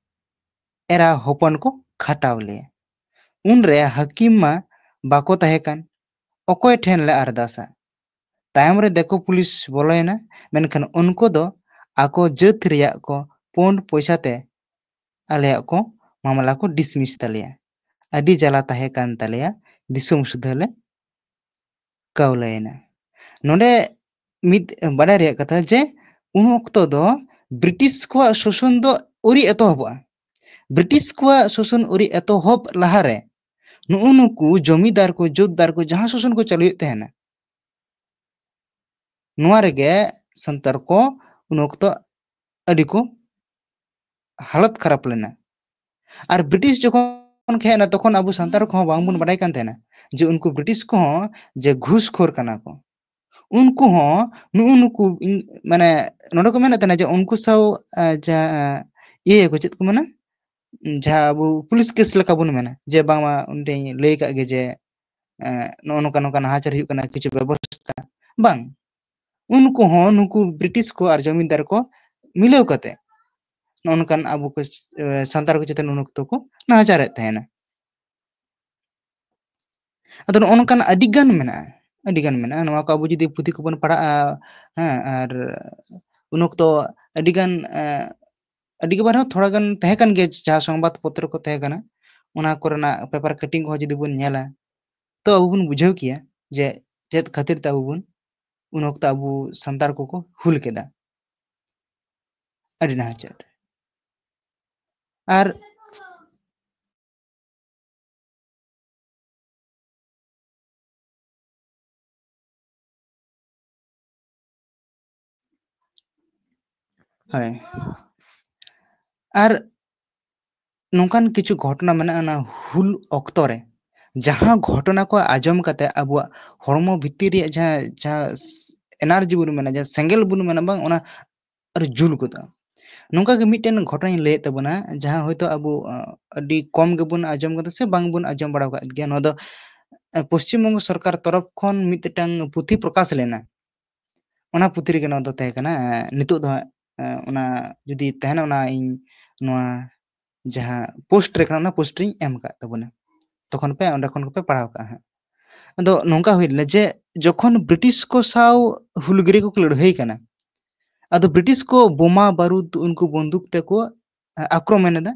ᱮᱨᱟ ᱦᱚᱯᱚᱱ ᱠᱚ ᱠᱷᱟᱴᱟᱣ ᱞᱮᱭᱟ᱾ ᱩᱱᱨᱮ ᱦᱟᱹᱠᱤᱢ ᱢᱟ ᱵᱟᱠᱚ ᱛᱟᱦᱮᱸ ᱠᱟᱱ, ᱚᱠᱚᱭ ᱴᱷᱮᱱ ᱞᱮ ᱟᱨᱫᱟᱥᱟ? ᱛᱟᱭᱚᱢ ᱨᱮ ᱫᱤᱠᱩ ᱯᱩᱞᱤᱥ ᱵᱚᱞᱚᱭᱮᱱᱟ, ᱢᱮᱱᱠᱷᱟᱱ ᱩᱱᱠᱩ ᱫᱚ ᱟᱠᱚ ᱡᱟᱹᱛ ᱨᱮᱭᱟᱜ ᱠᱚ ᱯᱩᱸᱰ ᱯᱚᱭᱥᱟ ᱛᱮ ᱟᱞᱮᱭᱟᱜ ᱠᱚ ᱢᱟᱢᱞᱟ ᱠᱚ ᱰᱤᱥᱢᱤᱥ ᱛᱟᱞᱮᱭᱟ᱾ ᱟᱹᱰᱤ ᱡᱟᱞᱟ ᱛᱟᱦᱮᱸ ᱠᱟᱱ ᱛᱟᱞᱮᱭᱟ, ᱫᱤᱥᱚᱢ ᱥᱩᱫᱷᱟᱹ ᱞᱮ ᱠᱟᱹᱣᱞᱟᱹᱭᱮᱱᱟ᱾ ᱱᱚᱰᱮ ᱢᱤᱫ ᱵᱟᱰᱟᱭ ᱨᱮᱭᱟᱜ ᱠᱟᱛᱷᱟ ᱡᱮ ᱩᱱ ᱚᱠᱛᱚ ᱫᱚ ᱵᱨᱤᱴᱤᱥ ᱠᱚᱣᱟᱜ ᱥᱳᱥᱚᱱ ᱫᱚ ᱟᱹᱣᱨᱤ ᱮᱛᱚᱦᱚᱵᱚᱜᱼᱟ᱾ ᱵᱨᱤᱴᱤᱥ ᱠᱚᱣᱟᱜ ᱥᱳᱥᱚᱱ ᱟᱹᱨᱤ ᱮᱛᱚᱦᱚᱵ ᱞᱟᱦᱟᱨᱮ ᱱᱩᱜᱼᱩ ᱱᱩᱠᱩ ᱡᱚᱢᱤᱫᱟᱨ ᱠᱚ, ᱡᱳᱛᱫᱟᱨ ᱠᱚ ᱡᱟᱦᱟᱸ ᱥᱳᱥᱚᱱ ᱠᱚ ᱪᱟᱹᱞᱩᱭᱮᱫ ᱛᱟᱦᱮᱱᱟ, ᱱᱚᱣᱟ ᱨᱮᱜᱮ ᱥᱟᱱᱛᱟᱲ ᱠᱚ ᱩᱱ ᱚᱠᱛᱚ ᱟᱹᱰᱤ ᱠᱚ ᱦᱟᱞᱚᱛ ᱠᱷᱟᱨᱟᱯ ᱞᱮᱱᱟ᱾ ᱟᱨ ᱵᱨᱤᱴᱤᱥ ᱡᱚᱠᱷᱚᱱ ᱠᱚ ᱦᱮᱡ ᱮᱱᱟ, ᱛᱚᱠᱷᱚᱱ ᱟᱵᱚ ᱥᱟᱱᱛᱟᱲ ᱠᱚᱦᱚᱸ ᱵᱟᱝᱵᱚᱱ ᱵᱟᱰᱟᱭ ᱠᱟᱱ ᱛᱟᱦᱮᱱᱟ ᱡᱮ ᱩᱱᱠᱩ ᱵᱨᱤᱴᱤᱥ ᱠᱚᱦᱚᱸ ᱡᱮ ᱜᱷᱩᱥ ᱠᱷᱳᱨ ᱠᱟᱱᱟ ᱠᱚ᱾ ᱩᱱᱠᱩ ᱦᱚᱸ ᱱᱩᱜᱼᱩ ᱱᱩᱠᱩ ᱤᱧ-, ᱢᱟᱱᱮ ᱱᱚᱰᱮ ᱠᱚ ᱢᱮᱱᱮᱫ ᱛᱟᱦᱮᱱᱟ ᱡᱮ ᱩᱱᱠᱩ ᱥᱟᱶ, ᱟᱸ, ᱡᱟᱦᱟᱸ, ᱟᱸ, ᱤᱭᱟᱹᱭᱟᱠᱚ, ᱪᱮᱫ ᱠᱚ ᱢᱮᱱᱟ, ᱡᱟᱦᱟᱸ ᱟᱵᱚ ᱯᱩᱞᱤᱥ ᱠᱮᱥ ᱞᱮᱠᱟ ᱵᱚᱱ ᱢᱮᱱᱟ ᱡᱮ ᱵᱟᱝᱢᱟ ᱩᱱᱤ ᱞᱟᱹᱭ ᱠᱟᱜ ᱜᱮ ᱡᱮ, ᱮᱸ, ᱱᱚᱜᱼᱚ ᱱᱚᱝᱠᱟ ᱱᱚᱝᱠᱟ ᱱᱟᱦᱟᱪᱟᱨ ᱦᱩᱭᱩᱜ ᱠᱟᱱᱟ, ᱠᱤᱪᱷᱩ ᱵᱮᱵᱚᱥᱛᱷᱟ᱾ ᱵᱟᱝ, ᱩᱱᱠᱩ ᱦᱚᱸ ᱱᱩᱠᱩ ᱵᱨᱤᱴᱤᱥ ᱠᱚ ᱟᱨ ᱡᱚᱢᱤᱱᱫᱟᱨ ᱠᱚ ᱢᱤᱞᱟᱹᱣ ᱠᱟᱛᱮ ᱱᱚᱜᱼᱚ ᱱᱚᱝᱠᱟᱱ ᱟᱵᱚ ᱠᱚ, ᱮ, ᱥᱟᱱᱛᱟᱲ ᱠᱚ ᱪᱮᱛᱟᱱ ᱩᱱ ᱚᱠᱛᱚ ᱠᱚ ᱱᱟᱦᱟᱪᱟᱨᱮᱫ ᱛᱟᱦᱮᱱᱟ᱾ ᱟᱫᱚ ᱱᱚᱜᱼᱚ ᱱᱚᱝᱠᱟᱱ ᱟᱹᱰᱤ ᱜᱟᱱ ᱢᱮᱱᱟᱜᱼᱟ, ᱟᱹᱰᱤ ᱜᱟᱱ ᱢᱮᱱᱟᱜᱼᱟ᱾ ᱱᱚᱣᱟ ᱠᱚ ᱟᱵᱚ ᱡᱩᱫᱤ ᱯᱩᱛᱷᱤ ᱠᱚᱵᱚᱱ ᱯᱟᱲᱦᱟᱜᱼᱟ, ᱦᱮᱸ, ᱟᱨ ᱩᱱ ᱚᱠᱛᱚ ᱟᱹᱰᱤ ᱜᱟᱱ, ᱮ, ᱟᱹᱰᱤ ᱜᱮ ᱵᱟᱨ ᱦᱚᱸ ᱛᱷᱚᱲᱟ ᱜᱟᱱ ᱛᱟᱦᱮᱸ ᱠᱟᱱ ᱜᱮᱭᱟ, ᱡᱟᱦᱟᱸ ᱥᱚᱝᱵᱟᱫ ᱯᱚᱛᱨᱚ ᱠᱚ ᱛᱟᱦᱮᱸ ᱠᱟᱱᱟ, ᱚᱱᱟ ᱠᱚᱨᱮᱱᱟᱜ ᱯᱮᱯᱟᱨ ᱠᱟᱴᱤᱝ ᱠᱚᱦᱚᱸ ᱡᱩᱫᱤ ᱵᱚᱱ ᱧᱮᱞᱟ, ᱛᱚ ᱟᱵᱚ ᱵᱚᱱ ᱵᱩᱡᱷᱟᱹᱣ ᱠᱮᱭᱟ ᱡᱮ ᱪᱮᱫ ᱠᱷᱟᱹᱛᱤᱨ ᱛᱮ ᱟᱵᱚ ᱵᱚᱱ, ᱩᱱ ᱚᱠᱛᱚ ᱟᱵᱚ ᱥᱟᱱᱛᱟᱲ ᱠᱚᱠᱚ ᱦᱩᱞ ᱠᱮᱫᱟ᱾ ᱟᱹᱰᱤ ᱱᱟᱦᱟᱪᱟᱨ᱾ ᱟᱨ ᱦᱳᱭ᱾ ᱟᱨ ᱱᱚᱝᱠᱟᱱ ᱠᱤᱪᱷᱩ ᱜᱷᱚᱴᱚᱱᱟ ᱢᱮᱱᱟᱜᱼᱟ, ᱚᱱᱟ ᱦᱩᱞ ᱚᱠᱛᱚ ᱨᱮ ᱡᱟᱦᱟᱸ ᱜᱷᱚᱴᱚᱱᱟ ᱠᱚ ᱟᱸᱡᱚᱢ ᱠᱟᱛᱮ ᱟᱵᱚᱣᱟᱜ ᱦᱚᱲᱢᱚ ᱵᱷᱤᱛᱤᱨ ᱨᱮᱭᱟᱜ ᱡᱟᱦᱟᱸ, ᱡᱟᱦᱟᱸ ᱮᱱᱟᱨᱡᱤ ᱵᱚᱱ ᱢᱮᱱᱟ, ᱡᱟᱦᱟᱸ ᱥᱮᱸᱜᱮᱞ ᱵᱚᱱ ᱢᱮᱱᱟ, ᱵᱟᱝ, ᱚᱱᱟ ᱟᱨ ᱡᱩᱞ ᱜᱚᱫᱚᱜᱼᱟ᱾ ᱱᱚᱝᱠᱟ ᱜᱮ ᱢᱤᱫᱴᱮᱱ ᱜᱷᱚᱴᱚᱱᱟᱧ ᱞᱟᱹᱭᱮᱫ ᱛᱟᱵᱚᱱᱟ, ᱡᱟᱦᱟᱸ ᱦᱚᱭᱛᱳ ᱟᱵᱚ, ᱟᱸ, ᱟᱹᱰᱤ ᱠᱚᱢ ᱜᱮᱵᱚᱱ ᱟᱸᱡᱚᱢ ᱠᱟᱫᱟ ᱥᱮ ᱵᱟᱝ ᱵᱚᱱ ᱟᱸᱡᱚᱢ ᱵᱟᱲᱟ ᱟᱠᱟᱫ ᱜᱮᱭᱟ᱾ ᱱᱚᱣᱟ ᱫᱚ, ᱟᱸ, ᱯᱚᱥᱪᱤᱢ ᱵᱚᱝᱜᱚ ᱥᱚᱨᱠᱟᱨ ᱛᱚᱨᱚᱯ ᱠᱷᱚᱱ ᱢᱤᱫᱴᱟᱝ ᱯᱩᱛᱷᱤ ᱯᱨᱚᱠᱟᱥ ᱞᱮᱱᱟ᱾ ᱚᱱᱟ ᱯᱩᱛᱷᱤ ᱨᱮᱜᱮ ᱱᱚᱣᱟ ᱫᱚ ᱛᱟᱦᱮᱸ ᱠᱟᱱᱟ᱾ ᱟᱸ, ᱱᱤᱛᱚᱜ ᱫᱚ ᱦᱟᱸᱜ, ᱟᱸ, ᱚᱱᱟ ᱡᱩᱫᱤ ᱛᱟᱦᱮᱱᱟ, ᱚᱱᱟ ᱤᱧ ᱱᱚᱣᱟ ᱡᱟᱦᱟᱸ ᱯᱳᱥᱴ ᱨᱮ ᱠᱟᱱᱟ, ᱚᱱᱟ ᱯᱳᱥᱴ ᱨᱤᱧ ᱮᱢ ᱟᱠᱟᱫ ᱛᱟᱵᱚᱱᱟ᱾ ᱛᱚᱠᱷᱚᱱ ᱯᱮ, ᱚᱸᱰᱮ ᱠᱷᱚᱱ ᱜᱮᱯᱮ ᱯᱟᱲᱦᱟᱣ ᱠᱟᱜᱼᱟ ᱦᱟᱸᱜ᱾ ᱟᱫᱚ ᱱᱚᱝᱠᱟ ᱦᱩᱭ ᱞᱮᱱᱟ ᱡᱮ ᱡᱚᱠᱷᱚᱱ ᱵᱨᱤᱴᱤᱥ ᱠᱚ ᱥᱟᱶ ᱦᱩᱞᱜᱟᱹᱨᱤᱭᱟᱹ ᱠᱚᱠᱚ ᱞᱟᱹᱲᱦᱟᱹᱭ ᱠᱟᱱᱟ, ᱟᱫᱚ ᱵᱨᱤᱴᱤᱥ ᱠᱚ ᱵᱳᱢᱟ ᱵᱟᱹᱨᱩᱫ, ᱩᱱᱠᱩ ᱵᱚᱱᱫᱩᱠ ᱛᱮᱠᱚ, ᱟ-, ᱟᱠᱨᱚᱢᱚᱱ ᱮᱫᱟ᱾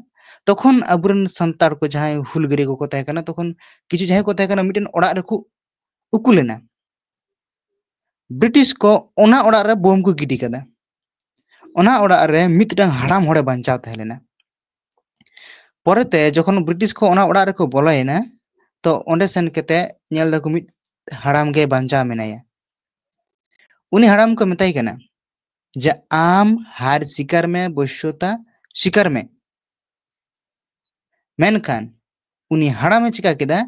ᱛᱚᱠᱷᱚᱱ ᱟᱵᱚᱨᱮᱱ ᱥᱟᱱᱛᱟᱲ ᱠᱚ ᱡᱟᱦᱟᱸᱭ ᱦᱩᱞᱜᱟᱹᱨᱤᱭᱟᱹ ᱠᱚᱠᱚ ᱛᱟᱦᱮᱸ ᱠᱟᱱᱟ, ᱛᱚᱠᱷᱚᱱ ᱠᱤᱪᱷᱩ ᱡᱟᱦᱟᱸᱭ ᱠᱚ ᱛᱟᱦᱮᱸ ᱠᱟᱱᱟ, ᱢᱤᱫᱴᱮᱱ ᱚᱲᱟᱜ ᱨᱮᱠᱚ ᱩᱠᱩ ᱞᱮᱱᱟ᱾ ᱵᱨᱤᱴᱤᱥ ᱠᱚ ᱚᱱᱟ ᱚᱲᱟᱜ ᱨᱮ ᱵᱳᱢ ᱠᱚ ᱜᱤᱰᱤ ᱠᱟᱫᱟ᱾ ᱚᱱᱟ ᱚᱲᱟᱜ ᱨᱮ ᱢᱤᱫᱴᱟᱝ ᱦᱟᱲᱟᱢ ᱦᱚᱲᱮ ᱵᱟᱧᱪᱟᱣ ᱛᱟᱦᱮᱸ ᱞᱮᱱᱟ᱾ ᱯᱚᱨᱮᱛᱮ ᱡᱚᱠᱷᱚᱱ ᱵᱨᱤᱴᱤᱥ ᱠᱚ ᱚᱱᱟ ᱚᱲᱟᱜ ᱨᱮᱠᱚ ᱵᱚᱞᱚᱭᱮᱱᱟ, ᱛᱚ ᱚᱸᱰᱮ ᱥᱮᱱ ᱠᱟᱛᱮ ᱧᱮᱞ ᱫᱟᱠᱚ ᱢᱤᱫ ᱦᱟᱲᱟᱢ ᱜᱮ ᱵᱟᱧᱪᱟᱣ ᱢᱮᱱᱟᱭᱟ᱾ ᱩᱱᱤ ᱦᱟᱲᱟᱢ ᱠᱚ ᱢᱮᱛᱟᱭ ᱠᱟᱱᱟ ᱡᱮ, "ᱟᱢ ᱦᱟᱨ ᱥᱤᱠᱟᱨ ᱢᱮ, ᱵᱚᱥᱭᱚᱛᱟ ᱥᱤᱠᱟᱨ ᱢᱮ᱾" ᱢᱮᱱᱠᱷᱟᱱ ᱩᱱᱤ ᱦᱟᱲᱟᱢᱮ ᱪᱤᱠᱟ ᱠᱮᱫᱟ,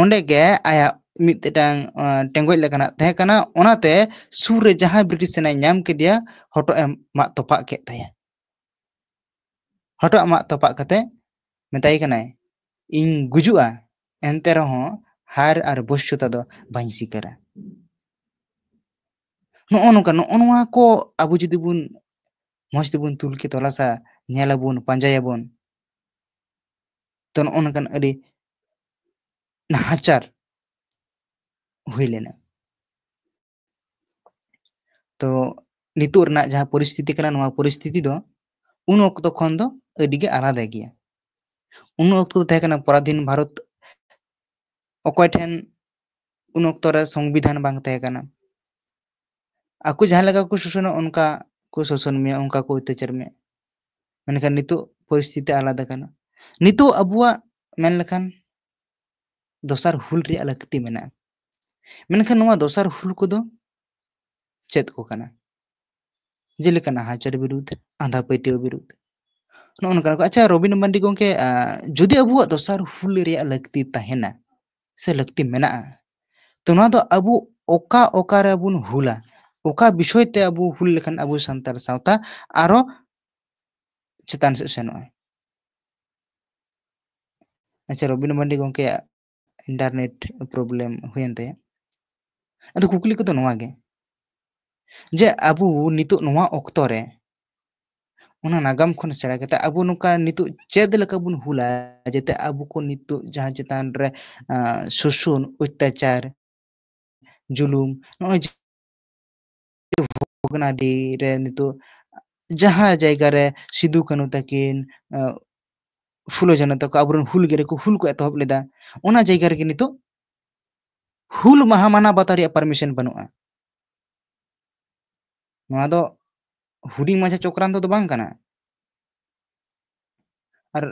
ᱚᱸᱰᱮ ᱜᱮ ᱟᱭᱟᱜ ᱢᱤᱫᱴᱟᱝ, ᱟᱸ, ᱴᱮᱸᱜᱚᱡ ᱞᱮᱠᱟᱱᱟᱜ ᱛᱟᱦᱮᱸ ᱠᱟᱱᱟ, ᱚᱱᱟᱛᱮ ᱥᱩᱨ ᱨᱮ ᱡᱟᱦᱟᱸᱭ ᱵᱨᱤᱴᱤᱥ ᱥᱮᱱᱟᱭ ᱧᱟᱢ ᱠᱮᱫᱮᱭᱟ, ᱦᱚᱴᱚᱜ ᱮ ᱢᱟᱜ ᱛᱚᱯᱟᱜ ᱠᱮᱫ ᱛᱟᱭᱟ᱾ ᱦᱚᱴᱚᱜ ᱢᱟᱜ ᱛᱚᱯᱟᱜ ᱠᱟᱛᱮ ᱢᱮᱛᱟᱭ ᱠᱟᱱᱟᱭ, "ᱤᱧ ᱜᱩᱡᱩᱜᱼᱟ, ᱮᱱᱛᱮ ᱨᱮᱦᱚᱸ ᱦᱟᱨ ᱟᱨ ᱵᱚᱥᱭᱚᱛᱟ ᱫᱚ ᱵᱟᱹᱧ ᱥᱤᱠᱟᱹᱨᱟ᱾" ᱱᱚᱜᱼᱚ ᱱᱚᱝᱠᱟ, ᱱᱚᱜᱼᱚ ᱱᱚᱣᱟ ᱠᱚ ᱟᱵᱚ ᱡᱩᱫᱤ ᱵᱚᱱ ᱢᱚᱸᱡᱽ ᱛᱮᱵᱚᱱ ᱛᱩᱞᱠᱷᱤ ᱛᱚᱞᱟᱥᱟ, ᱧᱮᱞᱟᱵᱚᱱ, ᱯᱟᱸᱡᱟᱭᱟᱵᱚᱱ, ᱛᱚ ᱱᱚᱜᱼᱚ ᱱᱚᱝᱠᱟᱱ ᱟᱹᱰᱤ ᱱᱟᱦᱟᱪᱟᱨ ᱦᱩᱭ ᱞᱮᱱᱟ᱾ ᱛᱚ ᱱᱤᱛᱚᱜ ᱨᱮᱱᱟᱜ ᱡᱟᱦᱟᱸ ᱯᱚᱨᱤᱥᱛᱷᱤᱛᱤ ᱠᱟᱱᱟ, ᱱᱚᱣᱟ ᱯᱚᱨᱤᱥᱛᱷᱤᱛᱤ ᱫᱚ ᱩᱱ ᱚᱠᱛᱚ ᱠᱷᱚᱱ ᱫᱚ ᱟᱹᱰᱤ ᱜᱮ ᱟᱞᱟᱫᱟ ᱜᱮᱭᱟ᱾ ᱩᱱ ᱚᱠᱛᱚ ᱫᱚ ᱛᱟᱦᱮᱸ ᱠᱟᱱᱟ ᱯᱚᱨᱟᱫᱷᱤᱱ ᱵᱷᱟᱨᱚᱛ, ᱚᱠᱚᱭ ᱴᱷᱮᱱ ᱩᱱ ᱚᱠᱛᱚ ᱨᱮ ᱥᱚᱝᱵᱤᱫᱷᱟᱱ ᱵᱟᱝ ᱛᱟᱦᱮᱸ ᱠᱟᱱᱟ᱾ ᱟᱠᱚ ᱡᱟᱦᱟᱸ ᱞᱮᱠᱟ ᱠᱚ ᱥᱳᱥᱚᱱᱚᱜ, ᱚᱱᱠᱟ ᱠᱚ ᱥᱳᱥᱚᱱ ᱢᱮᱭᱟ, ᱚᱱᱠᱟ ᱠᱚ ᱚᱛᱛᱟᱪᱟᱨ ᱢᱮᱭᱟ᱾ ᱢᱮᱱᱠᱷᱟᱱ ᱱᱤᱛᱚᱜ ᱯᱚᱨᱤᱥᱛᱷᱤᱛᱤ ᱟᱞᱟᱫᱟ ᱠᱟᱱᱟ᱾ ᱱᱤᱛᱚᱜ ᱟᱵᱚᱣᱟᱜ ᱢᱮᱱ ᱞᱮᱠᱷᱟᱱ ᱫᱚᱥᱟᱨ ᱦᱩᱞ ᱨᱮᱭᱟᱜ ᱞᱟᱹᱠᱛᱤ ᱢᱮᱱᱟᱜᱼᱟ᱾ ᱢᱮᱱᱠᱷᱟᱱ ᱱᱚᱣᱟ ᱫᱚᱥᱟᱨ ᱦᱩᱞ ᱠᱚᱫᱚ ᱪᱮᱫ ᱠᱚ ᱠᱟᱱᱟ? ᱡᱮᱞᱮᱠᱟ ᱱᱟᱦᱟᱪᱟᱨ ᱵᱤᱨᱩᱫᱷ, ᱟᱸᱫᱷᱟ ᱯᱟᱹᱛᱭᱟᱹᱣ ᱵᱤᱨᱩᱫᱷ, ᱱᱚᱜᱼᱚ ᱱᱚᱝᱠᱟᱱ ᱠᱚ᱾ ᱟᱪᱪᱷᱟ, ᱨᱚᱵᱤᱱ ᱢᱟᱱᱰᱤ ᱜᱚᱢᱠᱮ, ᱟ, ᱡᱩᱫᱤ ᱟᱵᱚᱣᱟᱜ ᱫᱚᱥᱟᱨ ᱦᱩᱞ ᱨᱮᱭᱟᱜ ᱞᱟᱹᱠᱛᱤ ᱛᱟᱦᱮᱱᱟ ᱥᱮ ᱞᱟᱹᱠᱛᱤ ᱢᱮᱱᱟᱜᱼᱟ, ᱛᱚ ᱱᱚᱣᱟ ᱫᱚ ᱟᱵᱚ ᱚᱠᱟ, ᱚᱠᱟ ᱨᱮ ᱵᱚᱱ ᱦᱩᱞᱟ, ᱚᱠᱟ ᱵᱤᱥᱚᱭ ᱛᱮ ᱟᱵᱚ ᱦᱩᱞ ᱞᱮᱠᱷᱟᱱ ᱟᱵᱚ ᱥᱟᱱᱛᱟᱲ ᱥᱟᱶᱛᱟ ᱟᱨᱚ ᱪᱮᱛᱟᱱ ᱥᱮᱫ ᱥᱮᱱᱚᱜᱼᱟ? ᱟᱪᱪᱷᱟ, ᱨᱚᱵᱤᱱ ᱢᱟᱱᱰᱤ ᱜᱚᱢᱠᱮᱭᱟᱜ internet problem ᱦᱩᱭᱮᱱ ᱛᱟᱭᱟ᱾ ᱟᱫᱚ ᱠᱩᱠᱞᱤ ᱠᱚᱫᱚ ᱱᱚᱣᱟ ᱜᱮ, ᱡᱮ ᱟᱵᱚ ᱱᱤᱛᱚᱜ ᱱᱚᱣᱟ ᱚᱠᱛᱚ ᱨᱮ ᱚᱱᱟ ᱱᱟᱜᱟᱢ ᱠᱷᱚᱱ ᱥᱮᱬᱟ ᱠᱟᱛᱮ ᱟᱵᱚ ᱱᱚᱝᱠᱟ ᱱᱤᱛᱚᱜ ᱪᱮᱫ ᱞᱮᱠᱟ ᱵᱚᱱ ᱦᱩᱞᱟ, ᱡᱟᱛᱮ ᱟᱵᱚ ᱠᱚ ᱱᱤᱛᱚᱜ ᱡᱟᱦᱟᱸ ᱪᱮᱛᱟᱱ ᱨᱮ, ᱟᱸ, ᱥᱳᱥᱚᱱ, ᱚᱛᱛᱟᱪᱟᱨ, ᱡᱩᱞᱩᱢ, ᱱᱚᱜᱼᱚᱭ ᱡᱮ ᱵᱷᱚᱜᱽᱱᱟᱰᱤ ᱨᱮ ᱱᱤᱛᱚᱜ ᱡᱟᱦᱟᱸ ᱡᱟᱭᱜᱟ ᱨᱮ ᱥᱤᱫᱩ ᱠᱟᱹᱱᱦᱩ ᱛᱟᱹᱠᱤᱱ, ᱟᱸ, ᱯᱷᱩᱞᱳ ᱡᱷᱟᱱᱳ ᱛᱟᱠᱚ ᱟᱵᱚᱨᱮᱱ ᱦᱩᱞᱜᱟᱹᱨᱤᱭᱟᱹ ᱠᱚ ᱦᱩᱞ ᱠᱚ ᱮᱛᱚᱦᱚᱵ ᱞᱮᱫᱟ, ᱚᱱᱟ ᱡᱟᱭᱜᱟ ᱨᱮᱜᱮ ᱱᱤᱛᱚᱜ ᱦᱩᱞ ᱢᱟᱦᱟ ᱢᱟᱱᱟᱣ ᱵᱟᱛᱟᱣ ᱨᱮᱭᱟᱜ permission ᱵᱟᱹᱱᱩᱜᱼᱟ᱾ ᱱᱚᱣᱟ ᱫᱚ ᱦᱩᱰᱤᱧ ᱢᱟᱪᱷᱟ ᱪᱚᱠᱨᱟᱱᱛᱚ ᱫᱚ ᱵᱟᱝ ᱠᱟᱱᱟ᱾ ᱟᱨ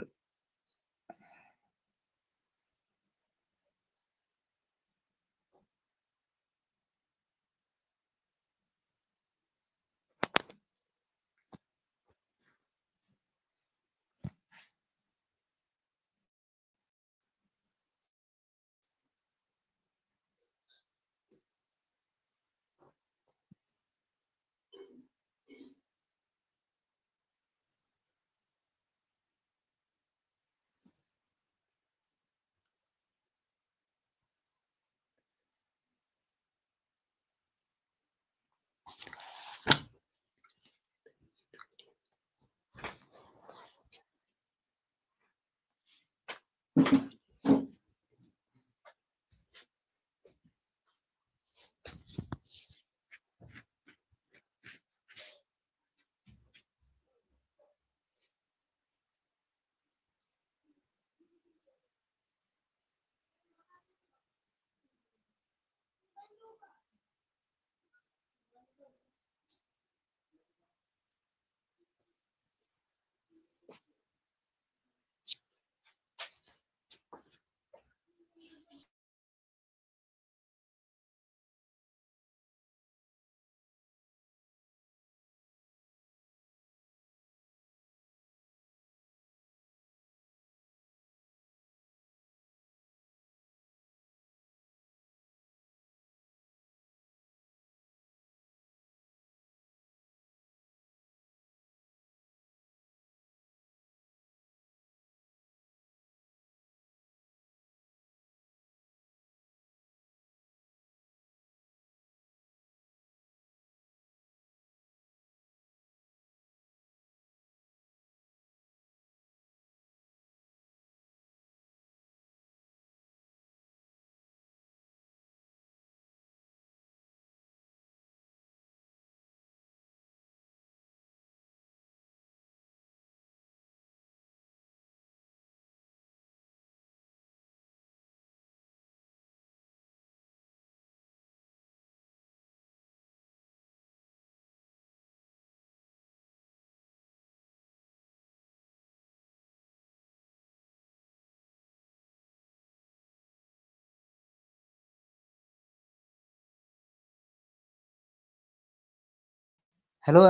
ᱦᱮᱞᱳ,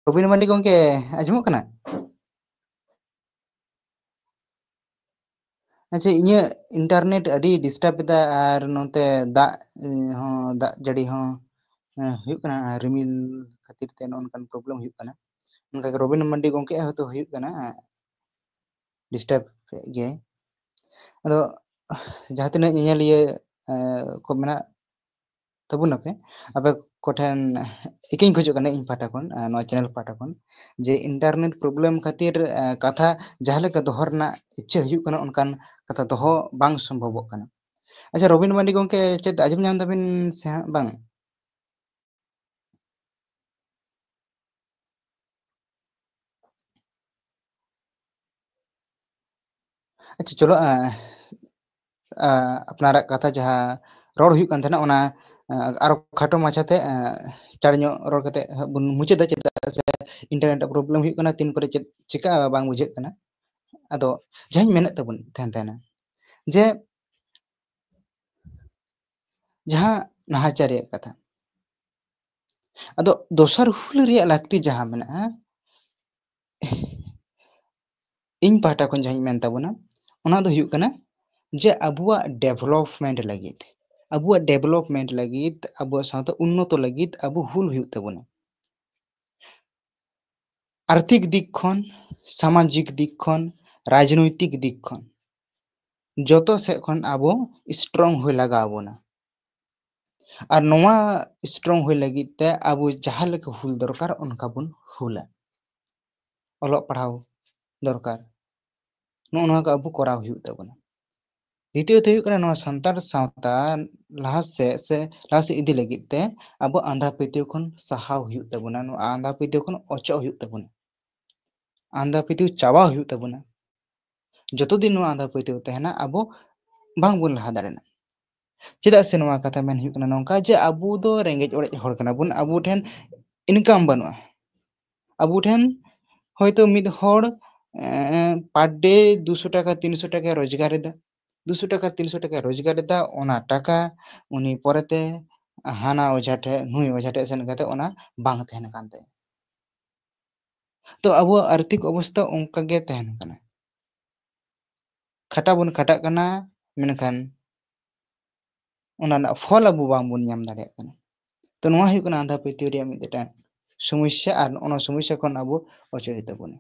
ᱨᱚᱵᱤᱱ ᱢᱟᱱᱰᱤ ᱜᱚᱢᱠᱮ, ᱟᱸᱡᱚᱢᱚᱜ ᱠᱟᱱᱟ? ᱟᱪᱪᱷᱟ, ᱤᱧᱟᱹᱜ internet ᱟᱹᱰᱤ disturb ᱮᱫᱟ, ᱟᱨ ᱱᱚᱛᱮ ᱫᱟᱜ, ᱮ, ᱦᱚᱸ, ᱫᱟᱜ ᱡᱟᱹᱲᱤ ᱦᱚᱸ, ᱮ, ᱦᱩᱭᱩᱜ ᱠᱟᱱᱟ, ᱟᱨ ᱨᱤᱢᱤᱞ ᱠᱷᱟᱹᱛᱤᱨ ᱛᱮ ᱱᱚᱜᱼᱚ ᱱᱚᱝᱠᱟᱱ problem ᱦᱩᱭᱩᱜ ᱠᱟᱱᱟ᱾ ᱚᱱᱠᱟ ᱜᱮ ᱨᱚᱵᱤᱱ ᱢᱟᱱᱰᱤ ᱜᱚᱢᱠᱮ ᱦᱚᱭᱛᱳ ᱦᱩᱭᱩᱜ ᱠᱟᱱᱟ, disturb ᱮᱫ ᱜᱮᱭᱟᱭ᱾ ᱟᱫᱚ ᱡᱟᱦᱟᱸ ᱛᱤᱱᱟᱹᱜ ᱧᱮᱧᱮᱞᱤᱭᱟᱹ, ᱮ, ᱠᱚ ᱢᱮᱱᱟᱜ ᱛᱟᱵᱚᱱᱟᱯᱮ᱾ ᱟᱯᱮ ᱠᱚᱴᱷᱮᱱ ᱤᱠᱟᱹᱧ ᱠᱷᱚᱡᱚᱜ ᱠᱟᱱᱟ ᱤᱧ ᱯᱟᱦᱴᱟ ᱠᱷᱚᱱ, ᱱᱚᱣᱟ ᱪᱮᱱᱮᱞ ᱯᱟᱦᱴᱟ ᱠᱷᱚᱱ, ᱡᱮ ᱤᱱᱴᱟᱨᱱᱮᱴ ᱯᱨᱚᱵᱞᱮᱢ ᱠᱷᱟᱹᱛᱤᱨ ᱠᱟᱛᱷᱟ ᱡᱟᱦᱟᱸ ᱞᱮᱠᱟ ᱫᱚᱦᱚ ᱨᱮᱱᱟᱜ ᱤᱪᱪᱷᱟᱹ ᱦᱩᱭᱩᱜ ᱠᱟᱱᱟ, ᱚᱱᱠᱟᱱ ᱠᱟᱛᱷᱟ ᱫᱚᱦᱚ ᱵᱟᱝ ᱥᱚᱢᱵᱷᱚᱵᱚᱜ ᱠᱟᱱᱟ᱾ ᱟᱪᱪᱷᱟ, ᱨᱚᱵᱤᱱ ᱢᱟᱱᱰᱤ ᱜᱚᱢᱠᱮ, ᱪᱮᱫ ᱟᱸᱡᱚᱢ ᱧᱟᱢ ᱫᱟᱵᱤᱱ ᱥᱮ ᱦᱟᱸᱜ ᱵᱟᱝ? ᱟᱪᱪᱷᱟ, ᱪᱚᱞᱚ, ᱟᱸ, ᱟᱸ, ᱟᱯᱱᱟᱨᱟᱜ ᱠᱟᱛᱷᱟ ᱡᱟᱦᱟᱸ ᱨᱚᱲ ᱦᱩᱭᱩᱜ ᱠᱟᱱ ᱛᱟᱦᱮᱱᱟ, ᱚᱱᱟ, ᱟᱸ, ᱟᱨᱚ ᱠᱷᱟᱴᱚ ᱢᱟᱪᱷᱟᱛᱮ, ᱟᱸ, ᱪᱟᱲ ᱧᱚᱜ ᱨᱚᱲ ᱠᱟᱛᱮ ᱦᱟᱸᱜ ᱵᱚᱱ ᱢᱩᱪᱟᱹᱫᱟ, ᱪᱮᱫᱟᱜ ᱥᱮ ᱤᱱᱴᱟᱨᱱᱮᱴ ᱯᱨᱚᱵᱞᱮᱢ ᱦᱩᱭᱩᱜ ᱠᱟᱱᱟ, ᱛᱤᱱ ᱠᱚᱨᱮ ᱪᱮᱫ ᱪᱤᱠᱟᱹᱜᱼᱟ ᱵᱟᱝ ᱵᱩᱡᱷᱟᱹᱜ ᱠᱟᱱᱟ᱾ ᱟᱫᱚ ᱡᱟᱦᱟᱸᱧ ᱢᱮᱱᱮᱫ ᱛᱟᱵᱚᱱ ᱛᱟᱦᱮᱱ ᱛᱟᱦᱮᱱᱟ ᱡᱮ ᱡᱟᱦᱟᱸ ᱱᱟᱦᱟᱪᱟᱨ ᱨᱮᱭᱟᱜ ᱠᱟᱛᱷᱟ, ᱟᱫᱚ ᱫᱚᱥᱟᱨ ᱦᱩᱞ ᱨᱮᱭᱟᱜ ᱞᱟᱹᱠᱛᱤ ᱡᱟᱦᱟᱸ ᱢᱮᱱᱟᱜᱼᱟ, ᱤᱧ ᱯᱟᱦᱴᱟ ᱠᱷᱚᱱ ᱡᱟᱦᱟᱸᱧ ᱢᱮᱱ ᱛᱟᱵᱚᱱᱟ, ᱚᱱᱟ ᱫᱚ ᱦᱩᱭᱩᱜ ᱠᱟᱱᱟ ᱡᱮ ᱟᱵᱚᱣᱟᱜ ᱰᱮᱵᱷᱞᱚᱯᱢᱮᱱᱴ ᱞᱟᱹᱜᱤᱫ, ᱟᱵᱚᱣᱟᱜ ᱰᱮᱵᱷᱞᱚᱯᱢᱮᱱᱴ ᱞᱟᱹᱜᱤᱫ, ᱟᱵᱚᱣᱟᱜ ᱥᱟᱶᱛᱟ ᱩᱱᱱᱚᱛᱚ ᱞᱟᱹᱜᱤᱫ ᱟᱵᱚ ᱦᱩᱞ ᱦᱩᱭᱩᱜ ᱛᱟᱵᱚᱱᱟ᱾ ᱟᱨᱛᱷᱤᱠ ᱫᱤᱠ ᱠᱷᱚᱱ, ᱥᱟᱢᱟᱡᱤᱠ ᱫᱤᱠ ᱠᱷᱚᱱ, ᱨᱟᱡᱽᱱᱳᱭᱛᱤᱠ ᱫᱤᱠ ᱠᱷᱚᱱ ᱡᱚᱛᱚ ᱥᱮᱫ ᱠᱷᱚᱱ ᱟᱵᱚ ᱥᱴᱨᱚᱝ ᱦᱩᱭ ᱞᱟᱜᱟᱣ ᱵᱚᱱᱟ᱾ ᱟᱨ ᱱᱚᱣᱟ ᱥᱴᱨᱚᱝ ᱦᱩᱭ ᱞᱟᱹᱜᱤᱫ ᱛᱮ ᱟᱵᱚ ᱡᱟᱦᱟᱸ ᱞᱮᱠᱟ ᱦᱩᱞ ᱫᱚᱨᱠᱟᱨ, ᱚᱱᱠᱟ ᱵᱚᱱ ᱦᱩᱞᱟ᱾ ᱚᱞᱚᱜ ᱯᱟᱲᱦᱟᱣ ᱫᱚᱨᱠᱟᱨ, ᱱᱚᱜᱼᱚ ᱱᱚᱣᱟ ᱠᱚ ᱟᱵᱚ ᱠᱚᱨᱟᱣ ᱦᱩᱭᱩᱜ ᱛᱟᱵᱚᱱᱟ᱾ ᱫᱤᱛᱤᱭᱚᱛ ᱦᱩᱭᱩᱜ ᱠᱟᱱᱟ, ᱱᱚᱣᱟ ᱥᱟᱱᱛᱟᱲ ᱥᱟᱶᱛᱟ ᱞᱟᱦᱟ ᱥᱮᱫ ᱥᱮ ᱞᱟᱦᱟ ᱥᱮᱫ ᱤᱫᱤ ᱞᱟᱹᱜᱤᱫ ᱛᱮ ᱟᱵᱚ ᱟᱸᱫᱷᱟ ᱯᱟᱹᱛᱭᱟᱹᱣ ᱠᱷᱚᱱ ᱥᱟᱦᱟᱣ ᱦᱩᱭᱩᱜ ᱛᱟᱵᱚᱱᱟ, ᱱᱚᱣᱟ ᱟᱸᱫᱷᱟ ᱯᱟᱹᱛᱭᱟᱹᱣ ᱠᱷᱚᱱ ᱚᱪᱚᱜ ᱦᱩᱭᱩᱜ ᱛᱟᱵᱚᱱᱟ, ᱟᱸᱫᱷᱟ ᱯᱟᱹᱛᱭᱟᱹᱣ ᱪᱟᱵᱟ ᱦᱩᱭᱩᱜ ᱛᱟᱵᱚᱱᱟ᱾ ᱡᱚᱛᱚ ᱫᱤᱱ ᱱᱚᱣᱟ ᱟᱸᱫᱷᱟ ᱯᱟᱹᱛᱭᱟᱹᱣ ᱛᱟᱦᱮᱱᱟ, ᱟᱵᱚ ᱵᱟᱝᱵᱚᱱ ᱞᱟᱦᱟ ᱫᱟᱲᱮᱭᱟᱜᱼᱟ᱾ ᱪᱮᱫᱟᱜ ᱥᱮ ᱱᱚᱣᱟ ᱠᱟᱛᱷᱟ ᱢᱮᱱ ᱦᱩᱭᱩᱜ ᱠᱟᱱᱟ ᱱᱚᱝᱠᱟ ᱡᱮ ᱟᱵᱚ ᱫᱚ ᱨᱮᱸᱜᱮᱡ ᱚᱨᱮᱡ ᱦᱚᱲ ᱠᱟᱱᱟ ᱵᱚᱱ, ᱟᱵᱚ ᱴᱷᱮᱱ ᱤᱱᱠᱟᱢ ᱵᱟᱹᱱᱩᱜᱼᱟ, ᱟᱵᱚ ᱴᱷᱮᱱ ᱦᱚᱭᱛᱳ ᱢᱤᱫ ᱦᱚᱲ ᱯᱟᱨ ᱰᱮ ᱫᱩᱥᱚ ᱴᱟᱠᱟ ᱛᱤᱱᱥᱚ ᱴᱟᱠᱟ ᱨᱳᱡᱽᱜᱟᱨ ᱮᱫᱟ, ᱫᱩᱥᱚ ᱴᱟᱠᱟ ᱛᱤᱱᱥᱚ ᱴᱟᱠᱟ ᱨᱳᱡᱽᱜᱟᱨ ᱮᱫᱟ, ᱚᱱᱟ ᱴᱟᱠᱟ ᱩᱱᱤ ᱯᱚᱨᱮᱛᱮ ᱦᱟᱱᱟ ᱚᱡᱷᱟ ᱴᱷᱮᱱ ᱱᱩᱭ ᱚᱡᱷᱟ ᱴᱷᱮᱱ ᱥᱮᱱ ᱠᱟᱛᱮ ᱚᱱᱟ ᱵᱟᱝ ᱛᱟᱦᱮᱱ ᱠᱟᱱ ᱛᱟᱭᱟ᱾ ᱛᱚ ᱟᱵᱚᱣᱟᱜ ᱟᱨᱛᱷᱤᱠ ᱚᱵᱚᱥᱛᱷᱟ ᱚᱱᱠᱟ ᱜᱮ ᱛᱟᱦᱮᱱ ᱠᱟᱱᱟ᱾ ᱠᱷᱟᱴᱟᱣ ᱵᱚᱱ ᱠᱷᱟᱴᱟᱜ ᱠᱟᱱᱟ, ᱢᱮᱱᱠᱷᱟᱱ ᱚᱱᱟ ᱨᱮᱱᱟᱜ ᱯᱷᱚᱞ ᱟᱵᱚ ᱵᱟᱝᱵᱚᱱ ᱧᱟᱢ ᱫᱟᱲᱮᱭᱟᱜ ᱠᱟᱱᱟ᱾ ᱛᱚ ᱱᱚᱣᱟ ᱦᱩᱭᱩᱜ ᱠᱟᱱᱟ ᱟᱸᱫᱷᱟ ᱯᱟᱹᱛᱭᱟᱹᱣ ᱨᱮᱭᱟᱜ ᱢᱤᱫᱴᱟᱝ ᱥᱚᱢᱚᱥᱥᱟ, ᱟᱨ ᱚᱱᱟ ᱥᱚᱢᱚᱥᱥᱟ ᱠᱷᱚᱱ ᱟᱵᱚ ᱚᱪᱚᱜ ᱦᱩᱭᱩᱜ ᱛᱟᱵᱚᱱᱟ᱾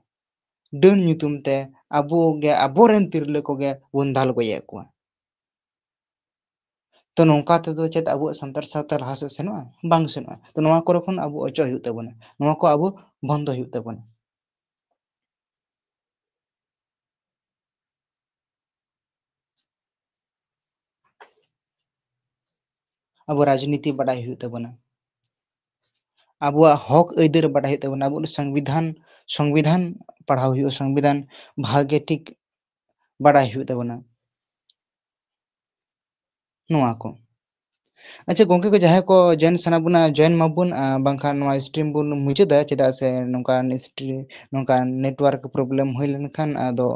ᱰᱟᱹᱱ ᱧᱩᱛᱩᱢ ᱛᱮ ᱟᱵᱚ ᱜᱮ, ᱟᱵᱚᱨᱮᱱ ᱛᱤᱨᱞᱟᱹ ᱠᱚᱜᱮ ᱵᱚᱱ ᱫᱟᱞ ᱜᱚᱡᱮᱫ ᱠᱚᱣᱟ᱾ ᱛᱚ ᱱᱚᱝᱠᱟ ᱛᱮᱫᱚ ᱪᱮᱫ ᱟᱵᱚᱣᱟᱜ ᱥᱟᱱᱛᱟᱲ ᱥᱟᱶᱛᱟ ᱞᱟᱦᱟ ᱥᱮᱫ ᱥᱮᱱᱚᱜᱼᱟ? ᱵᱟᱝ ᱥᱮᱱᱚᱜᱼᱟ᱾ ᱛᱚ ᱱᱚᱣᱟ ᱠᱚᱨᱮ ᱠᱷᱚᱱ ᱟᱵᱚ ᱚᱪᱚᱜ ᱦᱩᱭᱩᱜ ᱛᱟᱵᱚᱱᱟ, ᱱᱚᱣᱟ ᱠᱚ ᱟᱵᱚ ᱵᱚᱱᱫᱚ ᱦᱩᱭᱩᱜ ᱛᱟᱵᱚᱱᱟ᱾ ᱟᱵᱚ ᱨᱟᱡᱽᱱᱤᱛᱤ ᱵᱟᱰᱟᱭ ᱦᱩᱭᱩᱜ ᱛᱟᱵᱚᱱᱟ, ᱟᱵᱚᱣᱟᱜ ᱦᱚᱠ ᱟᱹᱭᱫᱟᱹᱨ ᱵᱟᱰᱟᱭ ᱦᱩᱭᱩᱜ ᱛᱟᱵᱚᱱᱟ, ᱟᱵᱚ ᱥᱚᱝᱵᱤᱫᱷᱟᱱ, ᱥᱚᱝᱵᱤᱫᱷᱟᱱ ᱯᱟᱲᱦᱟᱣ ᱦᱩᱭᱩᱜᱼᱟ, ᱥᱚᱝᱵᱤᱫᱷᱟᱱ ᱵᱷᱟᱜᱮ ᱴᱷᱤᱠ ᱵᱟᱰᱟᱭ ᱦᱩᱭᱩᱜ ᱛᱟᱵᱚᱱᱟ᱾ ᱱᱚᱣᱟ ᱠᱚ᱾ ᱟᱪᱪᱷᱟ ᱜᱚᱝᱠᱮ ᱠᱚ, ᱡᱟᱦᱟᱸᱭ ᱠᱚ join ᱥᱟᱱᱟ ᱵᱚᱱᱟ, join ᱢᱟᱵᱚᱱ, ᱟᱨ ᱵᱟᱝᱠᱷᱟᱱ ᱱᱚᱣᱟ stream ᱵᱚᱱ ᱢᱩᱪᱟᱹᱫᱟ, ᱪᱮᱫᱟᱜ ᱥᱮ ᱱᱚᱝᱠᱟᱱ stream, ᱱᱚᱝᱠᱟᱱ network problem ᱦᱩᱭ ᱞᱮᱱᱠᱷᱟᱱ ᱟᱫᱚ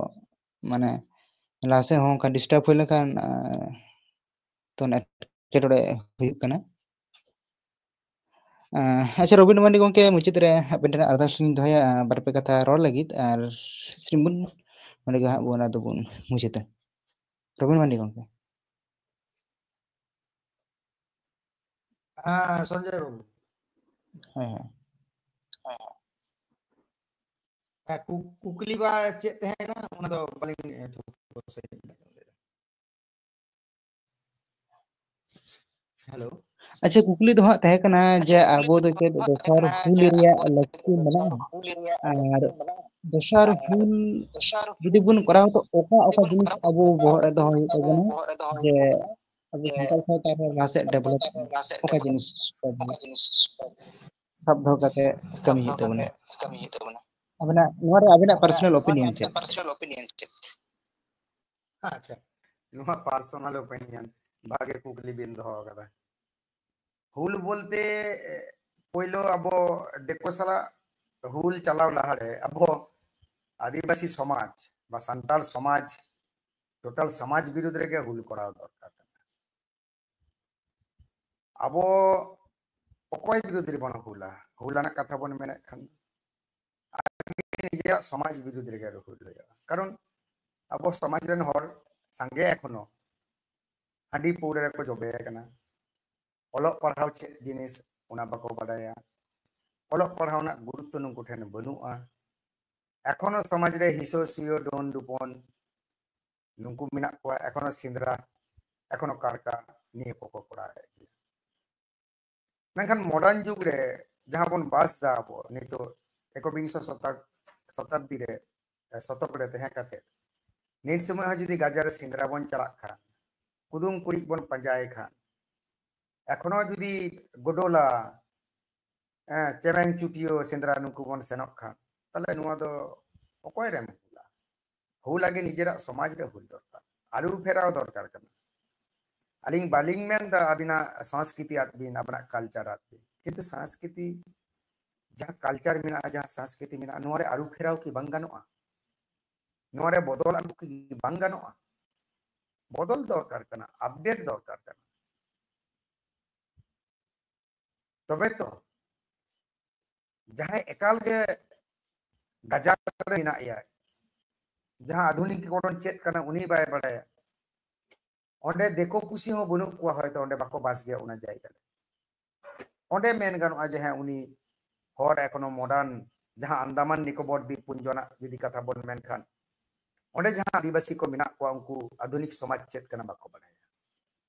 ᱢᱟᱱᱮ ᱞᱟᱦᱟ ᱥᱮᱫ ᱦᱚᱸ ᱚᱱᱠᱟ disturb ᱦᱩᱭ ᱞᱮᱱᱠᱷᱟᱱ, ᱟᱨ, ᱛᱚ ᱮᱴᱠᱮᱴᱚᱬᱮ ᱦᱩᱭᱩᱜ ᱠᱟᱱᱟ᱾ ᱟᱸ, ᱟᱪᱪᱷᱟ, ᱨᱚᱵᱤᱱ ᱢᱟᱱᱰᱤ ᱜᱚᱢᱠᱮ, ᱢᱩᱪᱟᱹᱫ ᱨᱮ ᱟᱵᱮᱱ ᱴᱷᱮᱱ ᱟᱨᱫᱟᱥ ᱞᱤᱧ ᱫᱚᱦᱚᱭᱟ, ᱟᱸ, ᱵᱟᱨ ᱯᱮ ᱠᱟᱛᱷᱟ ᱨᱚᱲ ᱞᱟᱹᱜᱤᱫ, ᱟᱨ stream ᱵᱚᱱ ᱱᱚᱸᱰᱮ ᱜᱮ ᱦᱟᱸᱜ ᱵᱚᱱ ᱟᱫᱚ ᱵᱚᱱ ᱢᱩᱪᱟᱹᱫᱟ᱾ ᱨᱚᱵᱤᱱ ᱢᱟᱱᱰᱤ ᱜᱚᱢᱠᱮ᱾ ᱦᱮᱸ, ᱥᱚᱧᱡᱚᱭ ᱵᱟᱹᱵᱩ᱾ ᱦᱮᱸ, ᱦᱮᱸ᱾ ᱦᱮᱸ, ᱠᱩ-, ᱠᱩᱠᱞᱤ ᱵᱟ ᱪᱮᱫ ᱛᱟᱦᱮᱸ ᱠᱟᱱᱟ, ᱚᱱᱟ ᱫᱚ ᱵᱟᱹᱞᱤᱧ ᱴᱷᱟᱹᱣᱠᱟᱹ ᱥᱟᱺᱦᱤᱡ ᱞᱮᱫᱟ᱾ ᱦᱮᱞᱳ᱾ ᱟᱪᱪᱷᱟ, ᱠᱩᱠᱞᱤ ᱫᱚ ᱦᱟᱸᱜ ᱛᱟᱦᱮᱸ ᱠᱟᱱᱟ ᱡᱮ ᱟᱵᱚ ᱫᱚ ᱪᱮᱫ ᱫᱚᱥᱟᱨ ᱦᱩᱞ ᱨᱮᱭᱟᱜ ᱞᱟᱹᱠᱛᱤ ᱢᱮᱱᱟᱜᱼᱟ? ᱟᱨ ᱫᱚᱥᱟᱨ ᱦᱩᱞ ᱡᱩᱫᱤ ᱵᱚᱱ ᱠᱚᱨᱟᱣᱟ, ᱛᱚ ᱚᱠᱟ ᱚᱠᱟ ᱡᱤᱱᱤᱥ ᱟᱵᱚ ᱵᱚᱦᱚᱜ ᱨᱮ ᱫᱚᱦᱚ ᱦᱩᱭᱩᱜ ᱛᱟᱵᱚᱱᱟ ᱡᱮ ᱟᱵᱚ ᱥᱟᱱᱛᱟᱲ ᱥᱟᱶᱛᱟ ᱨᱮ ᱞᱟᱦᱟ ᱥᱮᱫ develop ᱚᱠᱟ ᱡᱤᱱᱤᱥ ᱥᱟᱵ ᱫᱚᱦᱚ ᱠᱟᱛᱮ ᱠᱟᱹᱢᱤ ᱦᱩᱭᱩᱜ ᱛᱟᱵᱚᱱᱟ? ᱟᱵᱮᱱᱟᱜ, ᱱᱚᱣᱟ ᱨᱮ ᱟᱵᱮᱱᱟᱜ personal opinion ᱪᱮᱫ? ᱟᱪᱪᱷᱟ, ᱱᱚᱣᱟ personal opinion, ᱵᱷᱟᱜᱮ ᱠᱩᱠᱞᱤ ᱵᱤᱱ ᱫᱚᱦᱚ ᱟᱠᱟᱫᱟ᱾ ᱦᱩᱞ ᱵᱚᱞᱛᱮ, ᱮ, ᱯᱳᱭᱞᱳ ᱟᱵᱚ ᱫᱤᱠᱩ ᱥᱟᱞᱟᱜ ᱦᱩᱞ ᱪᱟᱞᱟᱣ ᱞᱟᱦᱟᱨᱮ ᱟᱵᱚ ᱟᱹᱫᱤᱵᱟᱹᱥᱤ ᱥᱚᱢᱟᱡᱽ ᱵᱟ ᱥᱟᱱᱛᱟᱲ ᱥᱚᱢᱟᱡᱽ, total ᱥᱚᱢᱟᱡᱽ ᱵᱤᱨᱩᱫᱽ ᱨᱮᱜᱮ ᱦᱩᱞ ᱠᱚᱨᱟᱣ ᱫᱚᱨᱠᱟᱨ ᱠᱟᱱᱟ᱾ ᱟᱵᱚ ᱚᱠᱚᱭ ᱵᱤᱨᱩᱫᱽ ᱨᱮᱵᱚᱱ ᱦᱩᱞᱟ? ᱦᱩᱞ ᱟᱱᱟᱜ ᱠᱟᱛᱷᱟ ᱵᱚᱱ ᱢᱮᱱᱮᱫ ᱠᱷᱟᱱ ᱱᱤᱡᱮᱨᱟᱜ ᱥᱚᱢᱟᱡᱽ ᱵᱤᱨᱩᱫᱽ ᱨᱮᱜᱮ ᱦᱩᱞ ᱦᱩᱭᱩᱜᱼᱟ᱾ ᱠᱟᱨᱚᱱ ᱟᱵᱚ ᱥᱚᱢᱟᱡᱽ ᱨᱮᱱ ᱦᱚᱲ ᱥᱟᱸᱜᱮ ᱮᱠᱷᱚᱱᱳ ᱦᱟᱺᱰᱤ ᱯᱟᱹᱣᱨᱟᱹ ᱨᱮᱠᱚ ᱡᱚᱵᱮ ᱟᱠᱟᱱᱟ᱾ ᱚᱞᱚᱜ ᱯᱟᱲᱦᱟᱣ ᱪᱮᱫ ᱡᱤᱱᱤᱥ, ᱚᱱᱟ ᱵᱟᱠᱚ ᱵᱟᱰᱟᱭᱟ᱾ ᱚᱞᱚᱜ ᱯᱟᱲᱦᱟᱣ ᱨᱮᱱᱟᱜ ᱜᱩᱨᱩᱛᱛᱚ ᱱᱩᱠᱩ ᱴᱷᱮᱱ ᱵᱟᱹᱱᱩᱜᱼᱟ᱾ ᱮᱠᱷᱚᱱᱳ ᱥᱚᱢᱟᱡᱽ ᱨᱮ ᱦᱤᱸᱥᱟᱹ ᱥᱩᱭᱟᱹ ᱰᱟᱹᱱ ᱰᱩᱯᱚᱱ ᱱᱩᱠᱩ ᱢᱮᱱᱟᱜ ᱠᱚᱣᱟ, ᱮᱠᱷᱚᱱᱳ ᱥᱮᱸᱫᱽᱨᱟ, ᱮᱠᱷᱚᱱᱳ ᱠᱟᱨᱠᱟ, ᱱᱤᱭᱟᱹ ᱠᱚᱠᱚ ᱠᱚᱨᱟᱣᱮᱫ ᱜᱮᱭᱟ᱾ ᱢᱮᱱᱠᱷᱟᱱ modern ᱡᱩᱜᱽ ᱨᱮ ᱡᱟᱦᱟᱸ ᱵᱚᱱ ᱵᱟᱥ ᱫᱟ ᱟᱵᱚ ᱱᱤᱛᱚᱜ ᱮᱠᱵᱤᱝᱥᱚ ᱥᱚᱛᱟᱵ-, ᱥᱚᱛᱟᱵᱫᱤ ᱨᱮ, ᱮ, ᱥᱚᱛᱚᱠ ᱨᱮ ᱛᱟᱦᱮᱸ ᱠᱟᱛᱮ, ᱱᱤᱛ ᱥᱚᱢᱚᱭ ᱦᱚᱸ ᱡᱩᱫᱤ ᱜᱟᱡᱟᱲ ᱨᱮ ᱥᱮᱸᱫᱽᱨᱟ ᱵᱚᱱ ᱪᱟᱞᱟᱜ ᱠᱷᱟᱱ, ᱠᱩᱫᱩᱢ ᱠᱩᱲᱤᱫ ᱵᱚᱱ ᱯᱟᱸᱡᱟᱭ ᱠᱷᱟᱱ, ᱮᱠᱷᱚᱱᱚ ᱡᱩᱫᱤ ᱜᱚᱰᱚᱞᱟ, ᱮᱸ, ᱪᱮᱢᱮᱧ ᱪᱩᱴᱭᱟᱹ ᱥᱮᱸᱫᱽᱨᱟ ᱱᱩᱠᱩ ᱵᱚᱱ ᱥᱮᱱᱚᱜ ᱠᱷᱟᱱ, ᱛᱟᱦᱞᱮ ᱱᱚᱣᱟ ᱫᱚ ᱚᱠᱚᱭ ᱨᱮᱢ ᱦᱩᱞᱟ? ᱦᱩᱞ ᱟᱜᱮ ᱱᱤᱡᱮᱨᱟᱜ ᱥᱚᱢᱟᱡᱽ ᱨᱮ ᱦᱩᱞ ᱫᱚᱨᱠᱟᱨ, ᱟᱹᱨᱩ ᱯᱷᱮᱨᱟᱣ ᱫᱚᱨᱠᱟᱨ ᱠᱟᱱᱟ᱾ ᱟᱹᱞᱤᱧ ᱵᱟᱹᱞᱤᱧ ᱢᱮᱱᱫᱟ ᱟᱹᱵᱤᱱᱟᱜ ᱥᱚᱝᱥᱠᱨᱤᱛᱤ ᱟᱫ ᱵᱤᱱ, ᱟᱵᱚᱱᱟᱜ culture ᱟᱫ ᱵᱤᱱ, ᱠᱤᱱᱛᱩ ᱥᱚᱝᱥᱠᱨᱤᱛᱤ, ᱡᱟᱦᱟᱸ culture ᱢᱮᱱᱟᱜᱼᱟ, ᱡᱟᱦᱟᱸ ᱥᱚᱝᱥᱠᱨᱤᱛᱤ ᱢᱮᱱᱟᱜᱼᱟ, ᱱᱚᱣᱟ ᱨᱮ ᱟᱹᱨᱩ ᱯᱷᱮᱨᱟᱣ ᱠᱤ ᱵᱟᱝ ᱜᱟᱱᱚᱜᱼᱟ? ᱱᱚᱣᱟ ᱨᱮ ᱵᱚᱫᱚᱞ ᱟᱹᱜᱩ ᱠᱤ ᱵᱟᱝ ᱜᱟᱱᱚᱜᱼᱟ? ᱵᱚᱫᱚᱞ ᱫᱚᱨᱠᱟᱨ ᱠᱟᱱᱟ, update ᱫᱚᱨᱠᱟᱨ ᱠᱟᱱᱟ᱾ ᱛᱚᱵᱮ ᱛᱚ ᱡᱟᱦᱟᱸᱭ ᱮᱠᱟᱞ ᱜᱮ ᱜᱟᱡᱟᱲ ᱨᱮ ᱢᱮᱱᱟᱜ ᱭᱟ, ᱡᱟᱦᱟᱸ ᱟᱫᱷᱩᱱᱤᱠ ᱠᱚᱨᱚᱱ ᱪᱮᱫ ᱠᱟᱱᱟ ᱩᱱᱤ ᱵᱟᱭ ᱵᱟᱲᱟᱭᱟ, ᱚᱸᱰᱮ ᱫᱤᱠᱩ ᱯᱩᱥᱤ ᱦᱚᱸ ᱵᱟᱹᱱᱩᱜ ᱠᱚᱣᱟ, ᱦᱚᱭᱛᱚ ᱚᱸᱰᱮ ᱵᱟᱠᱚ ᱵᱟᱥ ᱜᱮᱭᱟ ᱚᱱᱟ ᱡᱟᱭᱜᱟ ᱨᱮ᱾ ᱚᱸᱰᱮ ᱢᱮᱱ ᱜᱟᱱᱚᱜᱼᱟ ᱡᱮ ᱦᱮᱸ, ᱩᱱᱤ ᱦᱚᱲ ᱮᱠᱷᱚᱱᱳ modern, ᱡᱟᱦᱟᱸ ᱟᱱᱫᱟᱢᱟᱱ ᱱᱤᱠᱳᱵᱚᱨ ᱫᱤᱯ ᱯᱩᱧᱡᱚ ᱨᱮᱱᱟᱜ ᱡᱩᱫᱤ ᱠᱟᱛᱷᱟ ᱵᱚᱱ ᱢᱮᱱᱠᱷᱟᱱ, ᱚᱸᱰᱮ ᱡᱟᱦᱟᱸ ᱟᱹᱫᱤᱵᱟᱹᱥᱤ ᱠᱚ ᱢᱮᱱᱟᱜ ᱠᱚᱣᱟ, ᱩᱱᱠᱩ ᱟᱫᱷᱩᱱᱤᱠ ᱥᱚᱢᱟᱡᱽ ᱪᱮᱫ ᱠᱟᱱᱟ ᱵᱟᱠᱚ ᱵᱟᱲᱟᱭᱟ᱾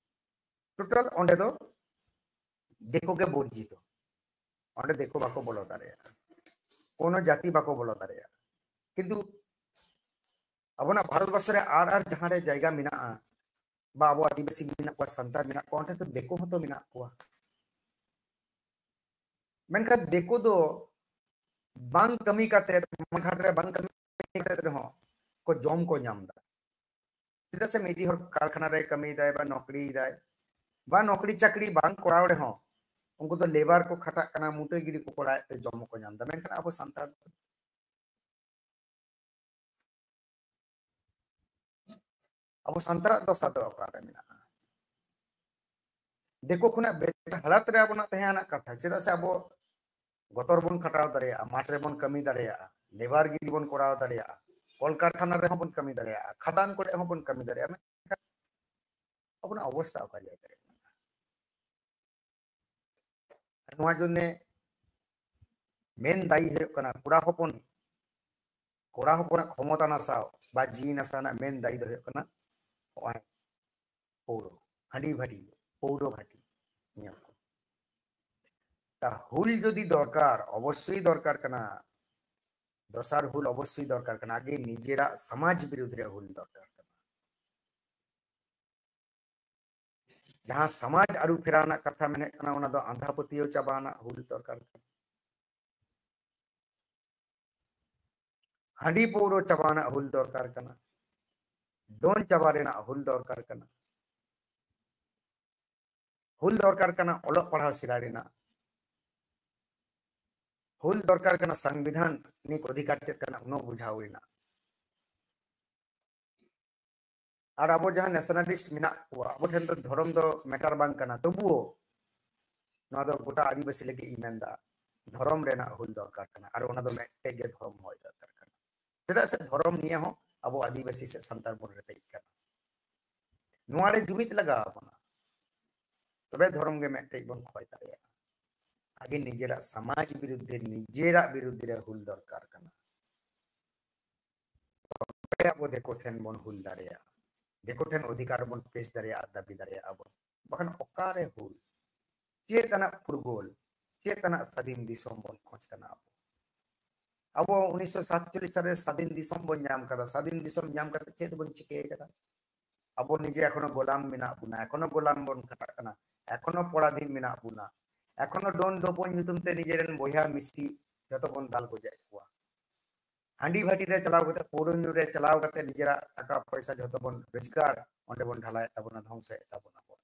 Total ᱚᱸᱰᱮ ᱫᱚ ᱫᱤᱠᱩ ᱜᱮ ᱵᱚᱨᱡᱤᱛᱚ, ᱚᱸᱰᱮ ᱫᱤᱠᱩ ᱵᱟᱠᱚ ᱵᱚᱞᱚ ᱫᱟᱲᱮᱭᱟᱜᱼᱟ, ᱠᱳᱱᱳ ᱡᱟᱹᱛᱤ ᱵᱟᱠᱚ ᱵᱚᱞᱚ ᱫᱟᱲᱮᱭᱟᱜᱼᱟ᱾ ᱠᱤᱱᱛᱩ ᱟᱵᱚᱱᱟᱜ ᱵᱷᱟᱨᱚᱛ ᱵᱚᱨᱥᱚ ᱨᱮ ᱟᱨ ᱟᱨ ᱡᱟᱦᱟᱸ ᱨᱮ ᱡᱟᱭᱜᱟ ᱢᱮᱱᱟᱜᱼᱟ, ᱵᱟ ᱟᱵᱚ ᱟᱹᱫᱤᱵᱟᱹᱥᱤ ᱢᱮᱱᱟᱜ ᱠᱚᱣᱟ, ᱥᱟᱱᱛᱟᱲ ᱢᱮᱱᱟᱜ ᱠᱚᱣᱟ, ᱚᱸᱰᱮ ᱫᱚ ᱫᱤᱠᱩ ᱦᱚᱸᱛᱚ ᱢᱮᱱᱟᱜ ᱠᱚᱣᱟ᱾ ᱢᱮᱱᱠᱷᱟᱱ ᱫᱤᱠᱩ ᱫᱚ ᱵᱟᱝ ᱠᱟᱹᱢᱤ ᱠᱟᱛᱮ, ᱢᱟᱴᱷ ᱜᱷᱟᱴ ᱨᱮ ᱵᱟᱝ ᱠᱟᱹᱢᱤ ᱠᱟᱛᱮ ᱨᱮᱦᱚᱸ ᱠᱚ ᱡᱚᱢ ᱠᱚ ᱧᱟᱢ ᱮᱫᱟ᱾ ᱪᱮᱫᱟᱜ ᱥᱮ ᱢᱤᱫᱴᱤᱡ ᱦᱚᱲ ᱠᱟᱨᱠᱷᱟᱱᱟ ᱨᱮ ᱠᱟᱹᱢᱤᱭᱮᱫᱟᱭ ᱵᱟ ᱱᱚᱠᱨᱤᱭᱮᱫᱟᱭ, ᱵᱟ ᱱᱚᱠᱨᱤ ᱪᱟᱹᱠᱨᱤ ᱵᱟᱝ ᱠᱚᱨᱟᱣ ᱨᱮᱦᱚᱸ ᱩᱱᱠᱩ ᱫᱚ labour ᱠᱚ ᱠᱷᱟᱴᱟᱜ ᱠᱟᱱᱟ, ᱢᱩᱴᱟᱹ ᱜᱤᱰᱤ ᱠᱚ ᱠᱚᱨᱟᱣᱮᱫ ᱛᱮ ᱡᱚᱢ ᱠᱚ ᱧᱟᱢ ᱮᱫᱟ᱾ ᱢᱮᱱᱠᱷᱟᱱ ᱟᱵᱚ ᱥᱟᱱᱛᱟᱲ, ᱟᱵᱚ ᱥᱟᱱᱛᱟᱲᱟᱜ ᱫᱚᱥᱟ ᱫᱚ ᱚᱠᱟᱨᱮ ᱢᱮᱱᱟᱜᱼᱟ? ᱫᱤᱠᱩ ᱠᱷᱚᱱᱟᱜ ᱵᱮᱦᱛᱟᱨ ᱦᱟᱞᱟᱛ ᱨᱮ ᱟᱵᱚᱱᱟᱜ ᱛᱟᱦᱮᱸ ᱨᱮᱱᱟᱜ ᱠᱟᱛᱷᱟ᱾ ᱪᱮᱫᱟᱜ ᱥᱮ ᱟᱵᱚ ᱜᱚᱛᱚᱨ ᱵᱚᱱ ᱠᱷᱟᱴᱟᱣ ᱫᱟᱲᱮᱭᱟᱜᱼᱟ, ᱢᱟᱴᱷ ᱨᱮᱵᱚᱱ ᱠᱟᱹᱢᱤ ᱫᱟᱲᱮᱭᱟᱜᱼᱟ, labour ᱜᱤᱨᱤ ᱵᱚᱱ ᱠᱚᱨᱟᱣ ᱫᱟᱲᱮᱭᱟᱜᱼᱟ, ᱠᱚᱞᱠᱟᱨᱠᱷᱟᱱᱟ ᱨᱮᱦᱚᱸ ᱵᱚᱱ ᱠᱟᱹᱢᱤ ᱫᱟᱲᱮᱭᱟᱜᱼᱟ, ᱠᱷᱟᱫᱟᱱ ᱠᱚᱨᱮ ᱦᱚᱸ ᱵᱚᱱ ᱠᱟᱹᱢᱤ ᱫᱟᱲᱮᱭᱟᱜᱼᱟ᱾ ᱢᱮᱱᱠᱷᱟᱱ ᱟᱵᱚᱱᱟᱜ ᱚᱵᱚᱥᱛᱟ ᱚᱠᱟ ᱡᱟᱭᱜᱟ ᱨᱮ ᱢᱮᱱᱟᱜᱼᱟ? ᱱᱚᱣᱟ ᱡᱚᱱᱱᱮ ᱢᱮᱱ ᱫᱟᱭᱤ ᱦᱩᱭᱩᱜ ᱠᱟᱱᱟ ᱠᱚᱲᱟ ᱦᱚᱯᱚᱱ, ᱠᱚᱲᱟ ᱦᱚᱯᱚᱱᱟᱜ ᱠᱷᱚᱢᱚᱛᱟ ᱱᱟᱥᱟᱣ ᱵᱟ ᱡᱤᱣᱤ ᱱᱟᱥᱟᱣ ᱨᱮᱱᱟᱜ ᱢᱮᱱ ᱫᱟᱭᱤ ᱫᱚ ᱦᱩᱭᱩᱜ ᱠᱟᱱᱟ ᱱᱚᱜᱼᱚᱭ ᱯᱟᱹᱣᱨᱟᱹ, ᱦᱟᱺᱰᱤ ᱵᱷᱟᱹᱴᱤ᱾ ᱯᱳᱣᱨᱚ ᱵᱷᱟᱹᱴᱤ᱾ ᱧᱮᱞ ᱠᱚ, ᱛᱟ ᱦᱩᱞ ᱡᱩᱫᱤ ᱫᱚᱨᱠᱟᱨ, ᱚᱵᱚᱥᱥᱳᱭ ᱫᱚᱨᱠᱟᱨ ᱠᱟᱱᱟ, ᱫᱚᱥᱟᱨ ᱦᱩᱞ ᱚᱵᱚᱥᱥᱳᱭ ᱫᱚᱨᱠᱟᱨ ᱠᱟᱱᱟ, ᱟᱜᱮ ᱱᱤᱡᱮᱨᱟᱜ ᱥᱚᱢᱟᱡᱽ ᱵᱤᱨᱩᱫᱷ ᱨᱮ ᱦᱩᱞ ᱫᱚᱨᱠᱟᱨ ᱠᱟᱱᱟ᱾ ᱡᱟᱦᱟᱸ ᱥᱚᱢᱟᱡᱽ ᱟᱹᱨᱩ ᱯᱷᱮᱨᱟᱣ ᱨᱮᱱᱟᱜ ᱠᱟᱛᱷᱟ ᱢᱮᱱᱮᱫ ᱠᱟᱱᱟ, ᱚᱱᱟ ᱫᱚ ᱟᱸᱫᱷᱟ ᱯᱟᱹᱛᱭᱟᱹᱣ ᱪᱟᱵᱟ ᱨᱮᱱᱟᱜ ᱦᱩᱞ ᱫᱚᱨᱠᱟᱨ ᱠᱟᱱᱟ᱾ ᱦᱟᱺᱰᱤ ᱯᱟᱹᱣᱨᱟᱹ ᱪᱟᱵᱟ ᱨᱮᱱᱟᱜ ᱦᱩᱞ ᱫᱚᱨᱠᱟᱨ ᱠᱟᱱᱟ᱾ ᱰᱚᱱ ᱪᱟᱵᱟ ᱨᱮᱱᱟᱜ ᱦᱩᱞ ᱫᱚᱨᱠᱟᱨ ᱠᱟᱱᱟ᱾ ᱦᱩᱞ ᱫᱚᱨᱠᱟᱨ ᱠᱟᱱᱟ ᱚᱞᱚᱜ ᱯᱟᱲᱦᱟᱣ ᱥᱮᱬᱟ ᱨᱮᱱᱟᱜ᱾ ᱦᱩᱞ ᱫᱚᱨᱠᱟᱨ ᱠᱟᱱᱟ ᱥᱚᱝᱵᱤᱫᱷᱟᱱᱤᱠ ᱚᱫᱷᱤᱠᱟᱨ ᱪᱮᱫ ᱠᱟᱱᱟ, ᱩᱱᱟᱹᱜ ᱵᱩᱡᱷᱟᱹᱣ ᱨᱮᱱᱟᱜ᱾ ᱟᱨ ᱟᱵᱚ ᱡᱟᱦᱟᱸ ᱱᱮᱥᱱᱟᱞᱤᱥᱴ ᱢᱮᱱᱟᱜ ᱠᱚᱣᱟ, ᱟᱵᱚ ᱴᱷᱮᱱ ᱫᱚ ᱫᱷᱚᱨᱚᱢ ᱫᱚ ᱢᱮᱴᱟᱨ ᱵᱟᱝ ᱠᱟᱱᱟ᱾ ᱛᱚᱵᱩᱣᱳ ᱱᱚᱣᱟ ᱫᱚ ᱜᱚᱴᱟ ᱟᱹᱫᱤᱵᱟᱹᱥᱤ ᱞᱟᱹᱜᱤᱫ ᱤᱧ ᱢᱮᱱᱫᱟ, ᱫᱷᱚᱨᱚᱢ ᱨᱮᱱᱟᱜ ᱦᱩᱞ ᱫᱚᱨᱠᱟᱨ ᱠᱟᱱᱟ᱾ ᱟᱨ ᱚᱱᱟ ᱫᱚ ᱢᱤᱫᱴᱮᱡ ᱜᱮ ᱫᱷᱚᱨᱚᱢ ᱦᱩᱭ ᱫᱚᱨᱠᱟᱨ ᱠᱟᱱᱟ᱾ ᱪᱮᱫᱟᱜ ᱥᱮ ᱫᱷᱚᱨᱚᱢ ᱱᱤᱭᱮ ᱦᱚᱸ ᱟᱵᱚ ᱟᱹᱫᱤᱵᱟᱹᱥᱤ ᱥᱮ ᱥᱟᱱᱛᱟᱲ ᱵᱚᱱ ᱨᱮᱯᱮᱡ ᱠᱟᱱᱟ᱾ ᱱᱚᱣᱟ ᱨᱮ ᱡᱩᱢᱤᱫ ᱞᱟᱜᱟᱣ ᱟᱵᱚᱱᱟ, ᱛᱚᱵᱮ ᱫᱷᱚᱨᱚᱢ ᱜᱮ ᱢᱤᱫᱴᱮᱡ ᱵᱚᱱ ᱠᱷᱚᱭ ᱫᱟᱲᱮᱭᱟᱜᱼᱟ᱾ ᱟᱜᱮ ᱱᱤᱡᱮᱨᱟᱜ ᱥᱚᱢᱟᱡᱽ ᱵᱤᱨᱩᱫᱷᱮ, ᱱᱤᱡᱮᱨᱟᱜ ᱵᱤᱨᱩᱫᱷ ᱨᱮ ᱦᱩᱞ ᱫᱚᱨᱠᱟᱨ ᱠᱟᱱᱟ᱾ ᱛᱚᱵᱮ ᱟᱵᱚ ᱫᱤᱠᱩ ᱴᱷᱮᱱ ᱵᱚᱱ ᱦᱩᱞ ᱫᱟᱲᱮᱭᱟᱜᱼᱟ, ᱫᱤᱠᱩ ᱴᱷᱮᱱ ᱚᱫᱷᱤᱠᱟᱨ ᱵᱚᱱ ᱯᱮᱥ ᱫᱟᱲᱮᱭᱟᱜᱼᱟ, ᱫᱟᱹᱵᱤ ᱫᱟᱲᱮᱭᱟᱜᱼᱟ ᱵᱚᱱ᱾ ᱵᱟᱠᱷᱟᱱ ᱚᱠᱟᱨᱮ ᱦᱩᱞ? ᱪᱮᱫ ᱟᱱᱟᱜ ᱯᱷᱩᱨᱜᱟᱹᱞ? ᱪᱮᱫ ᱟᱱᱟᱜ ᱥᱟᱹᱫᱷᱤᱱ ᱫᱤᱥᱚᱢ ᱵᱚᱱ ᱠᱷᱚᱡᱽ ᱠᱟᱱᱟ ᱟᱵᱚ? ᱟᱵᱚ ᱩᱱᱤᱥᱥᱚ ᱥᱟᱛᱪᱚᱞᱞᱤᱥ ᱥᱟᱞᱨᱮ ᱥᱟᱹᱫᱷᱤᱱ ᱫᱤᱥᱚᱢ ᱵᱚᱱ ᱧᱟᱢ ᱠᱟᱫᱟ᱾ ᱥᱟᱹᱫᱷᱤᱱ ᱫᱤᱥᱚᱢ ᱧᱟᱢ ᱠᱟᱛᱮ ᱪᱮᱫ ᱵᱚᱱ ᱪᱤᱠᱟᱹ ᱠᱟᱫᱟ? ᱟᱵᱚ ᱱᱤᱡᱮ ᱮᱠᱷᱚᱱᱳ ᱜᱳᱞᱟᱢ ᱢᱮᱱᱟᱜ ᱵᱚᱱᱟ, ᱮᱠᱷᱚᱱᱳ ᱜᱳᱞᱟᱢ ᱵᱚᱱ ᱠᱷᱟᱴᱟᱜ ᱠᱟᱱᱟ, ᱮᱠᱷᱚᱱᱳ ᱯᱚᱨᱟᱫᱷᱤᱱ ᱢᱮᱱᱟᱜ ᱵᱚᱱᱟ, ᱮᱠᱷᱚᱱᱳ ᱰᱚᱱ ᱰᱚᱯᱚᱱ ᱧᱩᱛᱩᱢ ᱛᱮ ᱱᱤᱡᱮᱨᱮᱱ ᱵᱚᱭᱦᱟ ᱢᱤᱥᱤ ᱡᱚᱛᱚ ᱵᱚᱱ ᱫᱟᱞ ᱜᱚᱡᱮᱫ ᱠᱚᱣᱟ᱾ ᱦᱟᱺᱰᱤ ᱵᱷᱟᱹᱴᱤ ᱨᱮ ᱪᱟᱞᱟᱣ ᱠᱟᱛᱮ, ᱯᱟᱹᱣᱨᱟᱹ ᱧᱩ ᱨᱮ ᱪᱟᱞᱟᱣ ᱠᱟᱛᱮ ᱱᱤᱡᱮᱨᱟᱜ ᱴᱟᱠᱟ ᱯᱚᱭᱥᱟ ᱡᱚᱛᱚ ᱵᱚᱱ ᱨᱳᱡᱽᱜᱟᱨ, ᱚᱸᱰᱮ ᱵᱚᱱ ᱰᱷᱟᱞᱟᱭᱮᱫ ᱛᱟᱵᱚᱱᱟ, ᱫᱷᱚᱝᱥᱚᱭᱮᱫ ᱛᱟᱵᱚᱱᱟ ᱵᱚᱱ᱾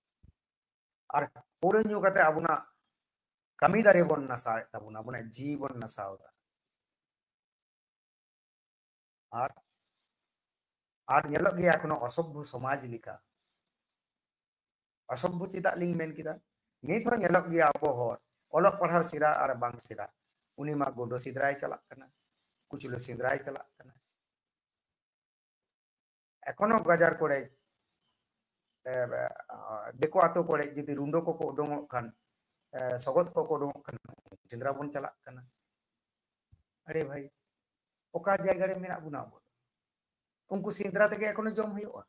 ᱟᱨ ᱯᱟᱹᱣᱨᱟᱹ ᱧᱩ ᱠᱟᱛᱮ ᱟᱵᱚᱱᱟᱜ ᱠᱟᱹᱢᱤ ᱫᱟᱨᱮ ᱵᱚᱱ ᱱᱟᱥᱟᱣᱮᱫ ᱛᱟᱵᱚᱱᱟ, ᱟᱵᱚᱱᱟᱜ ᱡᱤᱣᱤ ᱵᱚᱱ ᱱᱟᱥᱟᱣ ᱮᱫᱟ᱾ ᱟᱨ, ᱟᱨ ᱧᱮᱞᱚᱜ ᱜᱮᱭᱟ ᱮᱠᱷᱚᱱᱳ ᱚᱥᱚᱵᱷᱵᱚ ᱥᱚᱢᱟᱡᱽ ᱞᱮᱠᱟ᱾ ᱚᱥᱚᱵᱷᱵᱚ ᱪᱮᱫᱟᱜ ᱞᱤᱧ ᱢᱮᱱ ᱠᱮᱫᱟ? ᱱᱤᱛ ᱦᱚᱸ ᱧᱮᱞᱚᱜ ᱜᱮᱭᱟ ᱟᱵᱚ ᱦᱚᱲ, ᱚᱞᱚᱜ ᱯᱟᱲᱦᱟᱣ ᱥᱮᱬᱟ ᱟᱨ ᱵᱟᱝ ᱥᱮᱬᱟ, ᱩᱱᱤ ᱢᱟ ᱜᱩᱰᱟᱹ ᱥᱮᱸᱫᱽᱨᱟᱭ ᱪᱟᱞᱟᱜ ᱠᱟᱱᱟ, ᱠᱩᱪᱞᱟᱹ ᱥᱮᱸᱫᱽᱨᱟᱭ ᱪᱟᱞᱟᱜ ᱠᱟᱱᱟ᱾ ᱮᱠᱷᱚᱱᱳ ᱜᱟᱡᱟᱲ ᱠᱚᱨᱮ, ᱮ, ᱮ, ᱫᱤᱠᱩ ᱟᱛᱳ ᱠᱚᱨᱮ ᱡᱩᱫᱤ ᱨᱩᱸᱰᱟᱹ ᱠᱚᱠᱚ ᱩᱰᱩᱝᱚᱜ ᱠᱷᱟᱱ, ᱮ, ᱥᱚᱜᱚᱫ ᱠᱚᱠᱚ ᱩᱰᱩᱝᱚᱜ ᱠᱷᱟᱱ, ᱥᱮᱸᱫᱽᱨᱟ ᱵᱚᱱ ᱪᱟᱞᱟᱜ ᱠᱟᱱᱟ᱾ ᱟᱨᱮ ᱵᱷᱟᱭ, ᱚᱠᱟ ᱡᱟᱭᱜᱟ ᱨᱮ ᱢᱮᱱᱟᱜ ᱵᱚᱱᱟ ᱟᱵᱚ? ᱩᱱᱠᱩ ᱥᱮᱸᱫᱽᱨᱟ ᱛᱮᱜᱮ ᱮᱠᱷᱚᱱᱳ ᱡᱚᱢ ᱦᱩᱭᱩᱜᱼᱟ᱾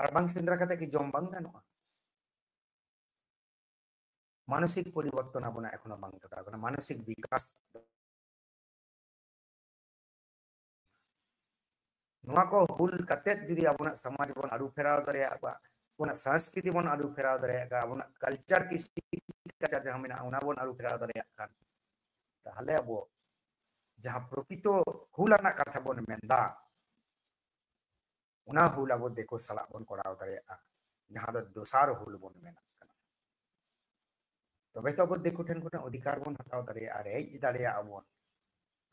ᱟᱨ ᱵᱟᱝ ᱥᱮᱸᱫᱽᱨᱟ ᱠᱟᱛᱮ ᱜᱮ ᱡᱚᱢ ᱵᱟᱝ ᱜᱟᱱᱚᱜᱼᱟ᱾ ᱢᱟᱱᱚᱥᱤᱠ ᱯᱚᱨᱤᱵᱚᱨᱛᱚᱱ ᱟᱵᱚᱱᱟᱜ ᱮᱠᱷᱚᱱᱳ ᱵᱟᱝ ᱜᱷᱚᱴᱟᱣ ᱠᱟᱱᱟ, ᱢᱟᱱᱚᱥᱤᱠ ᱵᱤᱠᱟᱥ᱾ ᱱᱚᱣᱟ ᱠᱚ ᱦᱩᱞ ᱠᱟᱛᱮ ᱡᱩᱫᱤ ᱟᱵᱚᱱᱟᱜ ᱥᱚᱢᱟᱡᱽ ᱵᱚᱱ ᱟᱹᱨᱩ ᱯᱷᱮᱨᱟᱣ ᱫᱟᱲᱮᱭᱟᱜᱼᱟ, ᱟᱵᱚᱱᱟᱜ ᱥᱚᱝᱥᱠᱨᱤᱛᱤ ᱵᱚᱱ ᱟᱹᱨᱩ ᱯᱷᱮᱨᱟᱣ ᱫᱟᱲᱮᱭᱟᱜᱼᱟ, ᱟᱵᱚᱱᱟᱜ ᱠᱟᱞᱪᱟᱨ, ᱠᱨᱤᱥᱴᱤ ᱠᱟᱞᱪᱟᱨ ᱡᱟᱦᱟᱸ ᱢᱮᱱᱟᱜᱼᱟ, ᱚᱱᱟ ᱵᱚᱱ ᱟᱹᱨᱩ ᱯᱷᱮᱨᱟᱣ ᱫᱟᱲᱮᱭᱟᱜ ᱠᱷᱟᱱ, ᱛᱟᱦᱚᱞᱮ ᱟᱵᱚ ᱡᱟᱦᱟᱸ ᱯᱨᱚᱠᱤᱛᱚ ᱦᱩᱞ ᱟᱱᱟᱜ ᱠᱟᱛᱷᱟ ᱵᱚᱱ ᱢᱮᱱᱫᱟ, ᱚᱱᱟ ᱦᱩᱞ ᱟᱵᱚ ᱫᱤᱠᱩ ᱥᱟᱞᱟᱜ ᱵᱚᱱ ᱠᱚᱨᱟᱣ ᱫᱟᱲᱮᱭᱟᱜᱼᱟ, ᱡᱟᱦᱟᱸ ᱫᱚ ᱫᱚᱥᱟᱨ ᱦᱩᱞ ᱵᱚᱱ ᱢᱮᱱᱟᱜ ᱠᱟᱱᱟ᱾ ᱛᱚᱵᱮ ᱛᱚ ᱟᱵᱚ ᱫᱤᱠᱩ ᱴᱷᱮᱱ ᱠᱷᱚᱱᱟᱜ ᱚᱫᱷᱤᱠᱟᱨ ᱵᱚᱱ ᱦᱟᱛᱟᱣ ᱫᱟᱲᱮᱭᱟᱜᱼᱟ, ᱨᱮᱡ ᱫᱟᱲᱮᱭᱟᱜᱼᱟ ᱵᱚᱱ᱾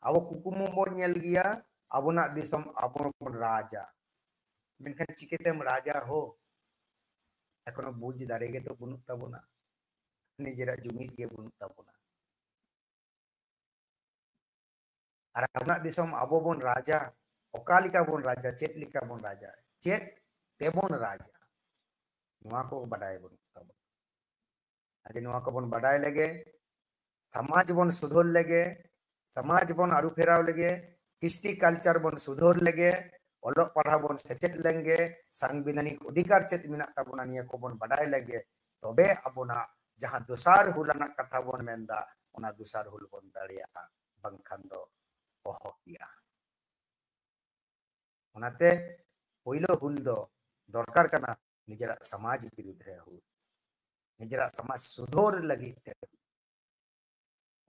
ᱟᱵᱚ ᱠᱩᱠᱢᱩ ᱵᱚᱱ ᱧᱮᱞ ᱜᱮᱭᱟ, ᱟᱵᱚᱱᱟᱜ ᱫᱤᱥᱚᱢ ᱟᱵᱚ ᱵᱚᱱ ᱨᱟᱡᱟ᱾ ᱢᱮᱱᱠᱷᱟᱱ ᱪᱤᱠᱟᱹᱛᱮᱢ ᱨᱟᱡᱟ ᱦᱳ? ᱮᱠᱷᱚᱱᱳ ᱵᱩᱡᱽ ᱫᱟᱲᱮ ᱜᱮᱛᱚ ᱵᱟᱹᱱᱩᱜ ᱛᱟᱵᱚᱱᱟ, ᱱᱤᱡᱮᱨᱟᱜ ᱡᱩᱢᱤᱫ ᱜᱮ ᱵᱟᱹᱱᱩᱜ ᱛᱟᱵᱚᱱᱟ᱾ ᱟᱨ ᱟᱵᱚᱱᱟᱜ ᱫᱤᱥᱚᱢ ᱟᱵᱚ ᱵᱚᱱ ᱨᱟᱡᱟ, ᱚᱠᱟ ᱞᱮᱠᱟ ᱵᱚᱱ ᱨᱟᱡᱟ, ᱪᱮᱫ ᱞᱮᱠᱟ ᱵᱚᱱ ᱨᱟᱡᱟ, ᱪᱮᱫ ᱛᱮᱵᱚᱱ ᱨᱟᱡᱟ, ᱱᱚᱣᱟ ᱠᱚ ᱵᱟᱰᱟᱭ ᱵᱟᱹᱱᱩᱜ ᱛᱟᱵᱚᱱᱟ᱾ ᱟᱜᱮ ᱱᱚᱣᱟ ᱠᱚᱵᱚᱱ ᱵᱟᱰᱟᱭ ᱞᱮᱜᱮ, ᱥᱚᱢᱟᱡᱽ ᱵᱚᱱ ᱥᱩᱫᱷᱟᱹᱨ ᱞᱮᱜᱮ, ᱥᱚᱢᱟᱡᱽ ᱵᱚᱱ ᱟᱹᱨᱩ ᱯᱷᱮᱨᱟᱣ ᱞᱮᱜᱮ, ᱠᱨᱤᱥᱴᱤ ᱠᱟᱞᱪᱟᱨ ᱵᱚᱱ ᱥᱩᱫᱷᱟᱹᱨ ᱞᱮᱜᱮ, ᱚᱞᱚᱜ ᱯᱟᱲᱦᱟᱣ ᱵᱚᱱ ᱥᱮᱪᱮᱫ ᱞᱮᱱᱜᱮ, ᱥᱟᱝᱵᱤᱫᱷᱟᱱᱤᱠ ᱚᱫᱷᱤᱠᱟᱨ ᱪᱮᱫ ᱢᱮᱱᱟᱜ ᱛᱟᱵᱚᱱᱟ ᱱᱤᱭᱟᱹ ᱠᱚᱵᱚᱱ ᱵᱟᱰᱟᱭ ᱞᱮᱜᱮ, ᱛᱚᱵᱮ ᱟᱵᱚᱱᱟᱜ ᱡᱟᱦᱟᱸ ᱫᱚᱥᱟᱨ ᱦᱩᱞ ᱟᱱᱟᱜ ᱠᱟᱛᱷᱟ ᱵᱚᱱ ᱢᱮᱱᱫᱟ, ᱚᱱᱟ ᱫᱚᱥᱟᱨ ᱦᱩᱞ ᱵᱚᱱ ᱫᱟᱲᱮᱭᱟᱜᱼᱟ, ᱵᱟᱝᱠᱷᱟᱱ ᱫᱚ ᱚᱦᱚ ᱠᱮᱭᱟ᱾ ᱚᱱᱟᱛᱮ ᱯᱳᱭᱞᱳ ᱦᱩᱞ ᱫᱚ ᱫᱚᱨᱠᱟᱨ ᱠᱟᱱᱟ ᱱᱤᱡᱮᱨᱟᱜ ᱥᱚᱢᱟᱡᱽ ᱵᱤᱨᱩᱫᱷ ᱨᱮ ᱦᱩᱞ, ᱱᱤᱡᱮᱨᱟᱜ ᱥᱚᱢᱟᱡᱽ ᱥᱩᱫᱷᱟᱹᱨ ᱞᱟᱹᱜᱤᱫ ᱛᱮ᱾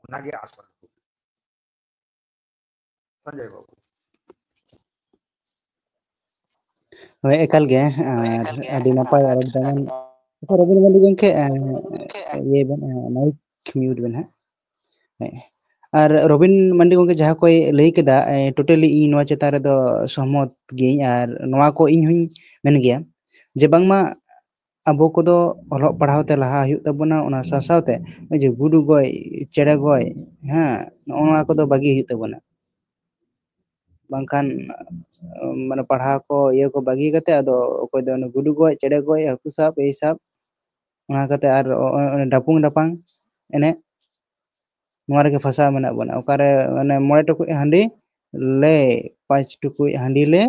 ᱚᱱᱟᱜᱮ ᱟᱥᱚᱞ ᱦᱩᱞ᱾ ᱥᱚᱧᱡᱚᱭ ᱵᱟᱹᱵᱩ᱾ ᱦᱳᱭ, ᱮᱠᱟᱞ ᱜᱮ᱾ ᱟᱨ ᱟᱹᱰᱤ ᱱᱟᱯᱟᱭ, ᱟᱨ ᱡᱮᱢᱚᱱ ᱟᱪᱪᱷᱟ, ᱨᱚᱵᱤᱱ ᱢᱟᱹᱞᱤ ᱜᱚᱢᱠᱮ, ᱮ, ᱤᱭᱟᱹ ᱵᱮᱱ, ᱮ, mic mute ᱵᱮᱱ ᱦᱟᱸᱜ᱾ ᱦᱮᱸ᱾ ᱟᱨ ᱨᱚᱵᱤᱱ ᱢᱟᱱᱰᱤ ᱜᱚᱢᱠᱮ ᱡᱟᱦᱟᱸ ᱠᱚᱭ ᱞᱟᱹᱭ ᱠᱮᱫᱟ, ᱮ, totally ᱤᱧ ᱱᱚᱣᱟ ᱪᱮᱛᱟᱱ ᱨᱮᱫᱚ ᱥᱚᱦᱢᱚᱛ ᱜᱤᱭᱟᱹᱧ, ᱟᱨ ᱱᱚᱣᱟ ᱠᱚ ᱤᱧ ᱦᱚᱸᱧ ᱢᱮᱱ ᱜᱮᱭᱟ ᱡᱮ ᱵᱟᱝᱢᱟ ᱟᱵᱚ ᱠᱚᱫᱚ ᱚᱞᱚᱜ ᱯᱟᱲᱦᱟᱣ ᱛᱮ ᱞᱟᱦᱟ ᱦᱩᱭᱩᱜ ᱛᱟᱵᱚᱱᱟ, ᱚᱱᱟ ᱥᱟᱶ ᱥᱟᱶᱛᱮ ᱱᱚᱜᱼᱚᱭ ᱡᱮ ᱜᱩᱰᱩ ᱜᱚᱡ, ᱪᱮᱬᱮ ᱜᱚᱡ, ᱦᱮᱸ, ᱱᱚᱜᱼᱚ ᱱᱚᱣᱟ ᱠᱚᱫᱚ ᱵᱟᱹᱜᱤ ᱦᱩᱭᱩᱜ ᱛᱟᱵᱚᱱᱟ᱾ ᱵᱟᱝᱠᱷᱟᱱ, ᱢᱟᱱᱮ, ᱯᱟᱲᱦᱟᱣ ᱠᱚ, ᱤᱭᱟᱹ ᱠᱚ ᱵᱟᱹᱜᱤ ᱠᱟᱛᱮ ᱟᱫᱚ ᱚᱠᱚᱭ ᱫᱚ ᱚᱱᱮ ᱜᱩᱰᱩ ᱜᱚᱡ, ᱪᱮᱬᱮ ᱜᱚᱡ, ᱦᱟᱹᱠᱩ ᱥᱟᱵ, ᱮᱭ ᱥᱟᱵ, ᱚᱱᱟ ᱠᱟᱛᱮ ᱟᱨ ᱚ-, ᱚ-, ᱚᱱᱮ ᱰᱟᱯᱩᱝ ᱰᱟᱯᱟᱝ ᱮᱱᱮᱡ, ᱱᱚᱣᱟ ᱨᱮᱜᱮ ᱯᱷᱟᱸᱥᱟᱣ ᱢᱮᱱᱟᱜ ᱵᱚᱱᱟ᱾ ᱚᱠᱟᱨᱮ, ᱢᱟᱱᱮ, ᱢᱚᱬᱮ ᱴᱩᱠᱩᱡ ᱦᱟᱺᱰᱤ ᱞᱮ, ᱯᱟᱸᱪ ᱴᱩᱠᱩᱡ ᱦᱟᱺᱰᱤ ᱞᱮ,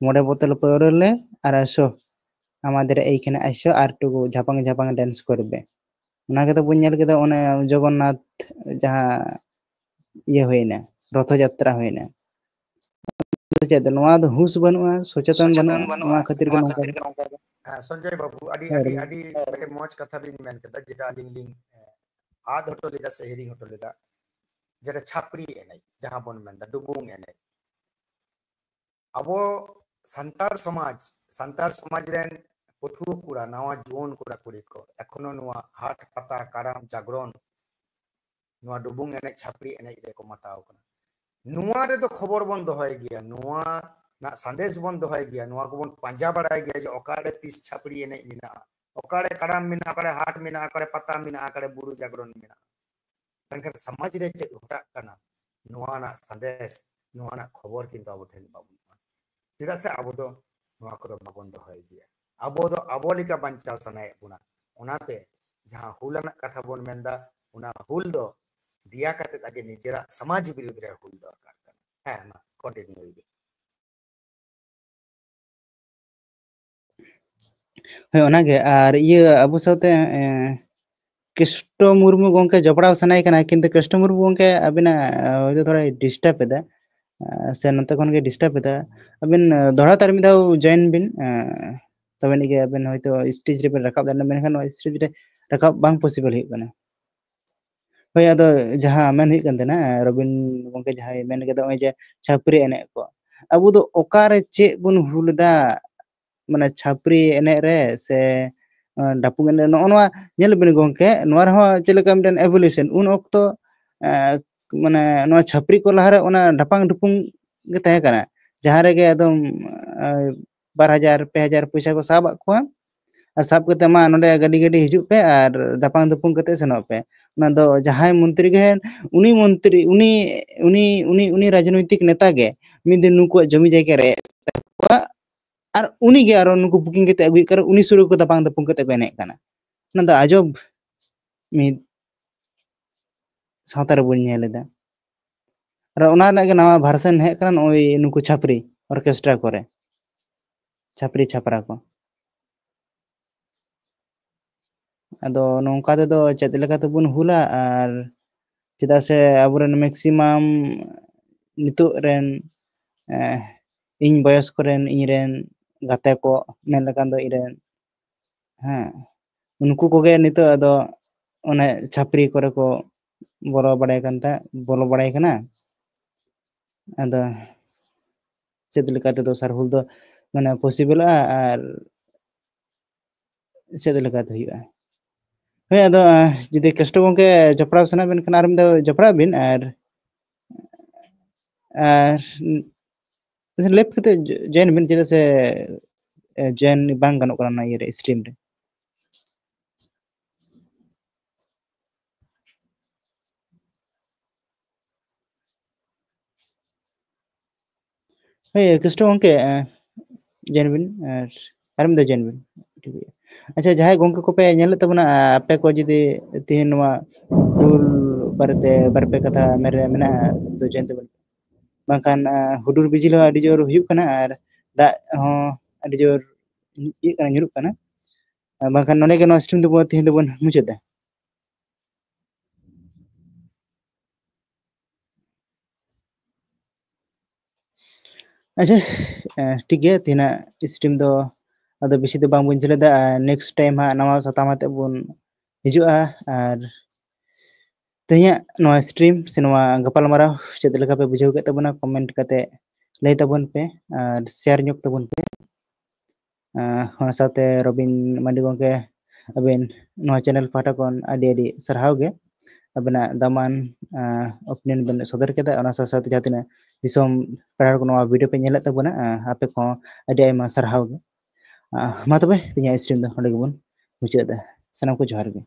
ᱢᱚᱬᱮ ᱵᱳᱛᱚᱞ ᱯᱟᱹᱣᱨᱟᱹ ᱞᱮ, ᱟᱨ ᱟᱥᱚ আমাদের এইখানে আসো আর একটু ঝাপাং ঝাপাং dance করবে। ᱚᱱᱟ ᱜᱮᱛᱚ ᱵᱚᱱ ᱧᱮᱞ ᱠᱮᱫᱟ, ᱚᱱᱮ ᱡᱚᱜᱚᱱᱱᱟᱛᱷ ᱡᱟᱦᱟᱸ ᱤᱭᱟᱹ ᱦᱩᱭᱱᱟ, ᱨᱚᱛᱷᱚ ᱡᱟᱛᱨᱟ ᱦᱩᱭᱱᱟ᱾ ᱪᱮᱫ ᱱᱚᱣᱟ ᱫᱚ ᱦᱩᱸᱥ ᱵᱟᱹᱱᱩᱜᱼᱟ, ᱥᱚᱪᱮᱛᱚᱱ ᱵᱟᱹᱱᱩᱜᱼᱟ, ᱱᱚᱣᱟ ᱠᱷᱟᱹᱛᱤᱨ ᱜᱮ ᱱᱚᱝᱠᱟ ᱫᱚ᱾ ᱦᱮᱸ, ᱥᱚᱧᱡᱚᱭ ᱵᱟᱹᱵᱩ, ᱟᱹᱰᱤ, ᱦᱳᱭ᱾ ᱟᱹᱰᱤ, ᱟᱹᱰᱤ ᱢᱤᱫᱴᱮᱱ ᱢᱚᱡᱽ ᱠᱟᱛᱷᱟ ᱵᱤᱱ ᱢᱮᱱ ᱠᱮᱫᱟ, ᱡᱮᱴᱟ ᱟᱹᱞᱤᱧ ᱞᱤᱧ, ᱮ, ᱟᱫ ᱦᱚᱴᱚ ᱞᱮᱫᱟ ᱥᱮ ᱦᱤᱲᱤᱧ ᱦᱚᱴᱚ ᱞᱮᱫᱟ, ᱡᱮᱴᱟ ᱪᱷᱟᱯᱨᱤ ᱮᱱᱮᱡ, ᱡᱟᱦᱟᱸ ᱵᱚᱱ ᱢᱮᱱᱫᱟ ᱰᱩᱵᱩᱝ ᱮᱱᱮᱡ᱾ ᱟᱵᱚ ᱥᱟᱱᱛᱟᱲ ᱥᱚᱢᱟᱡᱽ, ᱥᱟᱱᱛᱟᱲ ᱥᱚᱢᱟᱡᱽ ᱨᱮᱱ ᱯᱟᱹᱴᱷᱩᱣᱟᱹ ᱠᱚᱲᱟ, ᱱᱟᱣᱟ ᱡᱩᱣᱟᱹᱱ ᱠᱚᱲᱟ ᱠᱩᱲᱤ ᱠᱚ ᱮᱠᱷᱚᱱᱳ ᱱᱚᱣᱟ ᱦᱟᱴ, ᱯᱟᱛᱟ, ᱠᱟᱨᱟᱢ, ᱡᱟᱜᱽᱨᱚᱱ, ᱱᱚᱣᱟ ᱰᱩᱵᱩᱝ ᱮᱱᱮᱡ, ᱪᱷᱟᱯᱨᱤ ᱮᱱᱮᱡ ᱨᱮᱠᱚ ᱢᱟᱛᱟᱣ ᱠᱟᱱᱟ᱾ ᱱᱚᱣᱟ ᱨᱮᱫᱚ ᱠᱷᱚᱵᱚᱨ ᱵᱚᱱ ᱫᱚᱦᱚᱭ ᱜᱮᱭᱟ, ᱱᱚᱣᱟ ᱨᱮᱱᱟᱜ ᱥᱟᱸᱫᱮᱥ ᱵᱚᱱ ᱫᱚᱦᱚᱭ ᱜᱮᱭᱟ, ᱱᱚᱣᱟ ᱠᱚᱵᱚᱱ ᱯᱟᱸᱡᱟ ᱵᱟᱲᱟᱭ ᱜᱮᱭᱟ ᱡᱮ ᱚᱠᱟᱨᱮ ᱛᱤᱥ ᱪᱷᱟᱯᱨᱤ ᱮᱱᱮᱡ ᱢᱮᱱᱟᱜᱼᱟ, ᱚᱠᱟᱨᱮ ᱠᱟᱨᱟᱢ ᱢᱮᱱᱟᱜᱼᱟ, ᱚᱠᱟᱨᱮ ᱦᱟᱴ ᱢᱮᱱᱟᱜᱼᱟ, ᱚᱠᱟᱨᱮ ᱯᱟᱛᱟ ᱢᱮᱱᱟᱜᱼᱟ, ᱚᱠᱟᱨᱮ ᱵᱩᱨᱩ ᱡᱟᱜᱽᱨᱚᱱ ᱢᱮᱱᱟᱜᱼᱟ᱾ ᱢᱮᱱᱠᱷᱟᱱ ᱥᱚᱢᱟᱡᱽ ᱨᱮ ᱪᱮᱫ ᱜᱷᱚᱴᱟᱜ ᱠᱟᱱᱟ, ᱱᱚᱣᱟ ᱨᱮᱱᱟᱜ ᱥᱟᱸᱫᱮᱥ, ᱱᱚᱣᱟ ᱨᱮᱱᱟᱜ ᱠᱷᱚᱵᱚᱨ ᱠᱤᱱᱛᱩ ᱟᱵᱚ ᱴᱷᱮᱱ ᱵᱟᱵᱚᱱ ᱮᱢᱟ᱾ ᱪᱮᱫᱟᱜ ᱥᱮ ᱟᱵᱚ ᱫᱚ ᱱᱚᱣᱟ ᱠᱚᱫᱚ ᱵᱟᱵᱚᱱ ᱫᱚᱦᱚᱭ ᱜᱮᱭᱟ᱾ ᱟᱵᱚ ᱫᱚ ᱟᱵᱚ ᱞᱮᱠᱟ ᱵᱟᱧᱪᱟᱣ ᱥᱟᱱᱟᱭᱮᱫ ᱵᱚᱱᱟ᱾ ᱚᱱᱟᱛᱮ ᱡᱟᱦᱟᱸ ᱦᱩᱞ ᱟᱱᱟᱜ ᱠᱟᱛᱷᱟ ᱵᱚᱱ ᱢᱮᱱᱫᱟ, ᱚᱱᱟ ᱦᱩᱞ ᱫᱚ ᱫᱮᱭᱟ ᱠᱟᱛᱮᱫ ᱟᱜᱮ ᱱᱤᱡᱮᱨᱟᱜ ᱥᱚᱢᱟᱡᱽ ᱵᱤᱨᱩᱫᱽ ᱨᱮ ᱦᱩᱞ ᱫᱚᱨᱠᱟᱨ ᱠᱟᱱᱟ᱾ ᱦᱮᱸ, ᱢᱟ continue ᱵᱤᱱ᱾ ᱦᱳᱭ, ᱚᱱᱟᱜᱮ᱾ ᱟᱨ ᱤᱭᱟᱹ, ᱟᱵᱚ ᱥᱟᱶᱛᱮ, ᱮ, ᱠᱨᱤᱥᱴᱚ ᱢᱩᱨᱢᱩ ᱜᱚᱝᱠᱮ ᱡᱚᱯᱲᱟᱣ ᱥᱟᱱᱟᱭᱮ ᱠᱟᱱᱟ, ᱠᱤᱱᱛᱩ ᱠᱨᱤᱥᱴᱚ ᱢᱩᱨᱢᱩ ᱜᱚᱝᱠᱮ ᱟᱵᱤᱱᱟᱜ, ᱮ, ᱦᱚᱭᱛᱳ ᱛᱷᱚᱲᱟᱭ disturb ᱮᱫᱟ, ᱮ, ᱥᱮ ᱱᱚᱛᱮ ᱠᱷᱚᱱ ᱜᱮ disturb ᱮᱫᱟ᱾ ᱟᱵᱤᱱ, ᱮ, ᱫᱚᱦᱲᱟ ᱛᱮ ᱟᱨ ᱢᱤᱫ ᱫᱷᱟᱣ join ᱵᱤᱱ, ᱮ, ᱛᱚᱵᱮ ᱟᱹᱱᱤᱡ ᱜᱮ ᱟᱵᱤᱱ ᱦᱚᱭᱛᱳ stage ᱨᱮᱵᱤᱱ ᱨᱟᱠᱟᱵ ᱫᱟᱲᱮᱭᱟᱜᱼᱟ, ᱢᱮᱱᱠᱷᱟᱱ ᱱᱚᱣᱟ stage ᱨᱮ ᱨᱟᱠᱟᱵ ᱵᱟᱝ possible ᱦᱩᱭᱩᱜ ᱠᱟᱱᱟ᱾ ᱦᱳᱭ, ᱟᱫᱚ ᱡᱟᱦᱟᱸ ᱢᱮᱱ ᱦᱩᱭᱩᱜ ᱠᱟᱱ ᱛᱟᱦᱮᱱᱟ, ᱨᱚᱵᱤᱱ ᱜᱚᱝᱠᱮ ᱡᱟᱦᱟᱸᱭ ᱢᱮᱱ ᱠᱮᱫᱟ, ᱱᱚᱜᱼᱚᱭ ᱡᱮ ᱪᱷᱟᱹᱯᱨᱤ ᱮᱱᱮᱡ ᱠᱚ, ᱟᱵᱚ ᱫᱚ ᱚᱠᱟᱨᱮ ᱪᱮᱫ ᱵᱚᱱ ᱦᱩᱞ ᱮᱫᱟ? ᱢᱟᱱᱮ ᱪᱷᱟᱹᱯᱨᱤ ᱮᱱᱮᱡ ᱨᱮ ᱥᱮ, ᱮ, ᱰᱟᱯᱩᱝ ᱮᱱᱮᱡ, ᱱᱚᱜᱼᱚ ᱱᱚᱣᱟ ᱧᱮᱞ ᱵᱤᱱ ᱜᱚᱝᱠᱮ, ᱱᱚᱣᱟ ᱨᱮᱦᱚᱸ ᱪᱮᱫ ᱞᱮᱠᱟ ᱢᱤᱫᱴᱮᱱ evolution, ᱩᱱ ᱚᱠᱛᱚ, ᱮ, ᱢᱟᱱᱮ ᱱᱚᱣᱟ ᱪᱷᱟᱹᱯᱨᱤ ᱠᱚ ᱞᱟᱦᱟᱨᱮ ᱚᱱᱟ ᱰᱟᱯᱟᱝ ᱰᱩᱯᱩᱝ ᱜᱮ ᱛᱟᱦᱮᱸ ᱠᱟᱱᱟ, ᱡᱟᱦᱟᱸ ᱨᱮᱜᱮ ᱮᱠᱫᱚᱢ, ᱮ, ᱵᱟᱨ ᱦᱟᱡᱟᱨ, ᱯᱮ ᱦᱟᱡᱟᱨ ᱯᱚᱭᱥᱟ ᱠᱚ ᱥᱟᱵ ᱟᱫ ᱠᱚᱣᱟ, ᱟᱨ ᱥᱟᱵ ᱠᱟᱛᱮ, "ᱢᱟ, ᱱᱚᱰᱮ ᱜᱟᱹᱰᱤ ᱜᱟᱹᱰᱤ ᱦᱤᱡᱩᱜ ᱯᱮ ᱟᱨ ᱫᱟᱯᱟᱝ ᱫᱩᱯᱩᱝ ᱠᱟᱛᱮ ᱥᱮᱱᱚᱜ ᱯᱮ᱾" ᱚᱱᱟ ᱫᱚ ᱡᱟᱦᱟᱸᱭ ᱢᱚᱱᱛᱨᱤ ᱜᱮ, ᱩᱱᱤ ᱢᱚᱱᱛᱨᱤ, ᱩᱱᱤ, ᱩᱱᱤ, ᱩᱱᱤ, ᱩᱱᱤ ᱨᱟᱡᱽᱱᱳᱭᱛᱤᱠ ᱱᱮᱛᱟ ᱜᱮ ᱢᱤᱫ ᱫᱤᱱ ᱱᱩᱠᱩᱣᱟᱜ ᱡᱚᱢᱤ ᱡᱟᱭᱜᱟ ᱨᱮ ᱛᱟᱠᱚᱣᱟ, ᱟᱨ ᱩᱱᱤ ᱜᱮ ᱟᱨᱚ ᱱᱩᱠᱩ booking ᱠᱟᱛᱮ ᱟᱹᱜᱩᱭᱮᱫ ᱠᱚᱣᱟ, ᱩᱱᱤ ᱥᱩᱨ ᱨᱮᱠᱚ ᱫᱟᱯᱟᱝ ᱫᱩᱯᱩᱝ ᱠᱟᱛᱮ ᱠᱚ ᱮᱱᱮᱡ ᱠᱟᱱᱟ᱾ ᱚᱱᱟ ᱫᱚ ᱟᱡᱚᱵ ᱢᱤᱫ ᱥᱟᱶᱛᱟ ᱨᱮᱵᱚᱱ ᱧᱮᱞ ᱮᱫᱟ᱾ ᱟᱨ ᱚᱱᱟ ᱨᱮᱱᱟᱜ ᱜᱮ ᱱᱟᱣᱟ version ᱦᱮᱡ ᱠᱟᱱᱟ ᱱᱚᱜᱼᱚᱭ ᱱᱩᱠᱩ ᱪᱷᱟᱯᱨᱤ orchestra ᱠᱚᱨᱮ, ᱪᱷᱟᱯᱨᱤ ᱪᱷᱟᱯᱨᱟ ᱠᱚ᱾ ᱟᱫᱚ ᱱᱚᱝᱠᱟ ᱛᱮᱫᱚ ᱪᱮᱫ ᱞᱮᱠᱟ ᱛᱮᱵᱚᱱ ᱦᱩᱞᱟ? ᱟᱨ ᱪᱮᱫᱟᱜ ᱥᱮ ᱟᱵᱚᱨᱮᱱ maximum ᱱᱤᱛᱚᱜ ᱨᱮᱱ, ᱮᱸ, ᱤᱧ ᱵᱚᱭᱚᱥ ᱠᱚᱨᱮᱱ, ᱤᱧ ᱨᱮᱱ ᱜᱟᱛᱮ ᱠᱚ, ᱢᱮᱱ ᱞᱮᱠᱷᱟᱱ ᱫᱚ ᱤᱧ ᱨᱮᱱ, ᱦᱮᱸ, ᱩᱱᱠᱩ ᱠᱚᱜᱮ ᱱᱤᱛᱚᱜ ᱟᱫᱚ ᱚᱱᱮ ᱪᱷᱟᱹᱯᱨᱤ ᱠᱚᱨᱮ ᱠᱚ ᱵᱚᱞᱚ ᱵᱟᱲᱟᱭ ᱠᱟᱱ ᱛᱟᱦᱮᱸ, ᱵᱚᱞᱚ ᱵᱟᱲᱟᱭ ᱠᱟᱱᱟ᱾ ᱟᱫᱚ ᱪᱮᱫ ᱞᱮᱠᱟ ᱛᱮᱫᱚ ᱥᱟᱨ ᱦᱩᱞ ᱫᱚ ᱢᱟᱱᱮ possibleᱚᱜᱼᱟ ᱟᱨ ᱪᱮᱫ ᱞᱮᱠᱟᱛᱮ ᱦᱩᱭᱩᱜᱼᱟ? ᱦᱳᱭ, ᱟᱫᱚ, ᱟᱸ, ᱡᱩᱫᱤ ᱠᱮᱥᱴᱳ ᱜᱚᱢᱠᱮ ᱡᱚᱯᱲᱟᱣ ᱥᱟᱱᱟ ᱵᱮᱱ ᱠᱷᱟᱱ ᱟᱨ ᱢᱤᱫ ᱫᱷᱟᱣ ᱡᱚᱯᱲᱟᱜ ᱵᱤᱱ, ᱟᱨ, ᱟᱨ, ᱞᱮᱯ ᱠᱟᱛᱮ join ᱵᱤᱱ, ᱪᱮᱫᱟᱜ ᱥᱮ, ᱮ, join ᱵᱟᱝ ᱜᱟᱱᱚᱜ ᱠᱟᱱᱟ ᱚᱱᱟ ᱤᱭᱟᱹ ᱨᱮ, stream ᱨᱮ᱾ ᱦᱳᱭ, ᱠᱨᱤᱥᱴᱳ ᱜᱚᱢᱠᱮ, ᱮ, join ᱵᱤᱱ, ᱟᱨ ᱟᱨ ᱢᱤᱫ ᱫᱷᱟᱣ join ᱵᱤᱱ᱾ ᱴᱷᱤᱠ ᱜᱮᱭᱟ᱾ ᱟᱪᱪᱷᱟ, ᱡᱟᱦᱟᱸᱭ ᱜᱚᱢᱠᱮ ᱠᱚᱯᱮ ᱧᱮᱞᱮᱫ ᱛᱟᱵᱚᱱᱟ, ᱟ, ᱟᱯᱮ ᱠᱚ ᱡᱩᱫᱤ ᱛᱮᱦᱮᱧ ᱱᱚᱣᱟ ᱦᱩᱞ ᱵᱟᱨᱮᱛᱮ ᱵᱟᱨ ᱯᱮ ᱠᱟᱛᱷᱟ ᱢᱮᱱ ᱨᱮ ᱢᱮᱱᱟᱜᱼᱟ, ᱛᱚ join ᱛᱟᱵᱚᱱ ᱯᱮ᱾ ᱵᱟᱝᱠᱷᱟᱱ, ᱟ, ᱦᱩᱰᱩᱨ ᱵᱤᱡᱽᱞᱤ ᱦᱚᱸ ᱟᱹᱰᱤ ᱡᱳᱨ ᱦᱩᱭᱩᱜ ᱠᱟᱱᱟ ᱟᱨ ᱫᱟᱜ ᱦᱚᱸ ᱟᱹᱰᱤ ᱡᱳᱨ ᱤᱭᱟᱹᱜ ᱠᱟᱱᱟ, ᱧᱩᱨᱩᱜ ᱠᱟᱱᱟ᱾ ᱟ, ᱵᱟᱝᱠᱷᱟᱱ ᱱᱚᱰᱮ ᱜᱮ ᱱᱚᱣᱟ stream ᱫᱚᱵᱚᱱ, ᱛᱮᱦᱮᱧ ᱫᱚᱵᱚᱱ ᱢᱩᱪᱟᱹᱫᱟ᱾ ᱟᱪᱪᱷᱟ, ᱮ, ᱴᱷᱤᱠ ᱜᱮᱭᱟ, ᱛᱮᱦᱮᱧᱟᱜ stream ᱫᱚ ᱟᱫᱚ ᱵᱮᱥᱤ ᱫᱚ ᱵᱟᱝ ᱵᱚᱱ ᱡᱷᱟᱹᱞ ᱮᱫᱟ᱾ ᱟᱨ next time ᱦᱟᱸᱜ ᱱᱟᱣᱟ ᱥᱟᱛᱟᱢ ᱟᱛᱮᱫ ᱵᱚᱱ ᱦᱤᱡᱩᱜᱼᱟ᱾ ᱟᱨ ᱛᱮᱦᱮᱧᱟᱜ ᱱᱚᱣᱟ stream ᱥᱮ ᱱᱚᱣᱟ ᱜᱟᱯᱟᱞᱢᱟᱨᱟᱣ ᱪᱮᱫ ᱞᱮᱠᱟ ᱯᱮ ᱵᱩᱡᱷᱟᱹᱣ ᱠᱮᱫ ᱛᱟᱵᱚᱱᱟ, comment ᱠᱟᱛᱮ ᱞᱟᱹᱭ ᱛᱟᱵᱚᱱ ᱯᱮ ᱟᱨ share ᱧᱚᱜ ᱛᱟᱵᱚᱱ ᱯᱮ᱾ ᱟᱸ, ᱚᱱᱟ ᱥᱟᱶᱛᱮ ᱨᱚᱵᱤᱱ ᱢᱟᱱᱰᱤ ᱜᱚᱢᱠᱮ, ᱟᱵᱤᱱ ᱱᱚᱣᱟ channel ᱯᱟᱦᱴᱟ ᱠᱷᱚᱱ ᱟᱹᱰᱤ ᱟᱹᱰᱤ ᱥᱟᱨᱦᱟᱣ ᱜᱮ᱾ ᱟᱵᱤᱱᱟᱜ ᱫᱟᱢᱟᱱ, ᱟᱸ, opinion ᱵᱮᱱ ᱥᱚᱫᱚᱨ ᱠᱮᱫᱟ᱾ ᱚᱱᱟ ᱥᱟᱶ ᱥᱟᱶᱛᱮ ᱡᱟᱦᱟᱸ ᱛᱤᱱᱟᱹᱜ ᱫᱤᱥᱚᱢ ᱯᱮᱲᱟ ᱦᱚᱲ ᱠᱚ ᱱᱚᱣᱟ video ᱯᱮ ᱧᱮᱞᱮᱫ ᱛᱟᱵᱚᱱᱟ, ᱟᱸ, ᱟᱯᱮ ᱠᱚᱦᱚᱸ ᱟᱹᱰᱤ ᱟᱭᱢᱟ ᱥᱟᱨᱦᱟᱣ ᱜᱮ᱾ ᱟᱸ, ᱢᱟ ᱛᱚᱵᱮ, ᱛᱮᱦᱮᱧᱟᱜ stream ᱫᱚ ᱚᱸᱰᱮ ᱜᱮᱵᱚᱱ ᱢᱩᱪᱟᱹᱫ ᱮᱫᱟ᱾ ᱥᱟᱱᱟᱢ ᱠᱚ ᱡᱚᱦᱟᱨ ᱜᱮ᱾